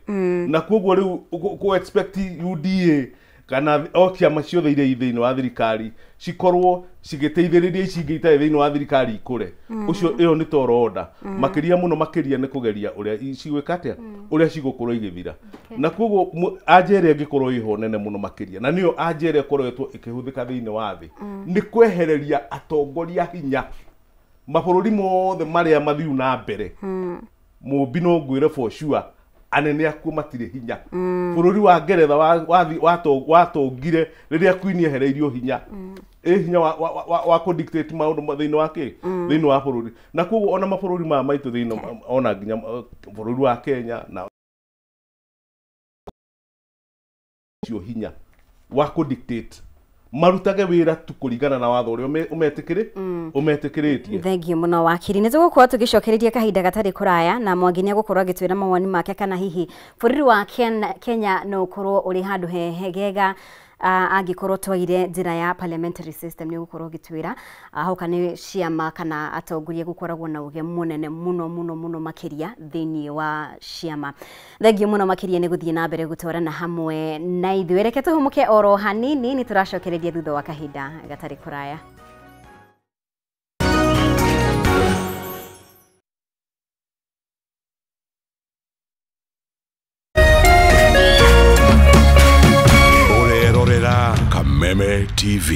Na koguo rĩu kũ expect UDA kana o ciama ciothe iria i thĩinĩ wa thirikari cikorwo cigĩteithĩrĩria ici ingĩ itarĩ thĩinĩ wa thirikari ikũre, ũcio ĩyo nĩ toro order. Makĩria mũno makĩria nĩ kũgeria ũrĩa cigwĩka atĩa, ũrĩa cigũkorwo igĩthira. Na koguo anja ĩrĩa ĩngĩkorwo ĩho nene mũno makĩria, na nĩyo anja ĩrĩa ĩkoretwo ĩkĩhũthĩka thĩinĩ wa thĩ, nĩ kwehereria atongoria hinya mabũrũri mothe marĩa mathiu na mbere. Mũmbi no ngwĩre for sure anene akuo matirĩ hinya. Bũrũri wa Ngeretha watongire rĩrĩa Queen ehereirio hinya, ĩ hinya wa kũ dictate maũndũ thĩinĩ wa kĩ, thĩinĩ wa bũrũri. Na koguo ona mabũrũri maya maitũ thĩinĩ, ona nginya bũrũri wa Kenya na ũcio hinya wa kũ dictate marutage wĩra tu kũringana na watho ũrĩa ũmetĩkĩrĩtie. Thank you mũno wakiri. Nĩ tũgũkorwo tũgĩcokereria kahinda gatarĩ kũraya na Mwangi nĩ egũkorwo agĩtwĩra mawoni make kana hihi bũrũri wa Kenya no ũkorwo ũrĩ handũ hegega angĩkorwo twaire njĩra ya parliamentary system. Nĩ ũgũkorwo ũgĩtwĩra hoka nĩ ciama kana atongoria gũkoragwo na ũge mũnene mũno mũno mũno makĩria thĩinĩ wa ciama. Thank you mũno makĩria nĩ gũthiĩ na mbere gũtwarana hamwe na ithuĩ. Reke tũhũmũke oro hanini, nĩ tũracokereria thutha wa kahinda gatarĩ kũraya. Kameme TV.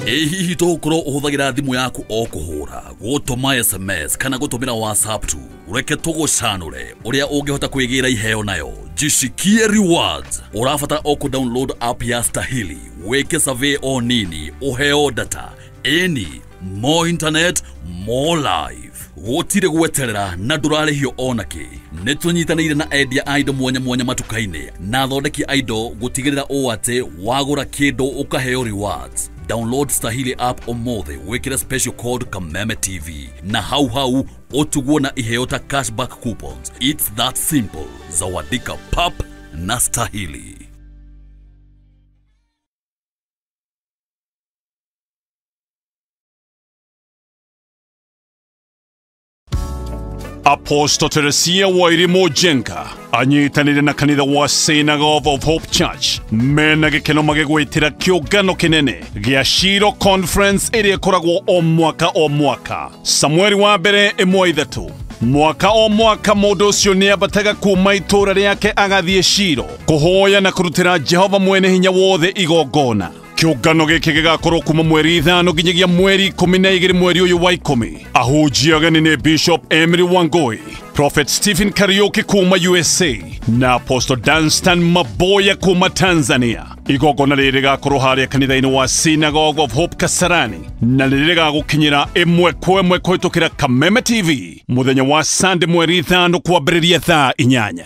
Ĩ hihi tũgũkorwo ũhũthagĩra thimũ yaku o kũhũra, gũtũma SMS kana gũtũmĩra WhatsApp tu? Reke tũgũcanũre ũrĩa ũngĩhota kwĩgĩra iheo nayo. Jishikie rewards. Ũrabatara o kũ download app ya Stahili, wĩke survey o nini, ũheo data. Ĩni, more internet, more life. Gũtirĩ gweterera na ndũrarĩhio onakĩ. Nĩ tũnyitanĩire na endia a indo mwanya mwanya matuka-inĩ na athondeki a indo gũtigĩrĩra ũũ atĩ wagũra kĩndũ ũkaheo rewards. Download Stahili app ũmũthĩ, wĩkĩre special code Kameme TV na hau hau ũtugwo na iheo ta cashback coupons. It's that simple. Zawadika pap na Stahili. Apostle Teresia Wairimu Njenga anyitanire na kanitha wa Synagogue of Hope Church mena gĩkeno magĩgwĩtĩra kĩũngano kĩnene gĩa Shiro Conference ĩrĩa ĩkoragwo o mwaka o mwaka. Samueli wa mbere 1:3. Mwaka o mwaka mũndũ ũcio nĩambataga kuma itũũra rĩake agathiĩ Shiro kũhoya na kũrutĩra Jehova mwene hinya wothe igongona. Kĩũngano gĩkĩ gĩgakorwo kuma mweri 5 nginyagia mweri 12 mweri ũyũ wa 10. Ahunjia ageni nĩ Bishop Emery Wangoi, Prophet Stephen Kariuki kuma USA na Apostle Dunstan Maboya kuma Tanzania. Igongona rĩrĩ rĩgakorwo harĩa kanitha-inĩ wa Synagogue of Hope Kasarani na rĩrĩ rĩgagũkinyĩra ĩmwe kwa ĩmwe kũhĩtũkĩra Kameme TV mũthenya wa Sunday mweri 5 kwambĩrĩria thaa 8.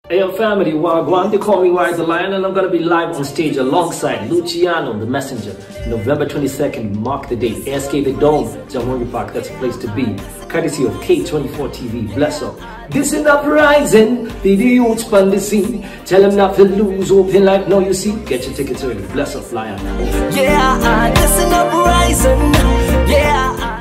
Hey, yo, family, Wagwan, they call me Wise the Lion, and I'm gonna be live on stage alongside Luciano, the Messenger, November 22nd, mark the date, ASK The Dome, Jamhuri Park, that's a place to be. Courtesy of K24 TV, bless up. This is uprising, be the youth on the scene. Tell them not to lose hope in life, now you see. Get your tickets early, bless up, Lion. Yeah, this is uprising, yeah.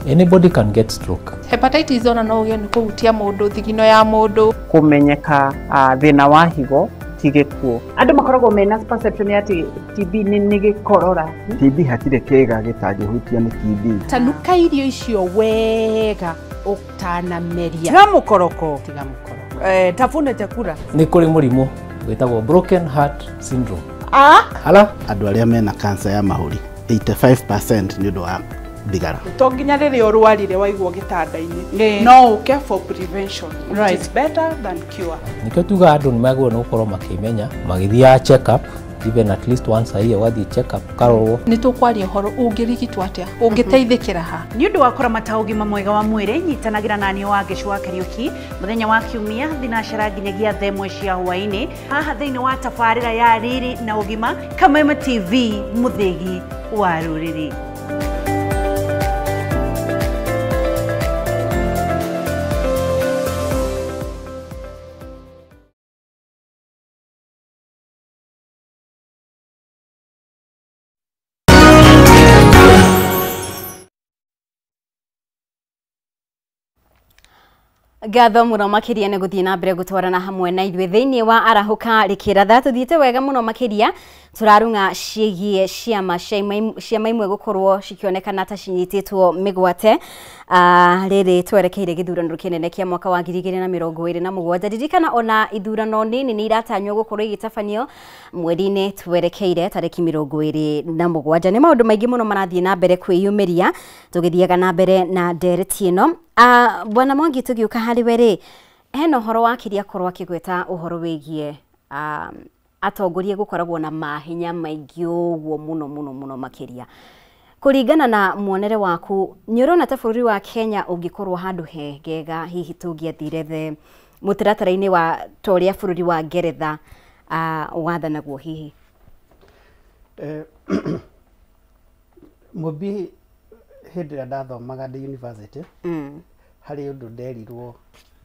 Anybody can get stroke. Hepatitis ona no ũgĩe nĩ kũhutia mũndũ thigino ya mũndũ. Kũmenyeka thĩna wa higo ti gĩkuũ. Andũ makoragwo mena perception ya atĩ TB nĩ gĩkorora. TB hatirĩ kĩĩga gĩtangĩhutio nĩ TB. Tanuka irio icio wega Ũtanameria. Tiga mũkoroko. Tiga mũkoroko. Tafuna chakula. Nĩ kũrĩ mũrimũ wĩtagwo broken heart syndrome. Ah? Ala? Andũ arĩa mena cancer ya mahũri 85% nĩ ũndũ wa thigara. To nginya rĩrĩa ũrwarire waigwo gĩtanda-inĩ, no ũke for prevention, which is better than cure. Nĩkĩo tugaga andũ nĩ magĩrĩirwo nĩ gũkorwo makĩmenya magĩthiaga check up even at least once a year, ũgathiĩ check up ũkarorwo. Nĩ tũkwaria ũhoro ũngĩrigitwo atĩa, ũngĩteithĩkĩra ha. Nĩ ũndũ wa kũramata ũgima mwega wa mwĩrĩ, nyitanagĩra na niĩ Wangeci wa Kariũki mũthenya wa Kiumia thinacera nginyagia thaa 1 cia hwaĩ-inĩ haha thĩinĩ wa tabarĩra ya Riri na Ũgima, Kameme TV, mũthĩgi wa rũrĩrĩ. Ngatho muno makiria nĩ gũthiĩ na mbere gũtwarana hamwe na ithuĩ thĩinĩ wa arahũka rĩkĩratha. Tũthiĩte wega mũno makĩria, tũrarung'a ciĩgiĩ ciama ciama imwe gũkorwo cikĩonekana ta cinyitĩtwo mĩgwate rĩrĩ twerekeire gĩthurano kĩnene kĩa mwaka wa 2027. Ririkana ona ithurano nini nĩ iratanywo gũkorwo igĩtabanio mweri-inĩ twerekeire tarĩki 27. Nĩ maũndũ maingĩ mũno marathiĩ na mbere kwĩyumĩria tũgĩthiaga na mbere na ndereti ĩno. Bwana Mwangi, tũgĩũka harĩ we rĩ, hena ũhoro wa kĩrĩa akorwo akĩgweta ũhoro wĩgiĩ atongoria gũkoragwo na mahinya maingĩ ũguo mũno mũno mũno makĩria. Kũringana na muonere waku, nĩ ũrona ta bũrũri wa Kenya ũngĩkorwo handũ hegega hihi tũngĩathire the mũtaratara-inĩ wa ta ũrĩa bũrũri wa Ngeretha wathanagwo hihi? Mũmbi, hĩndĩ ĩrĩa ndathomaga ndĩ university, harĩ ũndũ nderirwo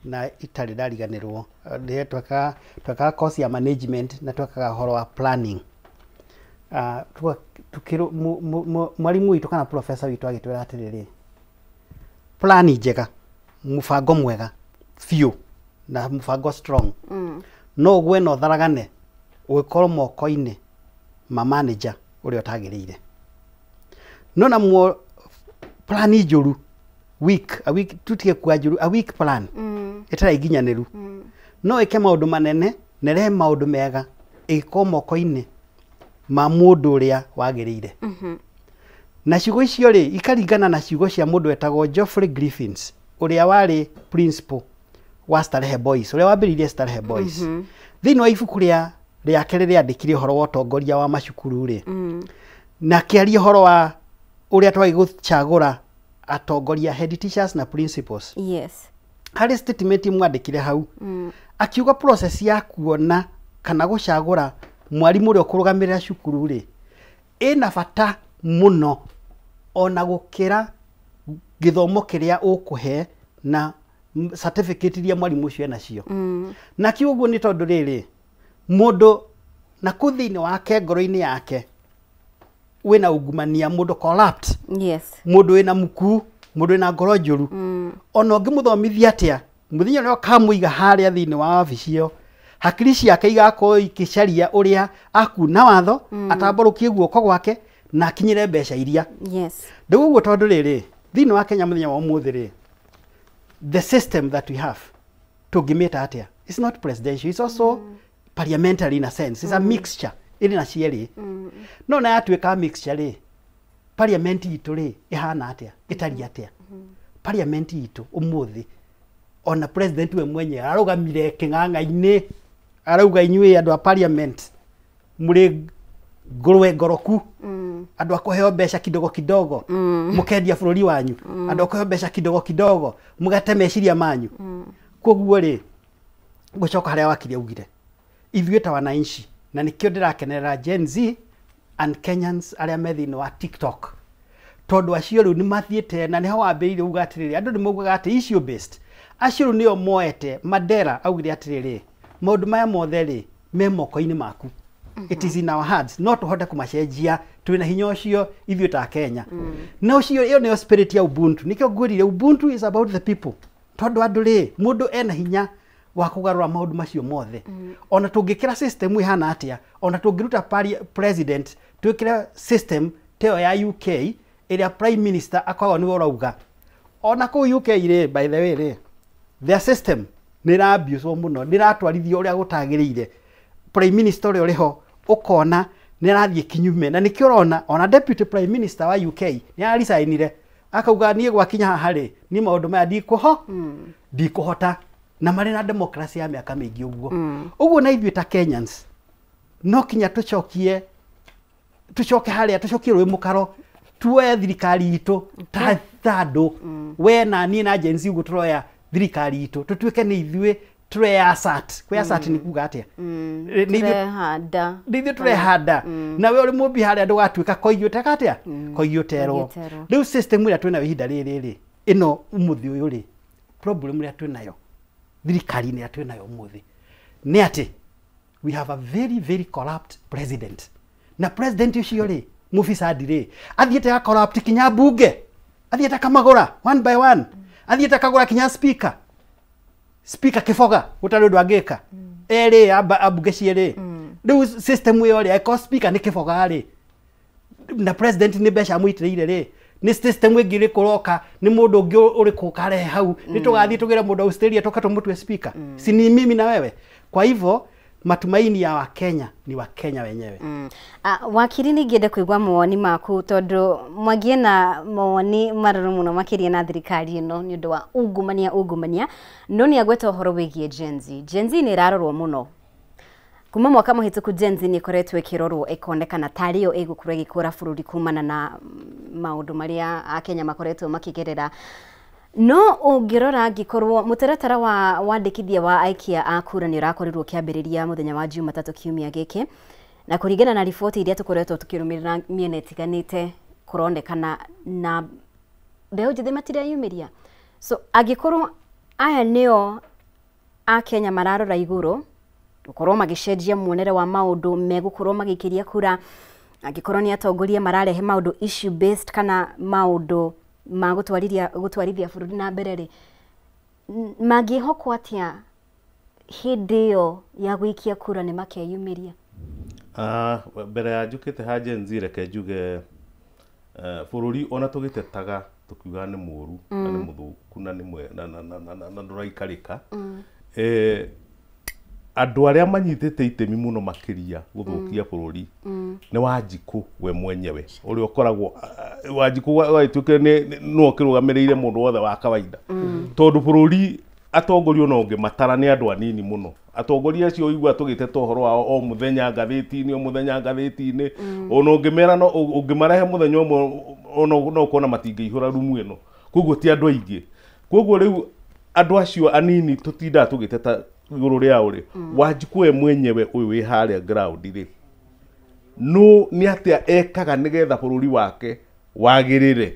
na itarĩ ndariganĩrwo. Rĩrĩa twekaga course ya management na twekaga ũhoro wa planning, mwarimũ witũ kana professor witũ agĩtwĩra atĩrĩrĩ, plan njega, mũbango mwega biũ na mũbango strong, no ũgwe na ũtharagane ũgĩkorwo moko-inĩ ma manager ũrĩa ũtagĩrĩire. No na plan njũru, weak, a weak, tutige kuga njũru, a weak plan ĩtarĩ nginyanĩru, no ĩke maũndũ manene na ĩrehe maũndũ mega ĩgĩkorwo moko-inĩ ma mũndũ ũrĩa wagĩrĩire. Na ciugo icio rĩ ikaringana na ciugo cia mũndũ wetagwo Geoffrey Griffiths, ũrĩa warĩ principal wa Starehe Boys, ũrĩa wambĩrĩirie Starehe Boys. Thĩinĩ wa ibuku rĩake rĩrĩa andĩkire ũhoro wa ũtongoria wa macukuru rĩ, na akĩaria ũhoro wa ũrĩa twagĩrĩirwo gũcagũra atongoria, head teachers na principals. Yes. Harĩ statement mwandĩkire hau, akiuga process ya kuona kana gũcagũra mwarimũ ũrĩa ũkũrũgamĩrĩra cukuru rĩ ĩna bata mũno ona gũkĩra gĩthomo kĩrĩa ũkũhe na certificate iria mwarimũ ũcio enacio. Na kiugo ũguo nĩ tondũ rĩrĩ, mũndũ na kũu thĩinĩ wake ngoro-inĩ yake wĩna ungumania, mũndũ corrupt. Yes. Mũndũ wĩna muku, mũndũ wĩna ngoro njũru. Ona ũngĩmũthomithia atĩa, mũthenya ũrĩa ũkamũiga harĩa thĩinĩ wa wabici ĩyo, hakiri ciake igakorwo ikĩcaria ũrĩa akuna watho, atambũrũkie guoko gwake na akinyĩre mbeca iria. Yes. Rĩu ũguo tondũ rĩrĩ, thĩinĩ wa Kenya mũthenya wa ũmũthĩ rĩ, the system that we have tũngĩmĩta atĩa? It's not presidential, it's also parliamentary in a sense. It's a mixture. Ĩrĩ na cierĩ. No na yatuĩka mixture rĩ, parliament itũ rĩ ĩhana atĩa? Ĩtariĩ atĩa? Parliament itũ ũmũthĩ ona president we mwenyewe arũgamire kĩng'ang'a-inĩ arauga inyuĩ andũ a parliament mũrĩ ngũrwe ngoroku, andũ a kũheo mbeca kidogo kidogo, mũkendia bũrũri wanyu, andũ a kũheo mbeca kidogo kidogo, mũgate meciria manyu. Koguo rĩ, ngũcoka harĩa wakiri augire, ithuĩ ta wananchi, na nĩkĩo ndĩrakenerera Gen Z and Kenyans arĩa me thĩinĩ wa TikTok, tondũ acio rĩu nĩmathiĩte na nĩho wambĩrĩirie uga atĩrĩrĩ, andũ nĩmaugaga atĩ issue based, acio rĩu nĩo moete. Mandela augire atĩrĩrĩ, maũndũ maya mothe rĩ me moko-inĩ maku, it is in our hands, no tũhote kũmacenjia, twĩna hinya ũcio ithuĩ ta Kenya. Na ũcio ĩyo nĩyo spirit ya Ubuntu. Nĩkĩo ngwĩrire Ubuntu is about the people, tondũ andũ rĩ, mũndũ ena hinya wa kũgarũra maũndũ macio mothe. Ona tũngĩkĩra system ĩhana atĩa, ona tũngĩruta president twĩkĩre system ta ĩyo ya UK ĩrĩa prime minister akoragwo nĩwe ũrauga Ona kũu UK rĩ, by the way rĩ, their system nĩ ĩraabuswo mũno, nĩ ĩratwarithio ũrĩa gũtagĩrĩire. Prime minister ũrĩa ũrĩ ho ũkona nĩ arathiĩ kinyume, na nĩkĩo ũrona ona deputy prime minister wa UK nĩ araricainire akauga niĩ gwakinya haha rĩ, niĩ maũndũ maya ndikũhota, na marĩ na democracy ya mĩaka mĩingĩ ũguo. Ũguo na ithuĩ ta Kenyans no kinya tũcokie, tũcoke harĩa, tũcokie rũĩ mũkaro, tuoye thirikari itũ ta andũ, we na niĩ na Gen Z ũguo tũroya thirikari itũ, tũtuĩke nĩ ithuĩ tũreassert. Kwĩassert nĩ kuga atĩa? Nĩ ithuĩ tũrehanda, nawe ũrĩ mũmbi harĩa ndũgatuĩka koigi ũteka atĩa, koigi ũterwo. Rĩu system ĩrĩa twĩnayo ihinda rĩrĩ rĩ, ĩno ũmũthĩ ũyũ rĩ, problem ĩrĩa twĩnayo thirikari-inĩ ĩrĩa twĩnayo ũmũthĩ nĩ atĩ we have a very very corrupt president. Na president ũcio rĩ, mũbicadi rĩ, athiĩte a corrupt kinya bunge, athiĩte akamagũra one by one, athiĩte akagũra kinya speaker, speaker kĩboga gũtarĩ ũndũ angĩka, erĩ ambunge cierĩ. Rĩu system ĩyo rĩ, angĩkorwo speaker nĩ kĩboga rĩ, na president nĩ mbeca amũitĩrĩire rĩ, nĩ system ĩngĩ ĩrĩkũ ũroka, nĩ mũndũ ũngĩ ũrĩkũ ũkarehe hau, nĩ tũgathiĩ tũgĩre mũndũ Australia tũka tũmũtue speaker, si ni mimi na wewe? Kwa hivyo matumaini ya Wakenya ni Wakenya wenyewe. Wakiri, nĩ ingĩenda kũigua mawoni maku tondũ mwagie na mawoni marũrũ mũno makĩria na thirikari ĩno nĩ ũndũ wa ungumania, no nĩ agweta ũhoro wĩgiĩ Gen Z. Gen Z nĩ ĩrarorwo mũno kuma mwaka mũhĩtũku. Gen Z nĩ ĩkoretwo ĩkĩrorwo ĩkonekana tarĩ yo ĩgũkorwo ĩgĩkũra bũrũri kumana na maũndũ marĩa Akenya makoretwo makĩgerera. No ũngĩrora angĩkorwo mũtaratara wa wandĩkithia wa aikia a kura nĩ ũrakorirwo ũkĩambĩrĩria mũthenya wa Jumatatũ kiumia gĩkĩ, na kũringana na riboti iria tũkoretwo tũkĩrũmĩrĩra mĩena ĩtiganĩte, kũronekana na mbeũ njĩthĩ matireyumĩria. So angĩkorwo aya nĩo Akenya mararora igũrũ gũkorwo magĩcenjia muonere wa maũndũ, megũkorwo magĩikĩria kura, angĩkorwo nĩ atongoria mararehe maũndũ issue based kana maũndũ ma gũtwarithia bũrũri na mbere rĩ, mangĩhokwo atĩa hĩndĩ ĩyo ya gũikia kura nĩ makeyumĩria? Mbere ya njũkĩte ha Gen Z, reke njuge bũrũri ona tũgĩtetaga tũkiuga nĩ mũũru na nĩ mũthũku na nĩ na ndũraikarĩka, andũ arĩa manyitĩte itemi mũno makĩria gũthũkia bũrũri nĩ Wanjikũ we mwenyewe, ũrĩa ũkoragwo Wanjikũ wagĩtuĩkire nĩwe ũkĩrũgamĩrĩire mũndũ wothe wa kawaida, tondũ bũrũri atongoria ona ũngĩmatara nĩ andũ anini mũno. Atongoria acio ũigua tũgĩteta ũhoro wao o mũthenya ngathĩti-inĩ, o mũthenya ngathĩti-inĩ, ona ũngĩmera no ũngĩmarehe mũthenya ũmwe ona no ũkona matingĩihũra rumu ĩno. Koguo ti andũ aingĩ. Koguo rĩu andũ acio anini tũtindaga tũgĩteta igũrũ rĩao rĩ, Wanjikũ we mwenyewe ũyũ wĩ harĩa ground rĩ, no nĩ atĩa ekaga nĩgetha bũrũri wake wagĩrĩre?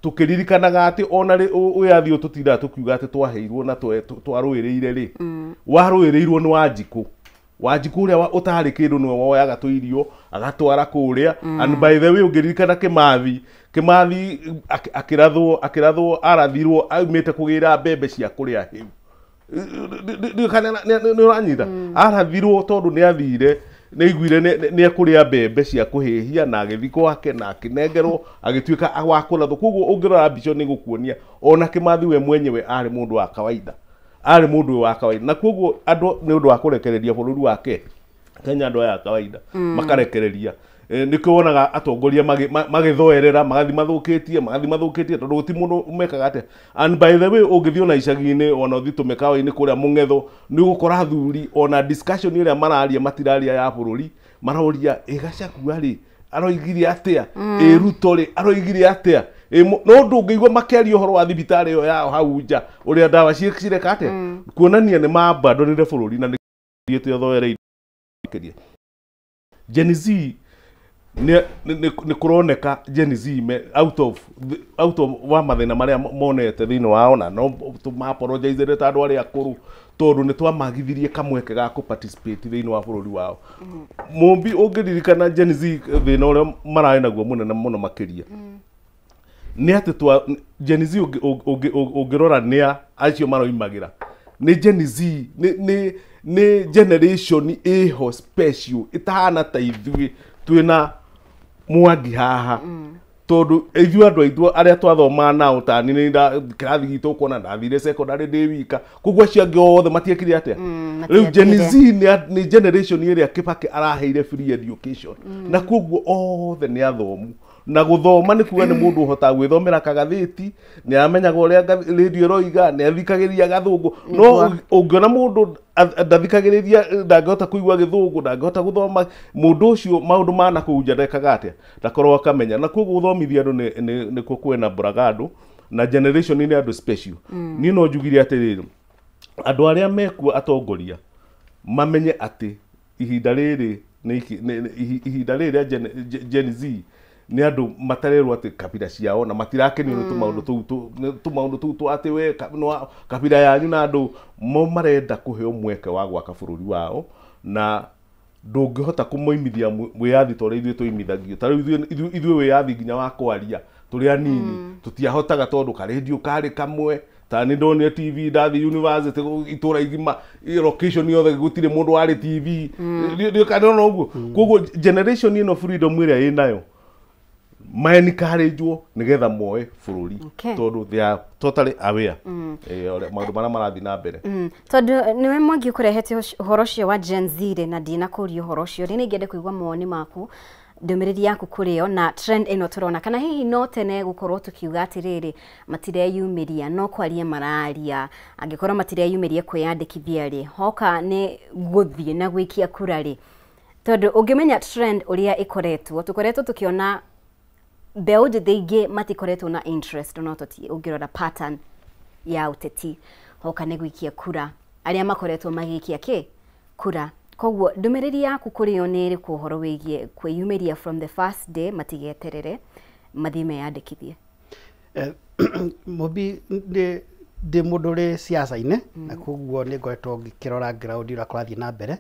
Tũkĩririkanaga atĩ ona wĩyathi ũyũ tũtindaga tũkiuga atĩ twaheirwo na twarũĩrĩire rĩ, warũĩrĩirwo nĩ Wanjikũ. Wanjikũ ũrĩa ũtarĩ kĩndũ nĩwe woyaga tũirio agatwara kũrĩa. And by the way, ũngĩririkana Kĩmathi akĩrathwo arathirwo aumĩte kũgĩra mbembe cia kũrĩa hĩu. Nĩ ũranyita? Arathirwo tondũ nĩ athire, nĩ aiguire nĩ ekũrĩa mbembe cia kũhĩhia na agĩthiĩ gwake na akĩnengerwo agĩtuĩka wa kũrathwo. Koguo ũngĩrora mbica nĩ gũkuonia ona Kĩmathi we mwenyewe arĩ mũndũ wa kawaida, arĩ mũndũ wa kawaida. Na koguo andũ nĩ ũndũ wa kũrekereria bũrũri wake Kenya, andũ aya a kawaida makarekereria. Nĩkĩo wonaga atongoria magĩthoerera, magathiĩ mathũkĩtie, tondũ gũtirĩ mũndũ mekaga atĩa. And by the way, ũngĩthiĩ ona icagi-inĩ, ona ũthiĩ tũmĩkawa-inĩ kũrĩa mũng'etho, nĩ ũgũkora athuri ona discussion ĩrĩa mararia matiraria ya bũrũri, maroria ĩ Gachagua rĩ aroigire atĩa, ĩ Ruto rĩ aroigire atĩa, no ndũngĩigua makĩaria ũhoro wa thibitarĩ ĩyo yao hau nja ũrĩa ndawa cireka atĩa, kuonania nĩ mabandonire bũrũri na nĩ ũthoereire. Gen Z nĩ kũroneka Gen Z out of wa mathĩna marĩa monete thĩinĩ wao, na no tũma-apologizere ta andũ arĩa akũrũ tondũ nĩ twamagithirie kamweke ga kũ-participate thĩinĩ wa bũrũri wao. Mũmbi ũngĩririkana Gen Z thĩna ũrĩa mararĩ naguo mũnene mũno makĩria nĩ atĩ Gen Z ũngĩrora nĩa acio maroimagĩra nĩ Gen Z nĩ generation ĩho special ĩtahana ta ithuĩ twĩna Mwangi haha. Tondũ ithuĩ andũ aitũ arĩa twathomaga nao ta niĩ nĩ kĩrathi gitũ ũkona ndathire secondary ndĩ wika, koguo acio angĩ othe matiekire atĩa. Rĩu Gen Z nĩ generation ĩrĩa Kibaki araheire free education, na koguo othe nĩ athomu. Na gũthoma nĩ kuga nĩ mũndũ ũhotaga gwĩthomera kagathĩti, nĩ amenyaga ũrĩa radio ĩroiga, nĩ athikagĩrĩria gathũngũ. No ũngĩona mũndũ ndathikagĩrĩria, ndangĩhota kũigua gĩthũngũ, ndangĩhota gũthoma, mũndũ ũcio maũndũ ma nakũu nja ndekaga atĩa, ndakorwo akamenya. Na koguo gũthomithia andũ nĩkuo kwĩna mbũraga andũ, na generation nĩ andũ special. Niĩ no njugire atĩrĩrĩ, andũ arĩa mekuo atongoria mamenye atĩ ihinda rĩrĩ nĩ ihinda rĩrĩ rĩa Gen Z nĩ andũ matarerwo atĩ kabira ciao, na matirakenio nĩ tũmaũndũ tũu nĩ tũmaũndũ tũu twa atĩ we nĩ wa kabira yanyu, na andũ mo marenda kũheo mweke wa gwaka bũrũri wao, na ndũngĩhota kũmoimithia wĩyathi ta ũrĩa ithuĩ tũimithagio. Ta rĩu ithuĩ wĩyathi nginya wa kwaria tũrĩ anini tũtiahotaga, tondũ karendio karĩ kamwe. Ta nĩ ndonire TV ndathi university, itũra igima, location yothe gũtirĩ mũndũ warĩ TV. Nĩ ũguo. Koguo generation ĩno, freedom ĩrĩa ĩnayo, maencouragewo nĩgetha moe bũrũri, tondũ they are totally aware ũrĩa maũndũ marĩa marathiĩ na mbere. Tondũ nĩwe Mwangi ũkũrehete ũhoro ũcio wa Gen Z rĩ, na ndinakũria ũhoro ũcio rĩ, nĩ ingĩenda kũigua mawoni maku, ndũmĩrĩri yaku kũrĩ o na trend ĩno tũrona, kana hihi no tene gũkorwo tũkiuga atĩrĩrĩ, matireyumĩria no kwaria mararia. Angĩkorwo matireyumĩria kwĩyandĩkithia rĩ, hoka nĩ gũthiĩ na gwĩkia kura rĩ? Tondũ ũngĩmenya trend ũrĩa ĩkoretwo, tũkoretwo tũkĩona mbeũ njĩthĩ aingĩ matikoretwo na interest no tũti ũngĩrora pattern ya ũteti, hoka nĩ gũikia kura, arĩa makoretwo magĩikia kĩ kura. Koguo ndũmĩrĩri yaku kũrĩ o nĩ ĩrĩkũ ũhoro wĩgiĩ kwĩyumĩria from the first day, matigeterere, mathiĩ meyandĩkithie? Mũmbi, ndĩ mũndũ ũrĩ siasa-inĩ, na koguo nĩ ngoretwo ngĩkĩrora ground ũrĩa kũrathiĩ na mbere,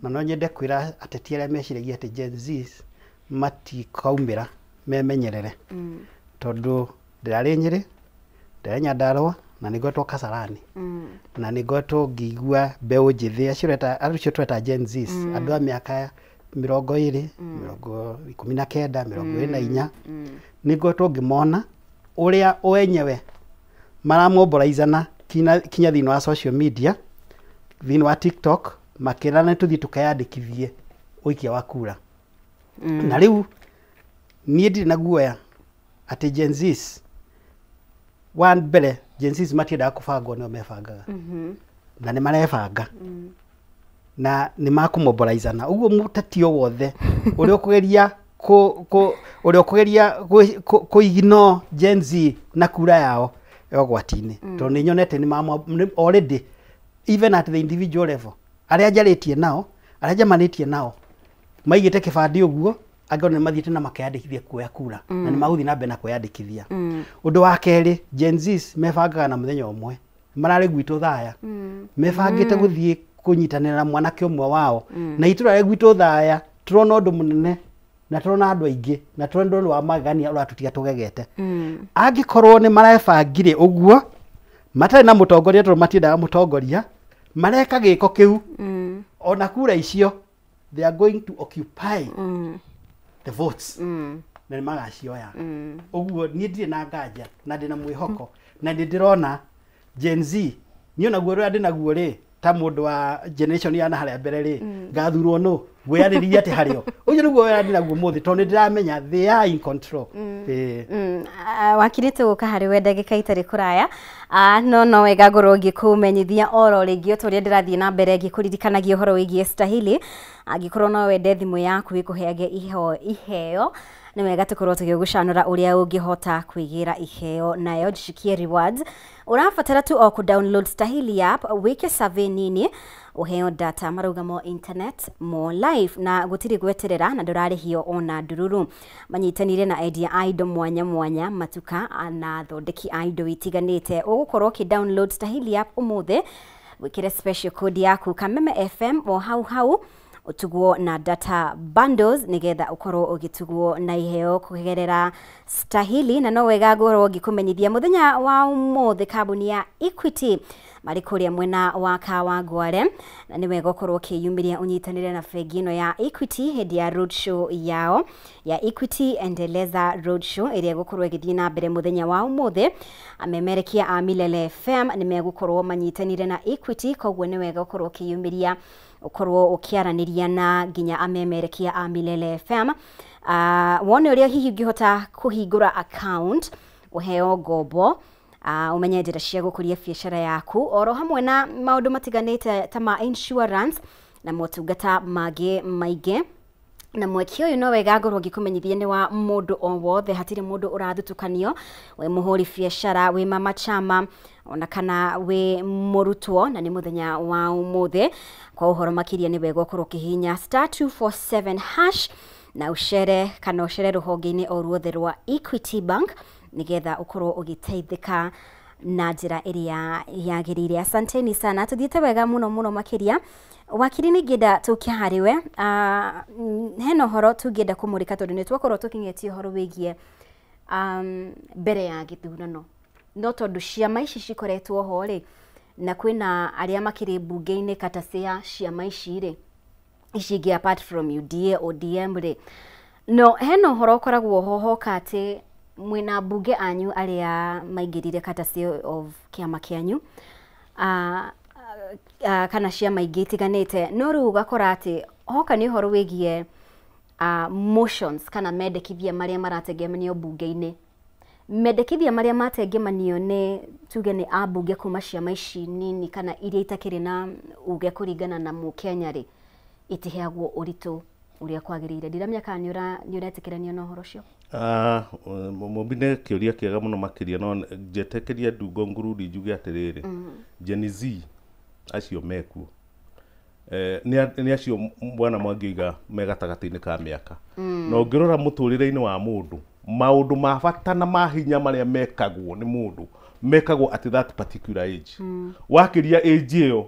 na no nyende kwĩra ateti arĩa meciragia atĩ Gen Z matikaumĩra memenyerere, tondũ ndĩrarĩ Nyĩrĩ, ndĩrarĩ Nyandarũa, na nĩ ngoretwo Kasarani, na nĩ ngoretwo ngĩigua mbeũ njĩthĩ acio acio tũreta Gen Zs, andũ a mĩaka 20, 19, 24, nĩ ngoretwo ngĩmona ũrĩa o enyewe maramoboraizana kinya thĩinĩ wa social media, thĩinĩ wa TikTok, makĩrana tũthiĩ tũkeyandĩkithie ũikia wa kura. Na rĩu niĩ ndirĩ na guoya atĩ Gen Zs, wa mbere, Gen Zs matiendaga kũbangwo, nĩo mebangaga, na nĩ marebanga na nĩ makũmoboraizana. Ũguo mũteti o wothe ũrĩa ũkũgeria ũrĩa ũkũgeria kũ-ignore Gen Z na kura yao e ũgwati-inĩ, tondũ nĩ nyonete nĩ already, even at the individual level, arĩa njarĩtie nao, arĩa njamanĩtie nao, maigĩte kĩbandĩ ũguo, angĩ ona nĩ mathiĩte na makeyandĩkithia kuoya kura, na nĩ magũthiĩ na mbere na kwĩyandĩkithia. Ũndũ wa kerĩ, Gen Zs mebangaga na mũthenya ũmwe mararĩ gwitũ Thaya, mebangĩte gũthiĩ kũnyitanĩra na mwanake ũmwe wao, na itũra rĩa gwitũ Thaya tũrona ũndũ mũnene, na tũrona andũ aingĩ, na tũrona ũndũ wa magegania ũratũtiga tũgegete. Angĩkorwo nĩ marebangire ũguo matarĩ na mũtongoria, tondũ matiendaga mũtongoria, mareka gĩko kĩu, ona kura icio they are going to occupy the votes, na nĩ magacioya. Ũguo niĩ ndirĩ na nganja na ndĩ na mwĩhoko, na nĩ ndĩrona Gen Z, niĩ onaguo ũrĩa ndĩ naguo rĩ, ta mũndũ wa generation ya na harĩa mbere rĩ, ngathurwo nũ ngwĩyarĩria atĩ harĩo ũcio nĩguo wĩra ndĩ naguo mũthĩ, tondũ nĩ ndĩramenya they are in control. Ĩĩ. Wakiri, tũgũka harĩ we ndagĩka itarĩ kũraya. No wega ngorwo ngĩkũmenyithia oro rĩngĩ, o ta ũrĩa ndĩrathiĩ na mbere ngĩkũririkanagia ũhoro wĩgiĩ Stahili. Angĩkorwo no wende thimũ yaku ĩkũheage iheo, nĩ wega tũkorwo tũgĩgũcanũra ũrĩa ũngĩhota kwĩgĩra iheo nayo Jishikie Rewards. Ũrabatara tu o kũ-download Stahili app, wĩke survey nini, ũheo data, marauga mo internet mo life, na gũtirĩ gweterera na ndũrarĩhio ona ndururu. Manyitanire na endia a indo mwanya mwanya, matuka na thondeki a indo itiganĩte. Ũgũkorwo ũkĩ download Stahili app ũmũthĩ, wĩkĩre special code yaku Kameme FM, o hau hau Ũtugwo na data bundles nĩgetha ũkorwo ũgĩtugwo na iheo kũgerera Stahili. Na no wega ngorwo ngĩkũmenyithia mũthenya wa ũmũthĩ kambuni ya Equity marĩ kũrĩa mwena wa Kawangware, na nĩ wega ũkorwo ũkĩyumĩria ũnyitanĩre na bengi ĩno ya Equity hĩndĩ ya road show yao ya Equity Endeleza Road Show ĩrĩa ĩgũkorwo ĩgĩthiĩ na mbere mũthenya wa ũmũthĩ. Amemerekia a Milele FM nĩ megũkorwo manyitanĩire na Equity, koguo nĩ wega ũkorwo ũkĩyumĩria ũkorwo ũkĩaranĩria na nginya amemerekia a Milele FM wone ũrĩa hihi ũngĩhota kũhingũra account ũheo ngombo, umenye njĩra cia gũkũria biacara yaku oro hamwe na maũndũ matiganĩte ta ma insurance na motungata mangĩ maingĩ. Na mweke ũyũ no wega ngorwo ngĩkũmenyithia nĩ wa mũndũ o wothe, hatirĩ mũndũ ũrathutũkanio, wĩ mũhũri biacara, wĩ mama chama, ona kana wĩ mũrutwo, na nĩ mũthenya wa ũmũthĩ. Kwa ũhoro makĩria nĩ wega ũkorwo ũkĩhihinya *247# na ũcere kana ũcere rũhonge-inĩ o ruothe rwa Equity Bank nĩgetha ũkorwo ũgĩteithĩka na njĩra ĩrĩa yagĩrĩire. Asanteni sana, tũthiĩte wega mũno mũno makĩria. Wakiri, nĩ ingĩenda tũke harĩwe, hena ũhoro tũngĩenda kũmũrĩka tondũ nĩ twakorwo tũkinyĩtie ũhoro wĩgiĩ mbere ya gĩthurano, no tondũ ciama ici cikoretwo ho rĩ, na kwĩna arĩa makĩrĩ mbunge-inĩ kata cia ciama ici rĩ, ici ingĩ apart from UDA, ODM rĩ, no hena ũhoro ũkoragwo ho hoka atĩ mwĩna mbunge anyu arĩa maingĩrire kata cia of kĩama kĩanyu kana ciama ingĩ itiganĩte, no rĩu ũgakora atĩ hoka nĩ ũhoro wĩgiĩ motions kana mendekithia marĩa maratengemanio mbunge-inĩ. Mendekithia marĩa matengemanio nĩ tuge nĩ ambunge kuma ciama ici nini kana iria itakĩrĩ na uge kũringana na mũkenya rĩ, itiheagwo ũritũ ũrĩa kwagĩrĩire. Ndiramenya kana nĩ ũretĩkĩranio na ũhoro ũcio. Mũmbi, nĩ kĩũria kĩega mũno makĩria, no njetĩkĩria ndungo ngurudi njuge atĩrĩrĩ, Gen Z acio mekuo nĩ acio bwana Mwangi oiga me gatagatĩ-inĩ ka mĩaka, na ũngĩrora mũtũrĩre-inĩ wa mũndũ, maũndũ ma bata na ma hinya marĩa mekagwo nĩ mũndũ mekagwo at that particular age. Wakĩria age ĩyo,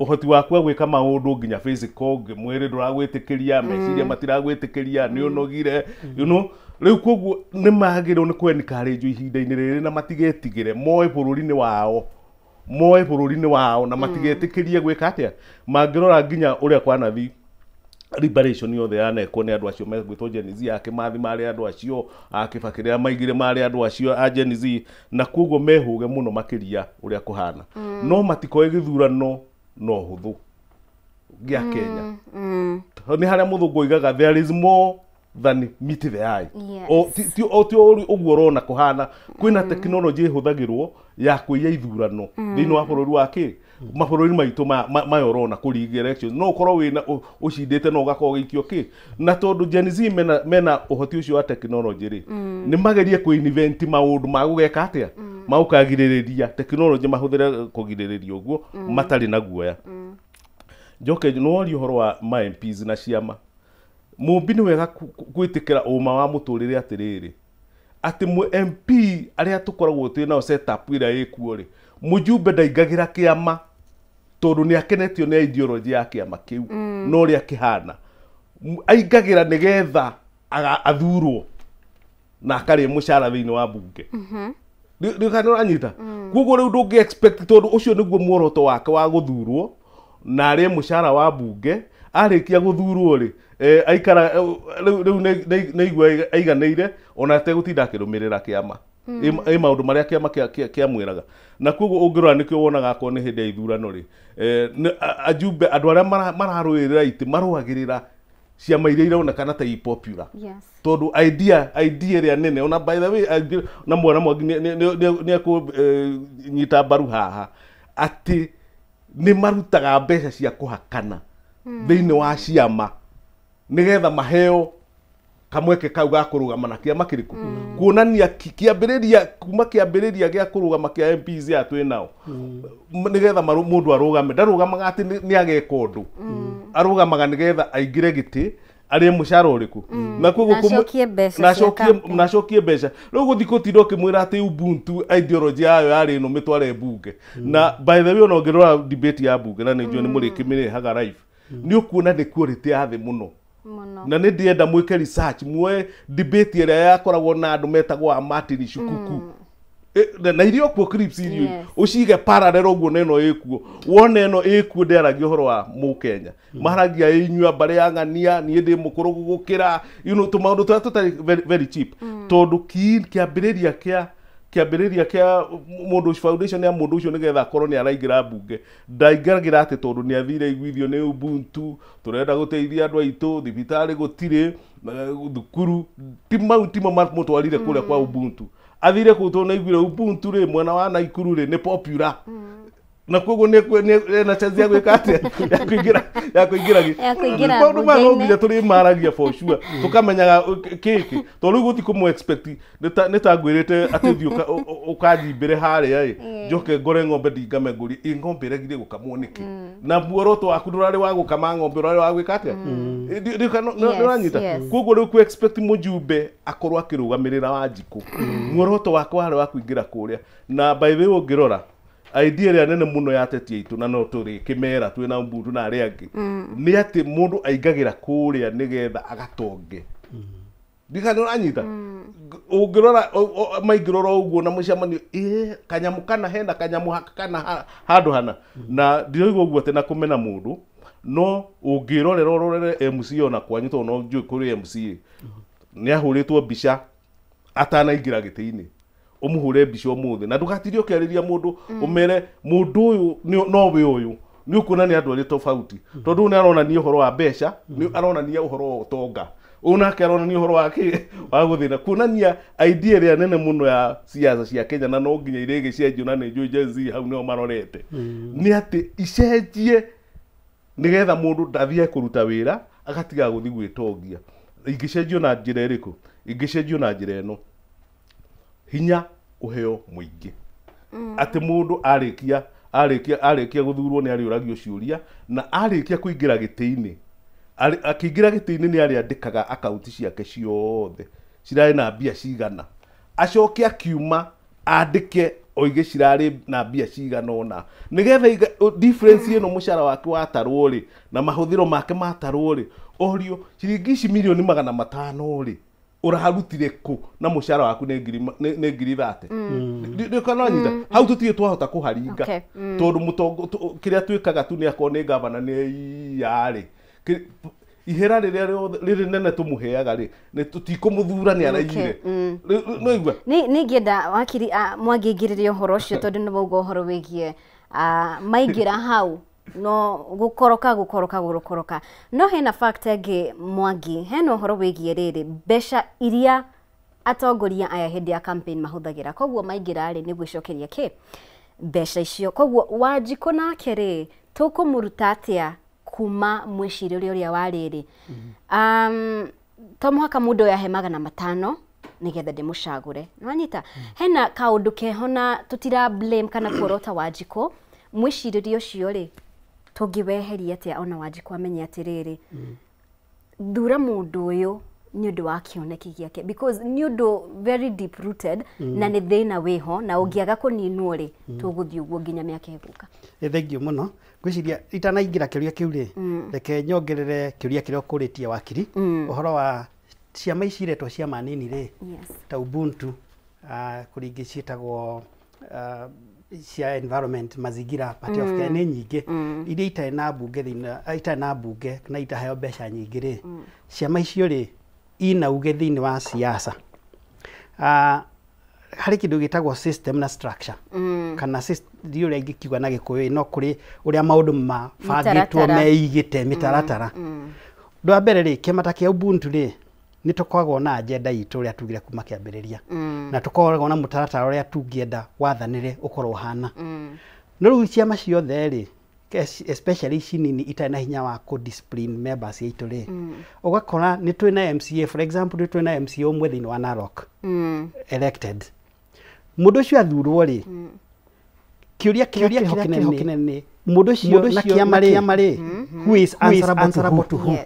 ũhoti waku wa gwĩka maũndũ nginya physical mwĩrĩ ndũragwĩtĩkĩria, meciria matiragwĩtĩkĩria, nĩ ũnogire, you know. Rĩu koguo nĩ magĩrĩirwo nĩ kũ-encourage ihinda-inĩ rĩrĩ na matigetigĩre, moe bũrũri-inĩ wao, moe bũrũri-inĩ wao na matigetĩkĩrie gwĩka atĩa. Mangĩrora nginya ũrĩa kwanathi liberation yothe yanekwo nĩ andũ acio megwĩtwo Gen Z, a Kĩmathi marĩ andũ acio, a Kĩbakĩ rĩrĩa maigire marĩ andũ acio a Gen Z, na koguo mehũge mũno makĩria ũrĩa kũhana. No matikoe gĩthurano no hũthũ gĩa Kenya. Nĩ harĩa mũthũngũ oigaga there is more than meet the eye. Ti ũguo ũrona kũhana, kwĩna tekinoronjĩ ĩhũthagĩrwo ya kũiya ithurano thĩinĩ wa bũrũri wa kĩ mabũrũri maitũ maya ũrona kũringa elections, no ũkorwo wĩna ũcindĩte no ũgakorwo ũgĩikio kĩ. Na tondũ Gen Z mena ũhoti ũcio wa tekinoronjĩ rĩ, nĩ magerie kũ-invent maũndũ ma gũgeka atĩa, ma gũkagirĩrĩria tekinoronjĩ mahũthĩre kũgirĩrĩria ũguo matarĩ na guoya. Njoke nĩ woria ũhoro wa ma MPs na ciama. Mũmbi, nĩ wega gwĩtĩkĩra ũma wa mũtũrĩre atĩrĩrĩ, atĩ MP arĩa tũkoragwo twĩ nao setup ĩrĩa ĩkuo rĩ, mũjumbe ndaingagĩra kĩama tondũ nĩ akenetio nĩ ideology ya kĩama kĩu, no ũrĩa kĩhana aingagĩra nĩgetha athurwo na akarĩa mũcara thĩinĩ wa mbunge. Nĩ kana ũranyita? Koguo rĩu ndũngĩ expect, tondũ ũcio nĩguo muoroto wake wa gũthurwo na arĩe mũcara wa mbunge. Arĩkia gũthurwo rĩ, aikara rĩu nĩ igua aiganĩire ona ategũtinda akĩrũmĩrĩra kĩama ĩ maũndũ marĩa kĩama kĩamwĩraga. Na koguo ũngĩrora nĩkĩo wonaga akorwo nĩ hĩndĩ ya ithurano rĩ, ajumbe andũ arĩa mararũĩrĩra itĩ marũagĩrĩra ciama iria ironekana ta i popular, tondũ idea ĩrĩa nene, ona by the way na mwana Mwangi nĩ ekũnyita mbaru haha atĩ nĩ marutaga mbeca cia kũhakana thĩinĩ wa ciama nĩgetha maheo kamweke kau ga kũrũgama na kĩama kĩrĩkũ, kuonania kĩambĩrĩria kuma kĩambĩrĩria gĩa kũrũgama kĩa MPs aya twĩ nao, nĩgetha mũndũ arũgame, ndarũgamaga atĩ nĩ ageka ũndũ, arũgamaga nĩgetha aingĩre gĩtĩ arĩe mũcara ũrĩkũ, na koguo na acokie mbeca. Rĩu gũthiĩ gũtinda ũkĩmwĩra atĩ Ubuntu ideology yayo yarĩ ĩno mĩtware mbunge. Na by the way, ona ũngĩrora debate ya mbunge, na nĩ njũĩ nĩ mũrĩkĩmĩrehaga live. Nĩ ũkuona nĩ quality ya thĩ mũno. Na nĩ ndĩrenda mwĩke research, muoe debate ĩrĩa yakoragwo na andũ metagwo a Martin Shukuku. Na irio kuo clips irio ucige parallel ũguo na ĩno ĩkuo, wone ĩno ĩkuo ndĩaragia ũhoro wa mũkenya, maharagia inyua mbarĩ ya ng'ania, niĩ ndĩ mũkũrũ gũgũkĩra, you know, tũmaũndũ tũrĩa tũtarĩ very, very cheap. Tondũ kĩambĩrĩria kĩa mũndũ ũcio, foundation ya mũndũ ũcio nĩgetha akorwo nĩ araingĩra mbunge, ndaingagĩra atĩ tondũ nĩ athire iguithio nĩ Ubuntu, tũrenda gũteithia andũ aitũ, thibitarĩ gũtirĩ, thukuru, ti mau timo mamũtwarire kũrĩa kwa Ubuntu. Athire kũu tondũ nĩaiguire Ubuntu rĩ mwena wa Naikuru rĩ nĩ popular, na koguo nĩ ena chance ya gwĩka atĩa, ya kũingĩra maũndũ maya no nginya tũrĩmaragia for sure, tũkamenyaga kĩkĩ, tondũ rĩu gũti kũmũ expect nĩ ta ngwĩrĩte atĩ thiĩ ũkanjimbĩre harĩa ĩ, njoke ngore ng'ombe ndingame ngũrie ĩ ng'ombe ĩregire gũkamwo nĩkĩ, na muoroto waku ndũrarĩ wa gũkama ng'ombe, ũrarĩ wa gwĩka atĩa, nĩũranyita. Koguo rĩu kũ expect mũjumbe akorwo akĩrũgamĩrĩra Wanjikũ, muoroto wake warĩ wa kũingĩra kũrĩa. Na by the way ũngĩrora idea ĩrĩa nene mũno ya ateti aitũ, na no tũrĩkĩmera twĩna Ubuntu na arĩa angĩ, nĩ atĩ mũndũ aingagĩra kũrĩa nĩgetha agatonge. Ndikana ũranyita, ũngĩrora maingĩrora ũguo na mũcemanio, ĩ kanyamũ kana hena kanyamũ haka kana handũ hana, na ndiraigua ũguo atĩ na kũmena mũndũ, no ũngĩrorera ũrorere MCA ona kwanyu, tondũ no njũĩ kũrĩ MCA nĩ ahũrĩtwo mbica atanaingĩra gĩtĩ-inĩ, umuhure mbica ũmũthĩ na ndũgatirie ũkĩarĩria mũndũ ũmere mũndũ ũyũ nowe ũyũ, nĩ ũkuona nĩ andũ arĩ tofauti, tondũ nĩ aronania ũhoro wa mbeca, nĩ aronania ũhoro wa ũtonga, ũyũ nake aronania ũhoro wa kĩ wa gũthĩna, kuonania idea ĩrĩa nene mũno ya siasa cia Kenya, na no nginya irĩgĩcenjio, na nĩ njũĩ Gen Z hau nĩo marorete, nĩ atĩ icenjie nĩgetha mũndũ ndathiĩ kũruta wĩra agatiga gũthiĩ gwĩtongia. Ingĩcenjio na njĩra ĩrĩkũ? Ingĩcenjio na njĩra ĩno, hinya ũheo mũingĩ, atĩ mũndũ arĩkia gũthurwo nĩ arĩũragio ciũria, na arĩkia kũingĩra gĩtĩ-inĩ, akĩingĩra gĩtĩ-inĩ nĩ arĩandĩkaga akaunti ciake ciothe cirarĩ na mbia cigana, acoke akiuma andĩke oige cirarĩ na mbia cigana ũna, nĩgetha difference ĩno mũcara wake watarwo rĩ na mahũthĩro make matarwo rĩ, orio ciringi ici mirioni 500 rĩ ũrarutire kũ na mũcara waku nĩ ngiri 30. Nĩũkananyita hau tũtirĩ twahota kũharinga, tondũ mũtongo kĩrĩa twĩkaga tu nĩ akorwo nĩ gavana nĩ yarĩ ihera rĩrĩa rĩrĩ nene tũmũheaga rĩ, nĩ tũtikũmũthura nĩ araiyire. Nĩũigua? Nĩ ingĩenda wakiri Mwangi aingĩrĩre ũhoro ũcio, tondũ nĩ wauga ũhoro wĩgiĩ maingĩra hau no gũkoroka, no hena fact ĩngĩ Mwangi, hena ũhoro wĩgiĩ rĩrĩ mbeca iria atongoria aya hĩndĩ ya campaign mahũthagĩra, koguo maingĩra rĩ nĩ gwĩcokeria kĩ mbeca icio, koguo Wanjikũ nake rĩ tũkũmũruta atĩa kuma mwĩcirĩrie ũrĩa wa rĩrĩ, to mũhaka mũndũ ũyũ ahe 500 nĩgetha ndĩmũcagũre, nĩwanyita? Hena kaũndũ keho na tũtira blame kana kuorota Wanjikũ, mwĩcirĩrie ũcio rĩ tũngĩweheria atĩa ona Wanjikũ amenye atĩrĩrĩ, thura mũndũ ũyũ nĩ ũndũ wa kĩoneki gĩake, because nĩ ũndũ very deep rooted, na nĩ thĩna wĩho, na ũngĩaga kũninwo rĩ tũgũthiĩ ũguo nginya mĩaka ĩgũka. Thengiũ mũno. Ngwĩciria itanaingĩra kĩũria kĩu rĩ, reke nyongerere kĩũria kĩrĩa ũkũrĩtie wakiri, ũhoro wa ciama ici iretwo ciama nini rĩ, ta Ubuntu, kũrĩ ingĩ ciĩtagwo cia environment, Mazingira Party of Kenya, nĩ nyingĩ iria itarĩ na mbunge thĩinĩ, itarĩ na mbunge na itaheo mbeca nyingĩ rĩ, ciama icio rĩ ina uge thĩinĩ wa siasa. Harĩ kĩndũ gĩtagwo system na structure, kana ndiũĩ ũrĩa ingĩkiuga na Gĩkũyũ, no kũrĩ ũrĩa maũndũ mabangĩtwo meigĩte mĩtaratara. Ũndũ wa mbere rĩ, kĩama ta kĩa Ubuntu rĩ, nĩ tũkoragwo na agenda itũ ũrĩa tugire kuma kĩambĩrĩria, na tũkoragwo na mũtaratara ũrĩa tũngĩenda wathanĩre ũkorwo ũhana. No rĩu ciama ciothe rĩ, especially ici nini itarĩ na hinya wa kũ discipline members aitũ rĩ, ũgakora nĩ twĩna MCA, for example nĩ twĩna MCA ũmwe thĩinĩ wa Narok elected, mũndũ ũcio athurwo rĩ, kĩũria kĩrĩa kĩnene nĩ mũndũ ũcio na kĩama rĩ, who is answerable to who?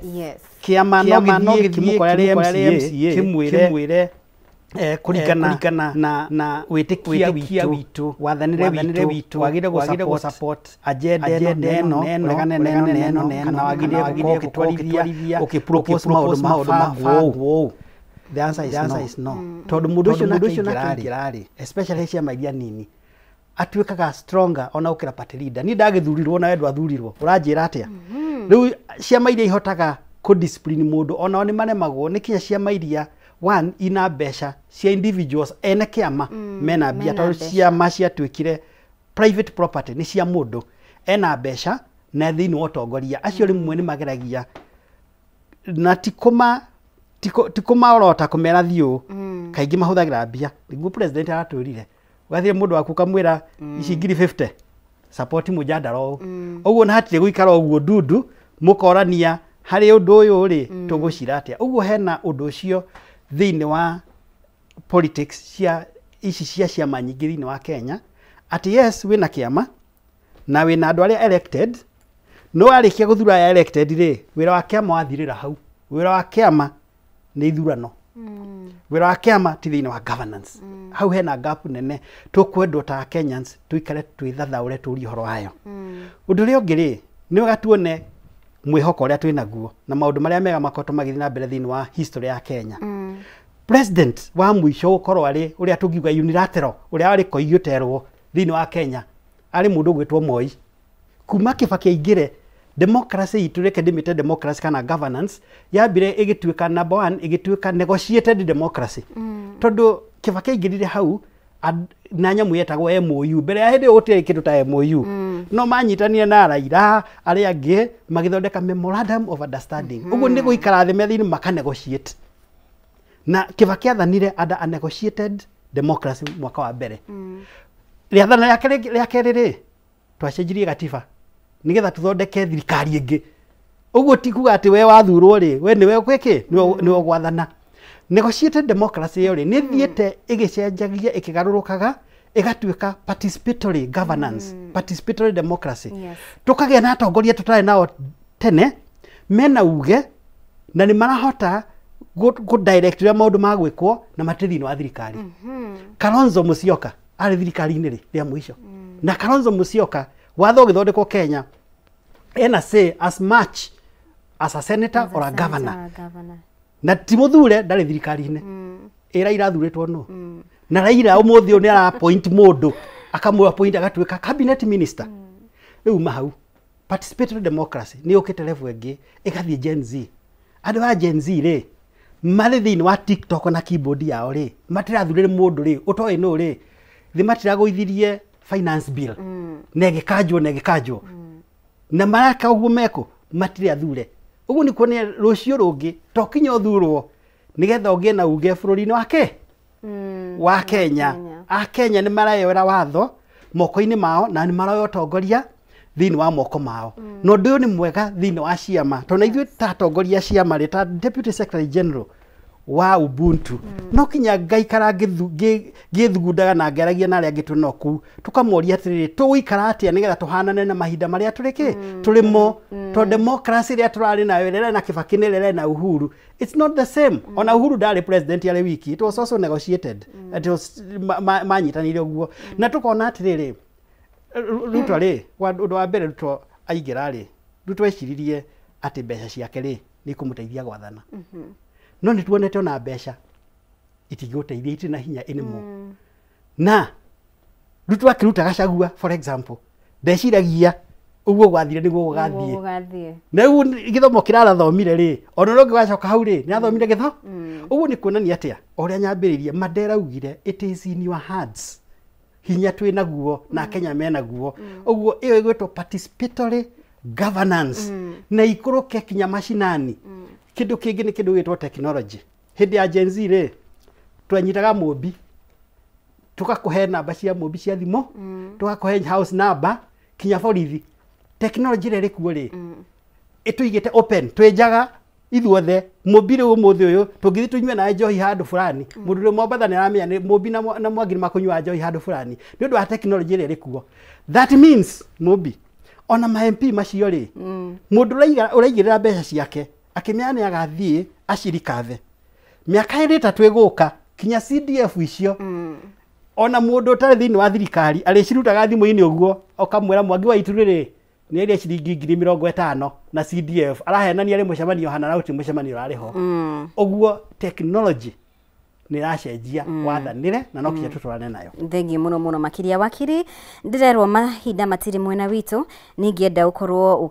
Kĩama no gĩthiĩ kĩmũkore MCA kĩmwĩre Kũringana na wĩtĩkia witũ, wathanĩre witũ wagĩrĩire gũ support agenda ĩno ũregane na ĩno kana wagĩrĩire gũkorwo ũgĩtwarithia ũkĩpropose maũndũ mabango ũũ? The answer is no. Tondũ mũndũ ũcio nake aingĩra rĩ, especially ciama iria nini, atuĩkaga stronger ona gũkĩra party leader. Niĩ ndagĩthurirwo na we ndwathurirwo, ũranjĩra atĩa? Rĩu ciama iria ihotaga kũ-discipline mũndũ onao nĩ maremagwo. Nĩ kinya ciama iria one ina mbeca cia individuals, ene kĩama mena mbia, tondũ ciama ciatuĩkire private property, nĩ cia mũndũ ena mbeca na thĩinĩ wa ũtongoria. Acio rĩmwe nĩ mageragia na ti kũmaorota kũmera thiũ, kaingĩ mahũthagĩra mbia. Nĩguo president aratwĩrire ũgathire mũndũ waku ũkamwĩra ici ngiri 50 support mũjandara ũũ ũguo, na hatirĩ gũikara ũguo ndundu mũkorania harĩ ũndũ ũyũ rĩ tũgũcira atĩa. Ũguo hena ũndũ ũcio thĩinĩ wa politics cia ici cia ciama nyingĩ thĩinĩ wa Kenya, atĩ yes, wĩna kĩama na wĩna andũ arĩa elected, no warĩkia gũthura aya elected rĩ, wĩra wa kĩama wathirĩra hau. Wĩra wa kĩama nĩ ithurano, wĩra wa kĩama ti thĩinĩ wa governance. Hau hena gap nene tũkwendwo ta Kenyans tũikare twĩthathaũre tũrie ũhoro wayo. Ũndũ ũrĩa ũngĩ rĩ, nĩ wega tuone mwĩhoko ũrĩa twĩnaguo na maũndũ marĩa mega makoretwo magĩthiĩ na mbere thĩinĩ wa history ya Kenya. President wa mũico gũkorwo arĩ ũrĩa tũngiuga unilateral, ũrĩa warĩ koigi ũterwo thĩinĩ wa Kenya, arĩ mũndũ ũgwĩtwo Moi. Kuma Kibaki aingĩre, democracy itũ, reke ndĩmĩte democracy kana governance, yambire ĩgĩtuĩka number one, ĩgĩtuĩka negotiated democracy, tondũ Kibaki aingĩrire hau na nyamũ yetagwo MOU. Mbere ya hĩndĩ ĩyo gũtirĩ kĩndũ ta MOU, no manyitanire na Raila arĩa angĩ magĩthondeka memorandum of understanding. Ũguo nĩ gũikara thĩ metha-inĩ maka negotiate, na Kibaki athanire under a negotiated democracy mwaka wa mbere. Rĩathana rĩa kerĩ rĩ, twacenjirie gatiba nigetha tuthondeke thirikari ĩngĩ. Ũguo ti kuga atĩ we wathurwo rĩ, we nĩwe gwĩkĩ nĩwe gwathana. Negotiated democracy ĩyo rĩ, nĩ thiĩte ĩgĩcenjagia, ĩkĩgarũrũkaga, ĩgatuĩka participatory governance, participatory democracy. Tũkagĩa na atongoria tũtarĩ nao tene mena uge na nĩ marahota gũ direct ũrĩa maũndũ magwĩkwo na matirĩ thĩinĩ wa thirikari. Kalonzo Musyoka arĩ thirikari-inĩ rĩ rĩa mũico, na Kalonzo Musyoka watho ũgĩthondekwo Kenya ena say as much as a senator or a governor, na ti mũthure, ndarĩ thirikari-inĩ. Ĩ Raila athurĩtwo nũ? Na Raila ũmũthĩ ũyũ nĩ ara appoint mũndũ, akamũ appoint agatuĩka cabinet minister. Rĩu ma hau participatory democracy nĩ yũkĩte level ĩngĩ, ĩgathiĩ Gen Z. Andũ a Gen Z rĩ, marĩ thĩinĩ wa TikTok na keyboard yao rĩ, matirathurĩre mũndũ rĩ ũtoĩ nũ rĩ thĩ, matiragũithirie finance bill na ĩgĩkanjwo na ĩgĩkanjwo na maraka ũguo meko matirĩ athure. Ũguo nĩ kuonia rũciũ rũngĩ to kinya ũthurwo nĩgetha ũgĩe na uge bũrũri-inĩ wake wa Kenya. Akenya nĩ mareyoera watho moko-inĩ mao na nĩ maroya ũtongoria thĩinĩ wa moko mao, na ũndũ ũyũ nĩ mwega thĩinĩ wa ciama, tondũ na ithuĩ ta atongoria a ciama rĩ, ta Deputy Secretary General wa Ubuntu, no kinya ngaikara ngĩthugundaga na ngeragia na arĩa angĩ twĩ nao kũu, tũkamoria atĩrĩrĩ, tũgũikara atĩa nĩgetha tũhanane na mahinda marĩa tũrĩ kĩ tũrĩ mo, tondũ democracy ĩrĩa tũrarĩ nayo, ĩrĩa ĩrarĩ na Kibaki na ĩrĩa ĩrarĩ na Uhuru, it's not the same. Ona Uhuru ndarĩ president arĩ wiki, it was also negotiated. It was manyitanĩire ũguo, na tũkona atĩrĩrĩ, Ruto rĩ, ũndũ wa mbere Ruto aingĩra rĩ, Ruto eciririe atĩ mbeca ciake rĩ nĩ ikũmũteithia gwathana, no nĩ tuonete ona mbeca itingĩgũteithia, itirĩ na hinya anymore. Na Ruto akĩruta Gachagua, for example, ndeciragia ũguo gwathire nĩguo gũgathiĩ. Gũgathiĩ. Na rĩu gĩthomo kĩrĩa arathomire rĩ, ona ũrĩa ũngĩ wacoka hau rĩ, nĩ athomire gĩtho ũguo. Nĩ kuonania atĩa o ũrĩa nyambĩrĩirie, Mandela augire, "It is in your hands." Hinya twĩ naguo na Kenya menaguo. Ũguo ĩyo ĩgwĩtwo participatory governance na ikũrũke kinya macinani. Kĩndũ kĩngĩ nĩ kĩndũ gĩtwo technology. Hĩndĩ ya Gen Z rĩ, twanyitaga mũmbi, tũgakũhe namba cia mũmbi cia thimũ, tũgakũhe house number, kinya borithi. Technology ĩrĩa ĩrĩ kuo rĩ, ĩtũigĩte open, twĩ njaga ithuothe. Mũmbi rĩu ũmũthĩ ũyũ tũngĩthiĩ tũnyue nawe njohi handũ fulani, mũndũ ũrĩ Mombatha nĩ aramenya nĩ mũmbi na Mwangi nĩ makũnyua njohi handũ fulani nĩ ũndũ wa technology ĩrĩa ĩrĩ kuo. That means mũmbi ona ma MP macio rĩ, mũndũ ũraigĩrĩra mbeca ciake akĩmenya nĩ agathiĩ acirikathe mĩaka 3 ĩgũka. Kinya CDF icio ona mũndũ ũtarĩ thĩinĩ wa thirikari arĩcirutaga thimũ-inĩ ũguo ũkamwĩra Mwangi wa Ituru rĩ nĩ aria ciringi 50,000 na CDF arahenania rĩ mũcemanio hana na gũtirĩ mũcemanio ũrarĩ ho. Ũguo technology nĩ ĩracenjia wathanĩre na no kinya tũtwarane nayo. Thengiũ mũno mũno makĩria wakiri, ndĩrerwo mahinda matirĩ mwena witũ, ningĩenda ũkorwo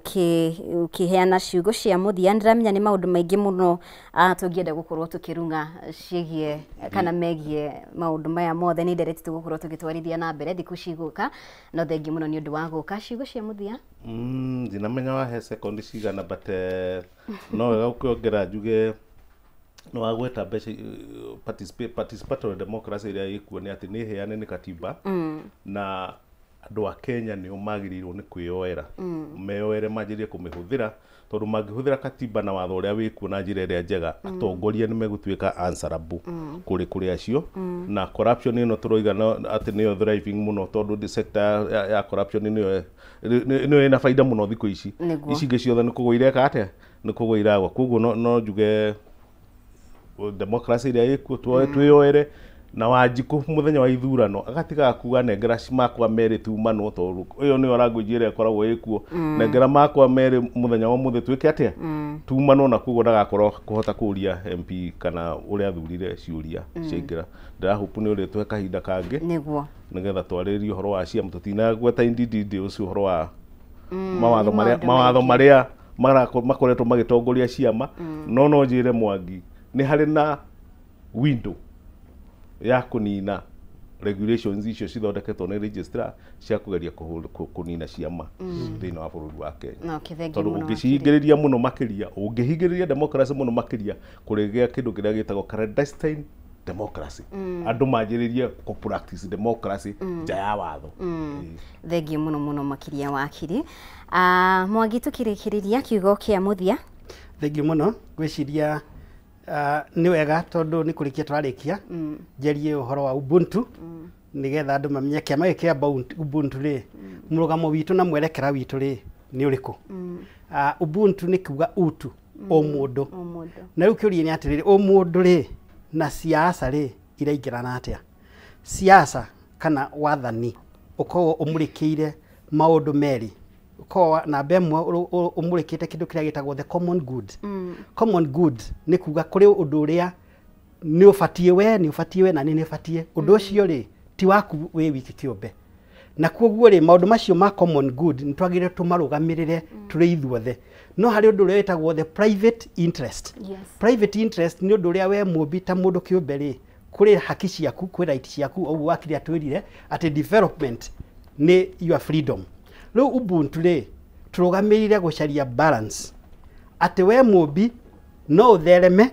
ũkĩheana ciugo cia mũthia. Ndĩramenya nĩ maũndũ maingĩ mũno tũngĩenda gũkorwo tũkĩrung'a ciĩgiĩ kana megiĩ maũndũ maya mothe, nĩ ndereti tũgũkorwo tũgĩtwarithia na mbere thikũ cigũka, no thengiũ mũno nĩ ũndũ wa gũka. Ciugo cia mũthia? Ndinamenya wahe sekondi cigana, but no wega ũkĩongera njuge no wagweta mbeca participatory democracy ĩrĩa ĩkuo nĩ atĩ nĩ heane nĩ katiba na andũ a Kenya nĩo magĩrĩirwo nĩ kwĩyoera meyoere manjĩrĩrie kũmĩhũthĩra, tondũ mangĩhũthĩra katiba na watho ũrĩa wĩkuo na njĩra ĩrĩa njega atongoria nĩ megũtuĩka answerable kũrĩ acio. Na corruption ĩno tũroiga atĩ nĩyo thriving mũno, tondũ the sector ya corruption nĩyo ĩna baida mũno thikũ ici, ici ingĩ ciothe nĩ kũgũa ireka atĩa, nĩ kũgũa iragwa. Koguo no njuge democracy ĩrĩa ĩkuo twĩyoere na Wanjikũ mũthenya wa ithurano agatigaga kuga nengera makwa merĩ tumanwo, tondũ ĩyo nĩyo language ĩrĩa ĩkoragwo ĩkuo, nengera makwa merĩ mũthenya wa ũmũthĩ twĩke atĩa, tumanwo, na koguo ndagakorwo kũhota kũria MP kana ũrĩa athurire ciũria ciaingĩra. Ndĩrahope nĩ ũrĩtũhe kahinda kangĩ nĩguo nĩgetha twarĩrĩrie ũhoro wa ciama, tũtinagweta indidi ũcio ũhoro wa mawatho marĩa makoretwo magĩtongoria ciama. No njĩre Mwangi nĩ harĩ na window ya kũnina regulations icio cithondeketwo nĩ registrar cia kũgeria kũnina ciama thĩinĩ wa bũrũri wa Kenya. Tondũ ũngĩcihingĩrĩria mũno makĩria, ũngĩhingĩrĩria democracy mũno makĩria, kũrĩgĩa kĩndũ kĩrĩa gĩtagwo clandestine democracy, andũ manjĩrĩrie kũ practice democracy nja ya watho. Thengiũ mũno mũno makĩria wakiri. Mwangi, tũkĩrĩkĩrĩria kiugo kĩa mũthia. Thengiũ mũno, ngwĩciria nĩ wega tondũ nĩ kũrĩkia tũrarĩkia njarie ũhoro wa Ubuntu nĩgetha andũ mamenye kĩama gĩkĩ kĩa Ubuntu rĩ, mũrũgamo witũ na mwerekera witũ rĩ nĩ ũrĩkũ. Ubuntu nĩ kuga utu, ũmũndũ, na rĩu kĩũria nĩ atĩrĩrĩ, ũmũndũ rĩ na siasa rĩ iraingĩrana atĩa? Siasa kana wathani ũkoragwo ũmũrĩkĩire maũndũ merĩ, ũkoragwo namba ĩmwe ũmũrĩkĩte kĩndũ kĩrĩa gĩtagwo the common good. Common good nĩ kuga kũrĩ ũndũ ũrĩa nĩ ũbatiĩ we, nĩ ũbatiĩ we na nĩ ũbatiĩ ũndũ ũcio rĩ ti waku wĩ wiki kĩũmbe, na koguo rĩ maũndũ macio ma common good nĩ twagĩrĩire tũmarũgamĩrĩre tũrĩ ithuothe. No harĩ ũndũ ũrĩa wĩtagwo the private interest. Private interest nĩ ũndũ ũrĩa we mũmbi ta mũndũ kĩũmbe rĩ, kũrĩ haki ciaku, kwĩ right ciaku, ũguo wakiri atwĩrire atĩ development nĩ your freedom. Rĩu Ubuntu rĩ tũrũgamĩrĩire gũcaria balance, atĩ we mũmbi no ũthereme,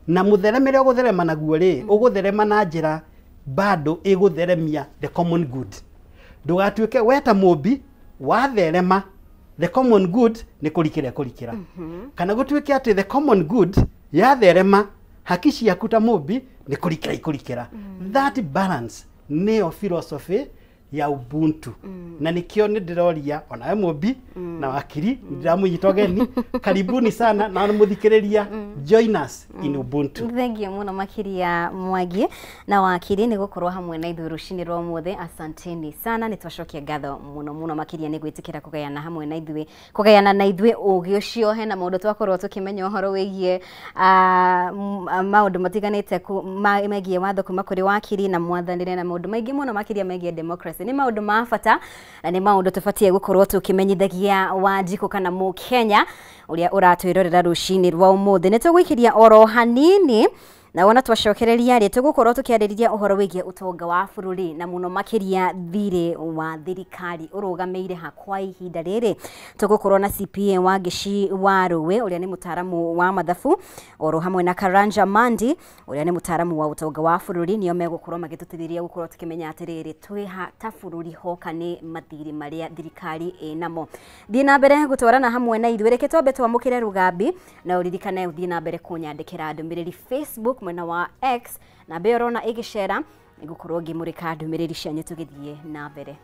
na mũtheremere ũgũtherema naguo rĩ ũgũtherema na njĩra bado ĩgũtheremia the common good. Ndũgatuĩke we ta mũmbi watherema the common good nĩ kũrikĩra kũrikĩra, kana gũtuĩke atĩ the common good yatherema haki ciaku ta mũmbi nĩ kũrikĩra ikũrikĩra. That balance nĩyo philosophy ya Ubuntu. Na nikio nĩ ndĩroria ona we mũmbi na wakiri ndĩramũnyita ũgeni, karibuni sana na mũthikĩrĩria, join us in Ubuntu. Thengiũ mũno makĩria Mwangi na wakiri nĩ gũkorwo hamwe na ithuĩ rũcinĩ rwa ũmũthĩ. Asanteni sana, nĩ twacokia ngatho mũno mũno makĩria nĩ gwĩtĩkĩra kũgayana hamwe na ithuĩ, kũgayana na ithuĩ ũgĩ ũcio. Hena maũndũ twakorwo tũkĩmenya ũhoro wĩgiĩ maũndũ matiganĩte megiĩ watho kuma kũrĩ wakiri na mwathanĩre na maũndũ maingĩ mũno makĩria megiĩ democracy. Nĩ maũndũ ma bata na nĩ maũndũ tũbatiĩ gũkorwo tũkĩmenyithagia Wanjikũ kana Mũkenya ũrĩa ũratwĩrorera rũcinĩ rwa ũmũthĩ. Nĩ tũgũikĩria oro hanini na wona twacokereria rĩ tũgũkorwo tũkĩarĩrĩria ũhoro wĩgiĩ ũtonga wa bũrũri na mũno makĩria thirĩ wa thirikari ũrũgamĩire ha kwa ihinda rĩrĩ. Tũgũkorwo na CPA Wangeci wa Rũĩ ũrĩa nĩ mũtaaramu wa mathabu, oro hamwe na Karanja Mandi ũrĩa nĩ mũtaaramu wa ũtonga wa bũrũri. Nĩo megũkorwo magĩtũteithĩrĩria gũkorwo tũkĩmenya atĩrĩrĩ twĩ ta bũrũri hoka nĩ mathirĩ marĩa thirikari ĩnamo. Thiĩ na mbere gũtwarana hamwe na ithuĩ, reke twambe twamũkĩre rũgambi na ũririkane ũthiĩ na mbere kũnyandĩkĩra ndũmĩrĩri Facebook mwena wa X na mbere ũrona ĩgĩcera nĩgũkorwo ngĩmũrĩka ndũmĩrĩri cianyu tũgĩthiĩ na mbere.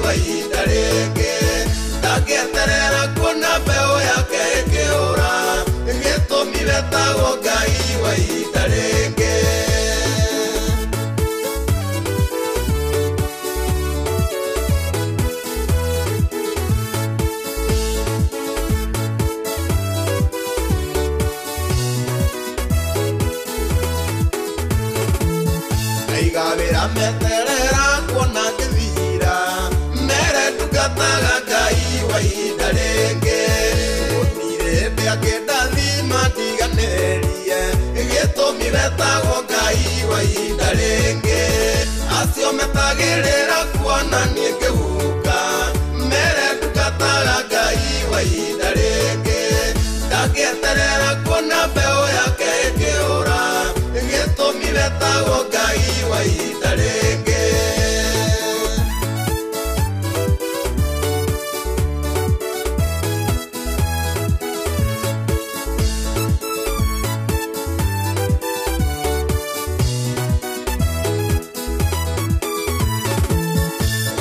wa ihinda rĩngĩ ndangĩeterera kuona mbeũ yake ĩkĩũra gĩtũmi wetagwo Ngai wa ihinda rĩngĩ. Igawĩra meterera kuona ngĩthira mere ndungataga Ngai wa ihinda rĩngĩ gũtirĩ hĩndĩ angĩndathima ndiganĩrie gĩtũmi wetagwo Ngai wa ihinda rĩngĩ acio metagĩrĩra kuona niĩ ngĩhuka mere ndungataga Ngai wa ihinda rĩngĩ ndangĩeterera kuona mbeũ yake ĩkĩũra gĩtũmi wetagwo Ngai wa ihinda rĩngĩ.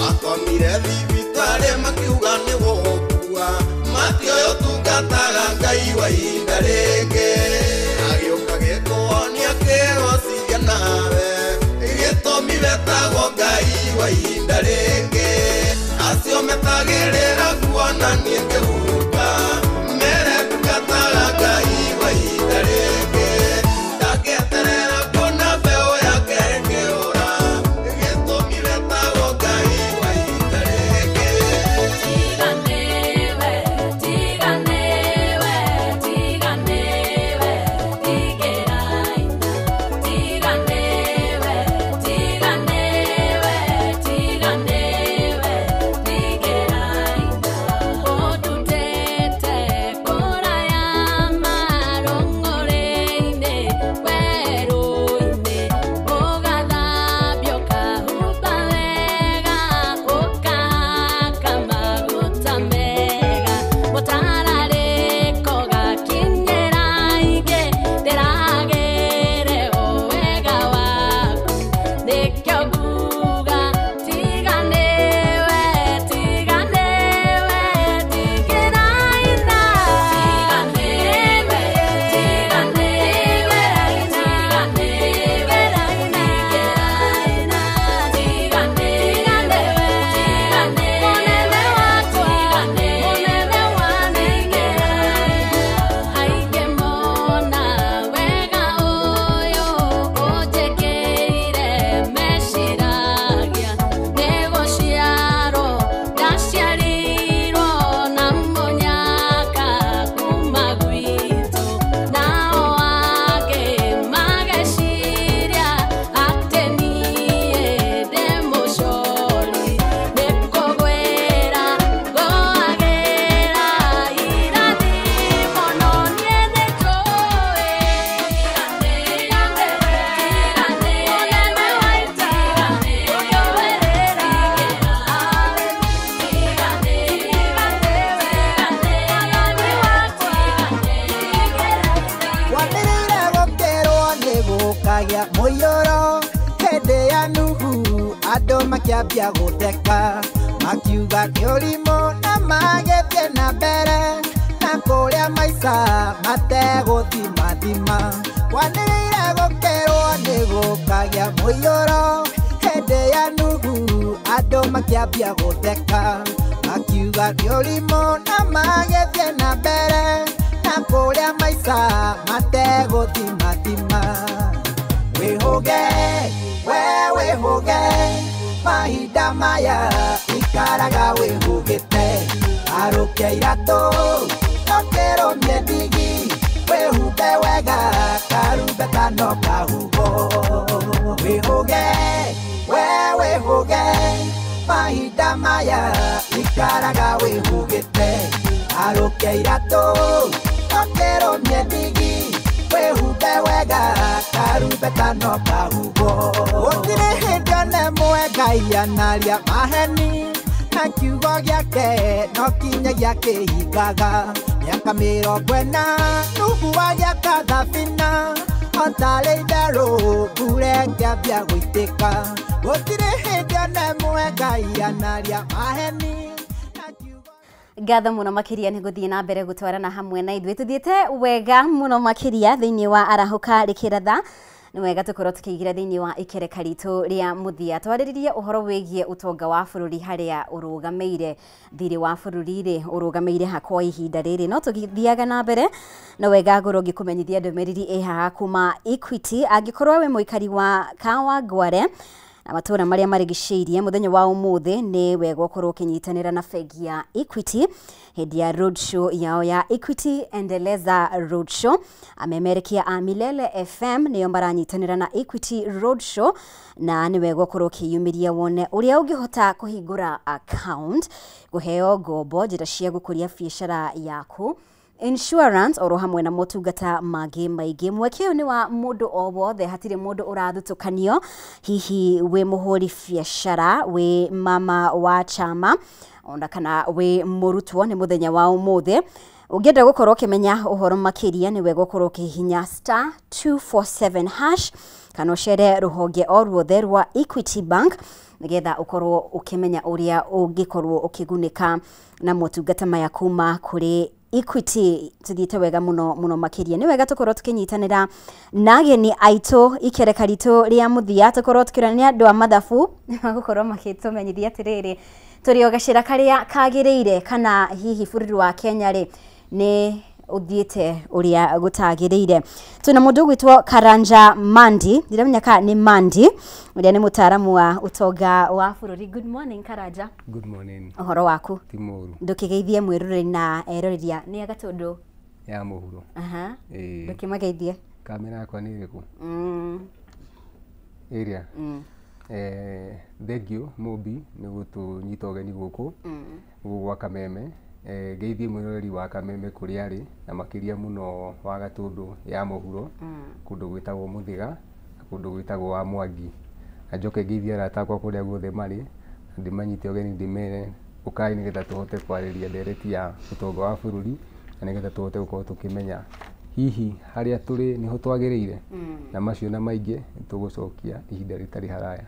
Wakomire thibitarĩ makiuga nĩ gũgũkua matioĩ ũtungataga Ngai wa ihinda rĩngĩ agĩũka gĩkũhonia kĩgocithia nawe gĩtũmi wetagwo Ngai wa ihinda rĩngĩ acio metagĩrĩra kuona niĩ ngĩhuka mere ndungataga Ngai wa ihinda rĩngĩ ndangĩeterera kuona mbeũ yake ĩkĩũra gĩtũmi wetagwo Ngai wa ihinda rĩngĩ. Tiganewe, tiganewe, tiganewe, tigeraina. Tiganewe, tiganewe, tiganewe, tigeraina. Ũndutĩte kũraya marũng'ũrĩ-inĩ, werũ-inĩ, ũgathambia ũkahumba wega, ũkahaka maguta mega, mũtararĩko gakinyĩra ingĩ, ndĩragĩre o wega waku, nĩkĩo nguga tiganewe, tiganewe, tigeraina. Tiganewe, tiganewe, tiganewe, tigeraina. Tiganewe, mũnene wakwa, mũnene wa nĩngeraina. Aingĩ mona wega ũyũ ũnjĩkĩire meciragia nĩgũciarwo ndaciarirwo na mũnyaka kuma gwitũ nao angĩ mageciria atĩ niĩ ndĩ mũcori nĩkũgwĩra ngũagĩra irathimo no niĩ nĩnjũĩ. Mũnene wa ita ũkĩũrĩra Kwanĩrĩire gũkĩrwo nĩ gũkagĩa mũiyũro hĩndĩ ya Nuhu andũ makĩambia gũtheka makiuga nĩ ũrimũ na magĩthiĩ na mbere na kũrĩa maica mategũthimathima. Kwanĩrĩire gũkĩrwo nĩ gũkagĩa mũiyũro hĩndĩ ya Nuhu andũ makĩambia gũtheka makiuga nĩ ũrimũ na magĩthiĩ na mbere na kũrĩa maica mategũthimathima. Wĩhũge we wĩhũge mahinda maya ikaraga wĩhũgĩte arũkia iratũ ũkĩrũmie ndigi wĩhumbe wega karumbeta no kahuhwo. Wĩhũge we wĩhũge mahinda maya ikaraga wĩhũgĩte arũkia iratũ ũkĩrũmie ndigi wĩhumbe wega karumbeta no kahuhwo. Gũtirĩ hĩndĩ ona ĩmwe Ngai anaria maheni na kiugo gĩake no kinyagia kĩhingaga. Mĩaka 40 Nuhu agĩaka thabina o tarĩ itherũ mbura ĩkĩambia gũitĩka. Gũtirĩ hĩndĩ ona ĩmwe Ngai anaria maheni. Ngatho mũno makĩria nĩ gũthiĩ na mbere gũtwarana hamwe na ithuĩ. Tũthiĩte wega mũno makĩria thĩinĩ wa arahũka rĩkĩratha. Nĩ wega tũkorwo tũkĩingĩra thĩinĩ wa ikereka ritũ rĩa mũthia. Twarĩrĩrie ũhoro wĩgiĩ ũtonga wa bũrũri harĩa ũrũgamĩire, thirĩ wa bũrũri rĩ ũrũgamĩire ha kwa ihinda rĩrĩ. No tũgĩthiaga na mbere, no wega ngorwo ngĩkũmenyithia ndũmĩrĩri ĩ haha kuma Equity. Angĩkorwo wĩ mũikari wa Kawangware na matũra marĩa marigicĩirie, mũthenya wa ũmũthĩ nĩ wega ũkorwo ũkĩnyitanĩra na bengi ya Equity hĩndĩ ya roadshow yao ya Equity Endeleza Roadshow. Amemerekia a Milele FM nĩo maranyitanĩra na Equity Roadshow, na nĩ wega ũkorwo ũkĩyumĩria wone ũrĩa ũngĩhota kũhingũra account, kũheo ngombo, njĩra cia gũkũria biacara yaku, insurance oro hamwe na motungata mangĩ maingĩ. Mweke ũyũ nĩ wa mũndũ o wothe, hatirĩ mũndũ ũrathutũkanio. Hihi wĩ mũhũri biacara, wĩ mama wa chama, ona kana wĩ mũrutwo, nĩ mũthenya wa ũmũthĩ. Ũngĩenda gũkorwo ũkĩmenya ũhoro makĩria, nĩ wega ũkorwo ũkĩhihinya *247# kana ũcere rũhonge o ruothe rwa Equity Bank nĩgetha ũkorwo ũkĩmenya ũrĩa ũngĩkorwo ũkĩgunĩka na motungata maya kuma kũrĩ Equity. Tuthiĩte wega mũno mũno makĩria. Nĩ wega tũkorwo tũkĩnyitanĩra na ageni aitũ ikereka ritũ rĩa mũthia, tũkorwo tũkĩrania andũ a mathabu magũkorwo makĩtũmenyithia atĩrĩrĩ, tũrĩ o gacĩra karĩa kagĩrĩire kana hihi bũrũri wa Kenya rĩ nĩ ũthiĩte ũrĩa gũtagĩrĩire. Twĩna mũndũ ũgwĩtwo Karanja Mandi, ndiramenya kana nĩ Mandi, ũrĩa nĩ mũtaaramu wa ũtonga wa bũrũri. Good morning Karanja. Good morning. Ũhoro waku? Ti mũru. Ndũkĩgeithie mwĩroreri na eroreria nĩ agatũndũ ya mũhuro. Aha. Ĩĩ. Ndũkĩmageithie. Kamera yakwa nĩ ĩrĩkũ? Ĩrĩa. Thank you Mũmbi nĩ gũtũnyita ũgeni gũkũ gũkũ gwa Kameme. Ngeithie mwĩroreri wa Kameme kũrĩa arĩ na makĩria mũno wa Gatũndũ ya mũhuro, kũndũ gwĩtagwo Mũthĩga na kũndũ gwĩtagwo wa Mwangi. Na njoke ngeithie arata akwa kũrĩa guothe marĩ na ndĩmanyite ũgeni ndĩmere ũkai nĩgetha tũhote kwarĩria ndereti ya ũtonga wa bũrũri na nĩgetha tũhote gũkorwo tũkĩmenya hihi harĩa tũrĩ nĩho twagĩrĩire, na macio na maingĩ tũgũcokia ihinda rĩtarĩ haraya.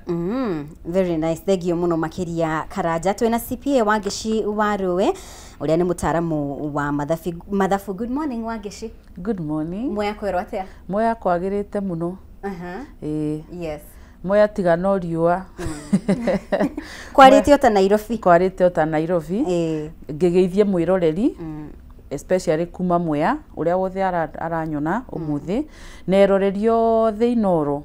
Very nice, thank you mũno makĩria Karanja. Twĩna CPA Wangeci wa Rũĩ ũrĩa nĩ mũtaaramu wa mathabu. Good morning Wangeci. Good morning. Mwea kwĩrwo atĩa? Mwea kwagĩrĩte mũno. Ĩĩ. Yes. Mwea tiga no riũa. Kwarĩte o ta Nairobi. Kwarĩte o ta Nairobi. Ngĩgeithie mwĩroreri especially kuma Mwea uria wothe aranyona umuthi na eroreri othe Inoro,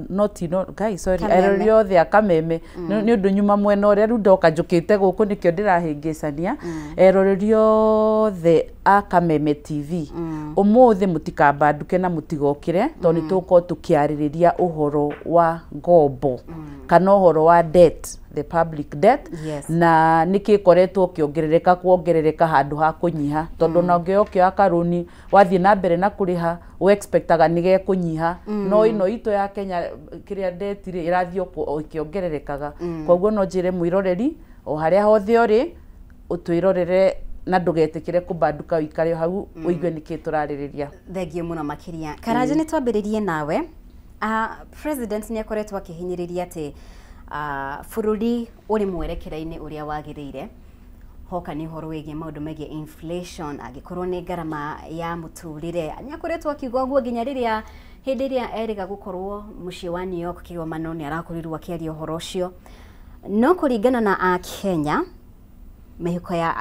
not Inoro guys, sorry, eroreri othe a Kameme ni undu nyuma mwena uria riu ndoka njukite guku nikio ndirahingicania. Eroreri othe a Kameme TV umuthi mutikambanduke na mutigokire tondu ni tugukorwo tukiaririria uhoro wa ngombo kana uhoro wa debt, the public debt. Yes. Na niki koretwo kiongerereka kuongerereka handu ha kunyiha tondu na ũngĩoka karuni wathie na mbere na kuriha u expectaga ni gekunyiha no ino itu ya Kenya kiria debt ri irathio ikiongererekaga. Koguo no njire mwiroreri o haria hothe uri utwirorere na ndugetikire kubanduka wikare hau uigue niki turaririria. Thengiũ mũno makĩria Karanja. Nĩ twambĩrĩrie nawe. President nĩ akoretwo akĩhinyĩrĩria atĩ bũrũri ũrĩ mwerekera-inĩ ũrĩa wagĩrĩire hoka nĩ ũhoro wĩgiĩ maũndũ megiĩ inflation, angĩkorwo nĩ ngarama ya mũtũrĩre. Nĩ akoretwo akiuga ũguo nginya rĩrĩa hĩndĩ ĩrĩa erĩga gũkorwo mũciĩ wa New York kĩgomano nĩ arakorirwo akĩaria ũhoro ũcio. No kũringana na Akenya mĩhuko ya